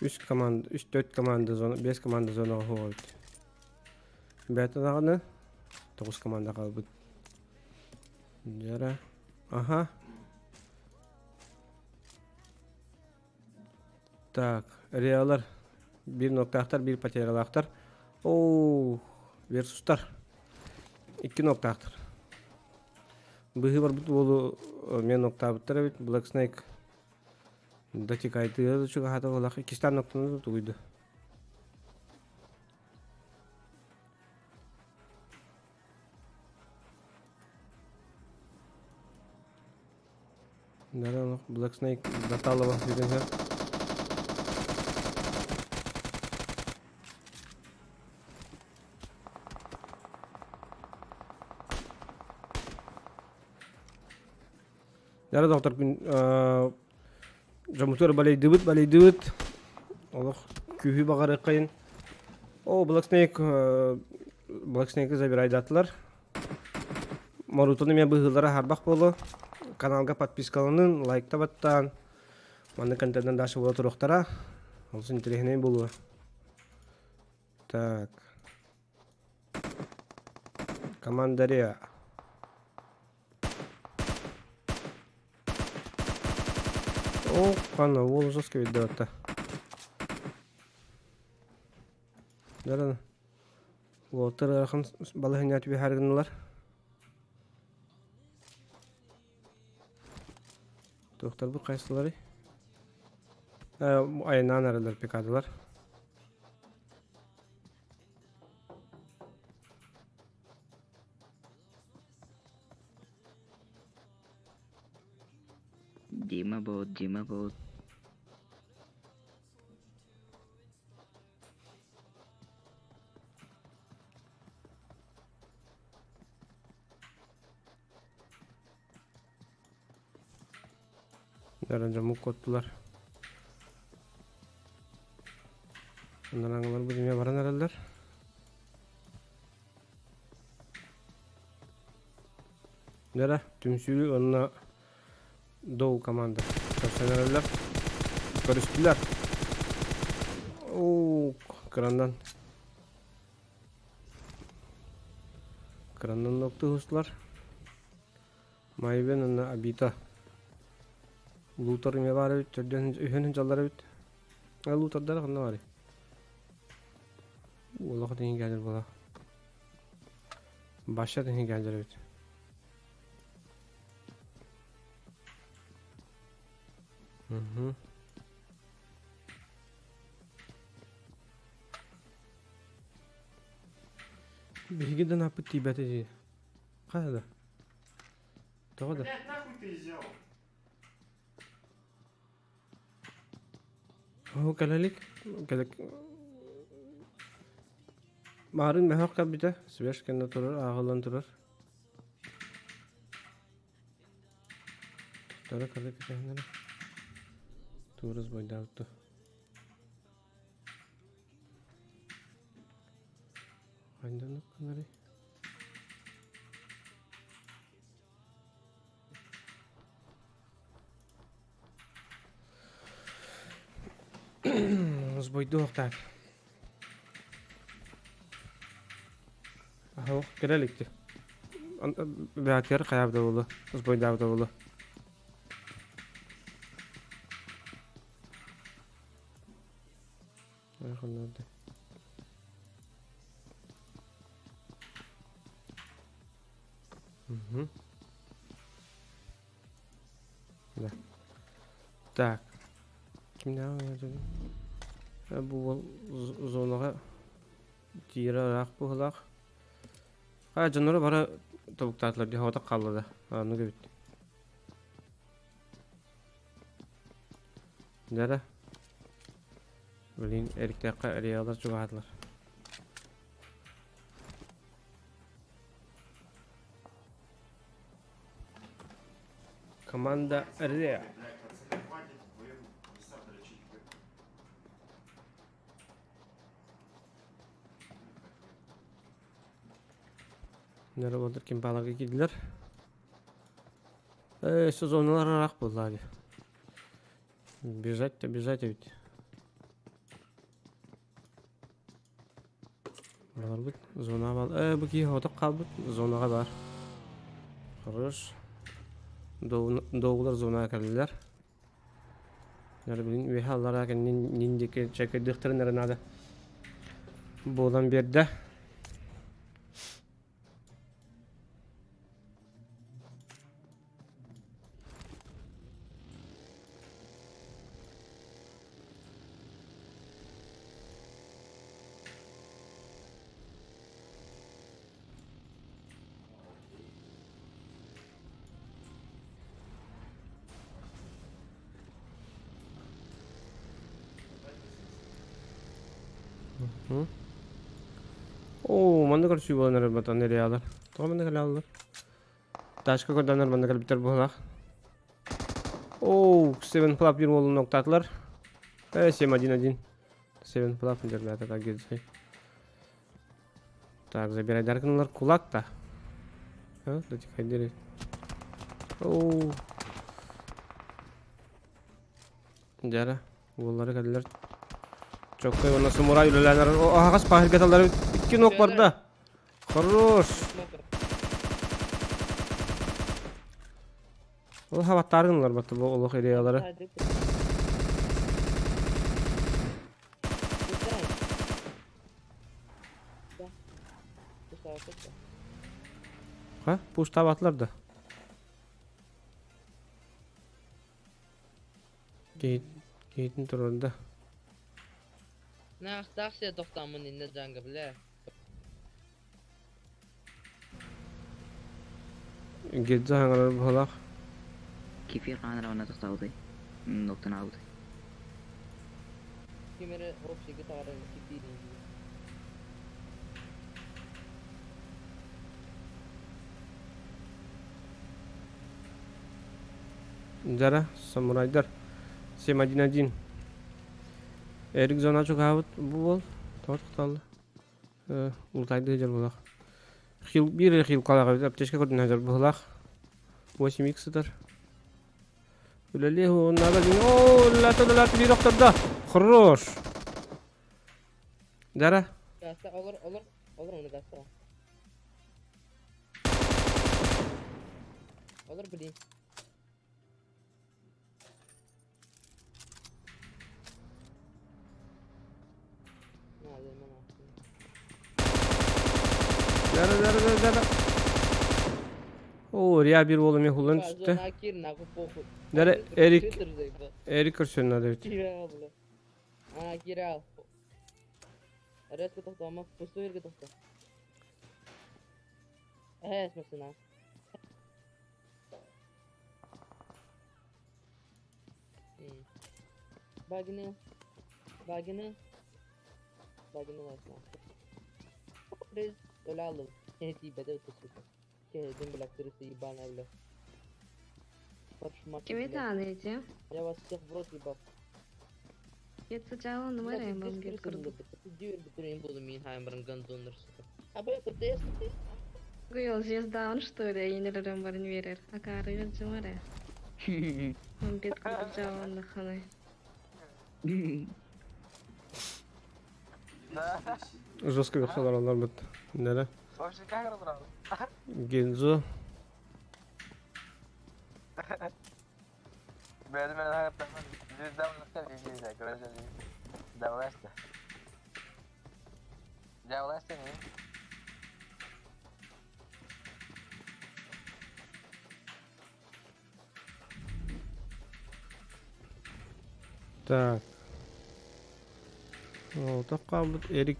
Үс команда, үс төрт команда зона, бес команда зонаҕа суох эбит. Бэйэтэ даҕаны тоҕус команда хаалбыт. Дьара. Аха. Так, реалар биир ноктаахтар, биир потерялаахтар. Оо, версустар. Икки ноктаахтар. Быһыы барбыт уолу мен ноктаабыттар эбит. Black Snake Датикайтыга да чугаһаата буолах. Иккистээн ноктаны тугуйду. Наверное, Black Snake Баталова деген Яра доктор күн дьоммутугар балайдыбыт, балайдыбыт. Олох күүһү баҕарыаххайын. О, Black Snake, Black Snake забирайдатылар. Морутун эмиэ быһыылара харбах буолуо. Каналга подпискаланын, лайкта баттаан, маннык контентынан дальше буола туруохтара. Олус интэриэһинэй буолуо. Так. Команда Реа. О, ханна уол жестко видеота. Даран. Уолаттар ыарахан балаһыанньа түбэһэр гыннылар. Туохтарбыт хайсыларый? Айаннаан аралар пикадылар. Дима бот, Дима бот. Дьоммут куоттулар. Анараҥылар бу эмиэ баран эрэллэр. Дьэ түмсүү уонна Доу команда көрсөн эрэллэр. Көрүстүлэр. Оо, кыраннан. Кыраннан ноктуһустулар. Майбен уонна Абита. Лутер эмиэ баар эбит, төрдүөн үһүөн сылдьаллар эбит. Лутердара ханна баарый? Олох тиһин кэлэр буола. Баша тиһин кэлэр эбит. Угу. Биһиги да напыт тиийбэтэ дии. Хайа да? Тоҕо да? Блять, нахуй ты сделал? Оо, кэлэлик. Кэлек. Маарын мөһөх кэлбитэ. Свеж кэннэ турар, ааҕыллан турар. Тара кырдык кэтэһиннэрэ. Туурус бойдаабытту. Хайдан гынарый? Сбойдуохтаах. Аһа, кэлэ иликти. Бээтигэр хайаабыта буолуо, сбойдаабыта буолуо. Угу. Да. Так. Кимнээх бу уол зонаҕа тиийэрэ ыраах быһыылаах. А дьонноро бары тобуктаатылар дии соҕотох хаалла да. Оннук эбит. Дьэ Блин, эриктэххэ реалар чугаһаатылар. Команда Ре. Наработар кимпаларга киирдилэр. Э, сезонлар ыраах буолла дии. Бежать-то бежать ведь. Баларбыт зонаҕа бал. Э, бу киһи хотох хаалбыт зонаҕа бар. Хорош. Доугулар зонаҕа кэллилэр. Нары билин үөһэ аллараа кэннин нин диэки чэкэйдиэхтэрин эрэ наада. Буолан биэрдэ. Оо, манна көрсүү буолан эрэр батан реалар. Тоҕо манна кэлэ Тачка көрдөнөр манна кэлбиттэр быһылаах. Оу, Seven Club биир уолун ноктаатылар. Э, 7-1-1. Seven Club ребята, так гидзай. Так, забирай даркыналар кулак та. А, да Оу. Дьара, уоллары кэллэр. Чоккой уонна самурай үлэлээн аһаҕас паһыргаталлар икки нок барда. Хорош. Ол хабаттааргынлар батты бу олох идеялары. Ха, пуштабатылар да. Киһитин турарда. Наахтаах сиэ тохтооммун иннэ дьаҥга бля. Гедза хаҥарар быһалаах. Кефир хаан равна тохтообутай? Ноктанаабытай. Ким эрэ общийга таҕаран кефирин дии. Дьара, самурайдар. 7-1-1. Эрик зона чугаһаабыт бу буол. Тоҕо тохтоолло? Ултайды сылдьар быһылаах. Хил биир хилкалаах эбит, аптечка көрдүн сылдьар быһылаах. 8 сытар. Үлэлиэ уоннаада дин. Оо, үлэлээтэ үлэлээтэ биир охтордо. Хорош. Дара. Гаста олор олор олор оны гаста. Олор блин. Дара дара дара дара. Оо, Риа биир уол эмиэ хуллан түстэ. Дара Эрик Эрик көрсөн надо ведь. А, Кирилл. Резко тохтомо, пустую эргэ тохто. Ээ, смысына. Багины. Багины. Багины ласна. Приз өлалым. Тиийбэтэ сука. Киһитин бля крыса ебаная бля. Кими даҕаны Я вас всех в рот ебал. Ет сначала номер бомбит курдук. Гуйл звезда он что ли, енеререм барин верер. Акары жымаре. Бомбит курдук жауан наханы. Жестко бөхсалар олар бит. Нере? Вообще как разраб? Гензо. Так. Ол хаалбыт Эрик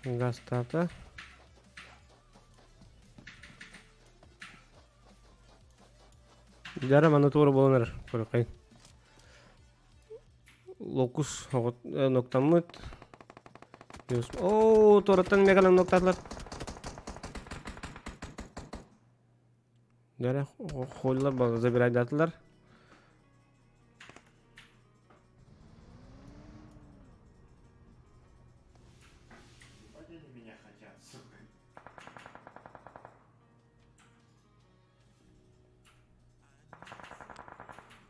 гастаата. Дьара манна туора буолан эрэр көрөххөйүн. Локус ноктаммыт. Оо, туораттан мегалан ноктаатылар. Дьара холлар забирайдаатылар.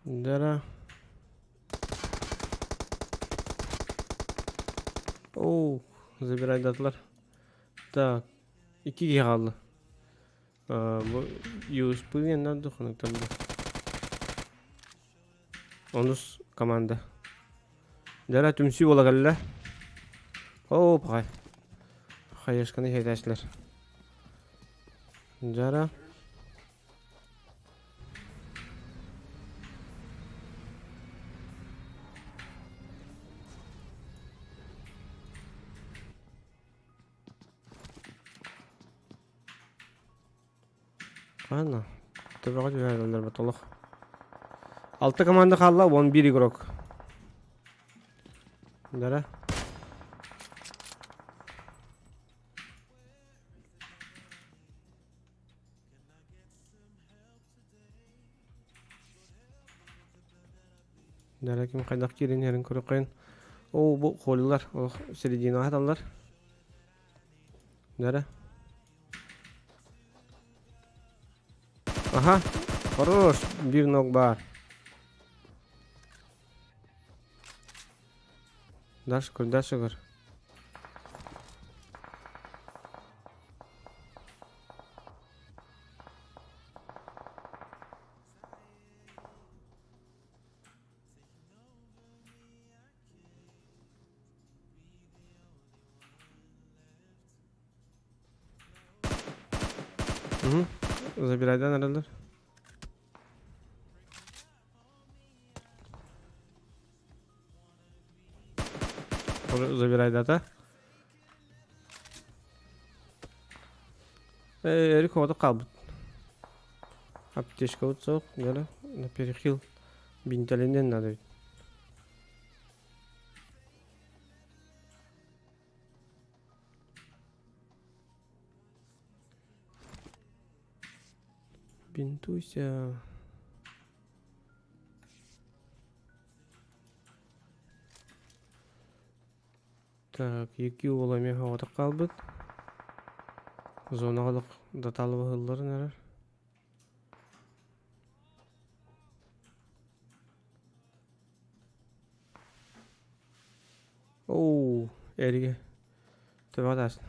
Дара. Оу, забирайдаатылар. Так, икки киһи хаалла. Бу USP диэн духаныктан бу. Онус команда. Дара түмсүү буола кэллэ. Оо, пахай. Хаешканы иһэтээчилэр. Жара. Ладно, төбөҕө түһэрэллэр ботолох. Алта команда хаалла, 11 игрок. Дара. Дара ким хайдах киирэн иһэрин көрөххөйүн. Оо, бу холлар, ох, середина хаталлар. Дара. Аха, хорош, биир ног баар. Дальше көр, дальше көр. Угу. Забирайдан эрэллэр. Забирайдата. Эрик оҕото хаалбыт. Аптечкабыт суох, дьэ на перехил бинтэлинэн надо ведь. Бинтуйся. Так, екі уол эмиэ оҕото хаалбыт. Зонаҕа датаалыбаһылларын эрэр. Оу, эригэ. Төбөҕө таасна.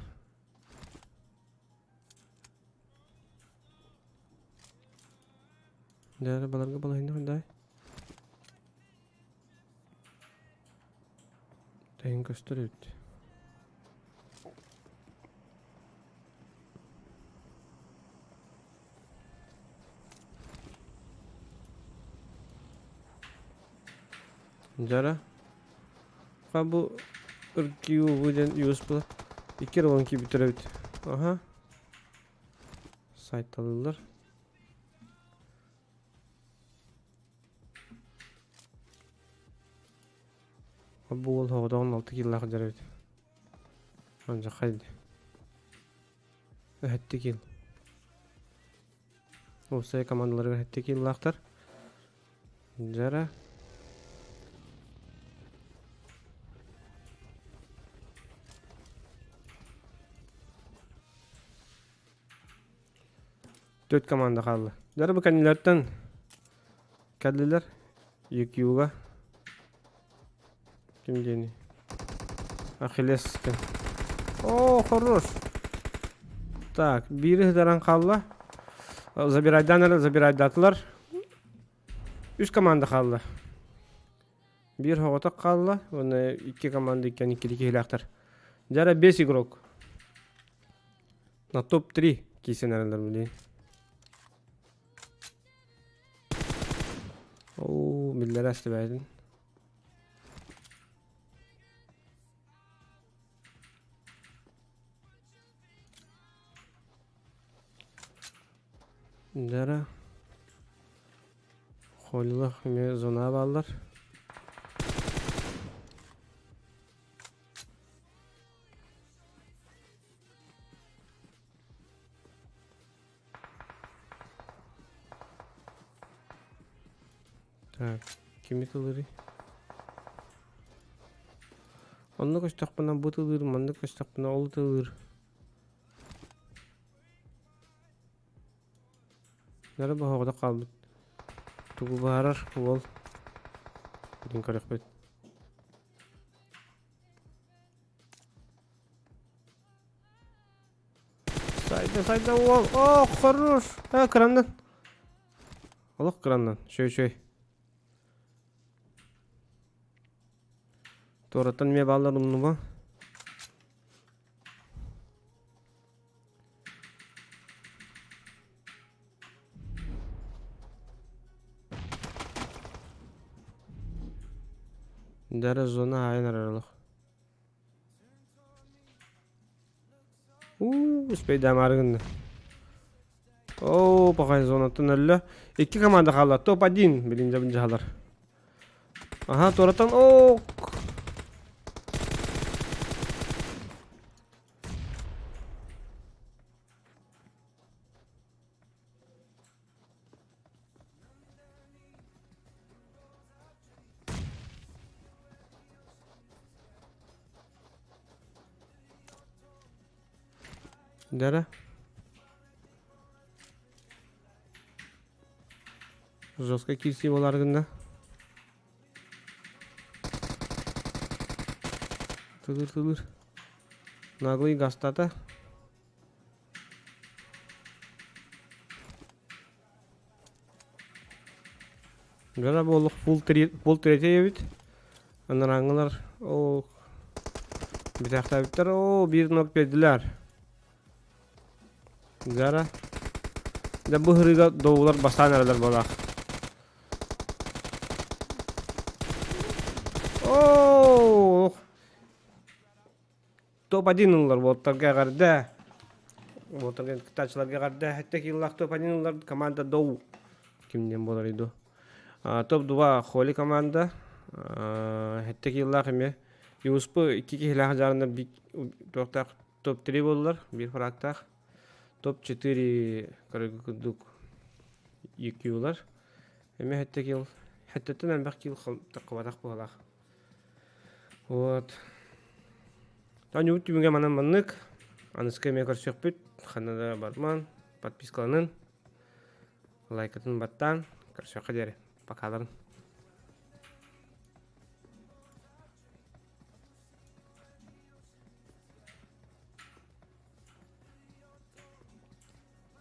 Дьэ, баларга балаһынньах дай. Тэһин көстөр эбит. Дьара. Ха бу ыркиу бу диэн юус була. Икки ролон киирбиттэр эбит. Аха. Сайталыыллар. Бу уол оҕотоҕун алта киилэлээх дьар эбит. Алдьархай дии. Эһэтти киил. Уопсай командаларыгар эһэтти кииллаахтар. Дьара. Төрт команда хаалла. Дьара бу кэннилэртэн кэллилэр. EQ-га. Ким диэний? Ахиллес ким? О, хорош. Так, биири ыдаран хаалла. Забирайдаан эрэ забирайдаатылар. Үс команда хаалла. Биир соҕотох хаалла уонна икки команда иккиэн иккилии киһилээхтэр. Дьара бес игрок. На топ-3 киирсэн эрэллэр билигин. Оо, биллэрэ астыбаатын. Дара. Холлах эмиэ зона бааллар. Так, кими тылырый? Онно көстөхпүнэ бу тылыыр, манна көстөхпүнэ ол тылыыр. Нары боһоҕото хаалбыт. Тугу баарар уол. Бүтүн көрөхпүт. Сайда, сайда уол. О, хорош. А, кыраннан. Олох кыраннан. Шөй, шөй. Туораттан эмиэ бааллар умнума. Дара зона аайын арарылах. Уу, успейдаамаары гынна. Оо, пахай зонаттан өллө. Икки команда хаалла. Топ-1 билин дьабын дьаһалар. Аха, туоратан ок. Дара. Жестко кирси болар гында. Тылыр тылыр. Наглый гастата. Дьоно буолуох фул третий эбит. Анарааҥҥылар ол бүтээхтээбиттэр. Оо, биир ног биэрдилэр. Жара. Дьэ бу һырыыга доулар бастаан эрэлэр буолаах. Оо, Топ-1 ыллар уолаттарга эҕэрдэ. Уолаттарга кыттааччыларга эҕэрдэ. Сэттэ киилэлээх топ-1 ыллар команда Доу. Ким диэн буоларый дуу? Топ-2 Холи команда. Сэттэ киилэлээх эмиэ. Юспу икки киһилээх дьаарыннар туохтаах топ-3 буоллар, биир фрактаах. Топ-4 көрөргө курдук EQ-лар. Эмиэ сэттэ киил. Сэттэттэн элбэх киил таххыбатах быһалаах. Вот. Оонньуубут түмүгэ манан маннык. Аныска эмиэ көрсүөхпүт. Ханна да барман. Подпискаланын. Лайкатын баттаан. Көрсүөххэ диэри. Покаларын.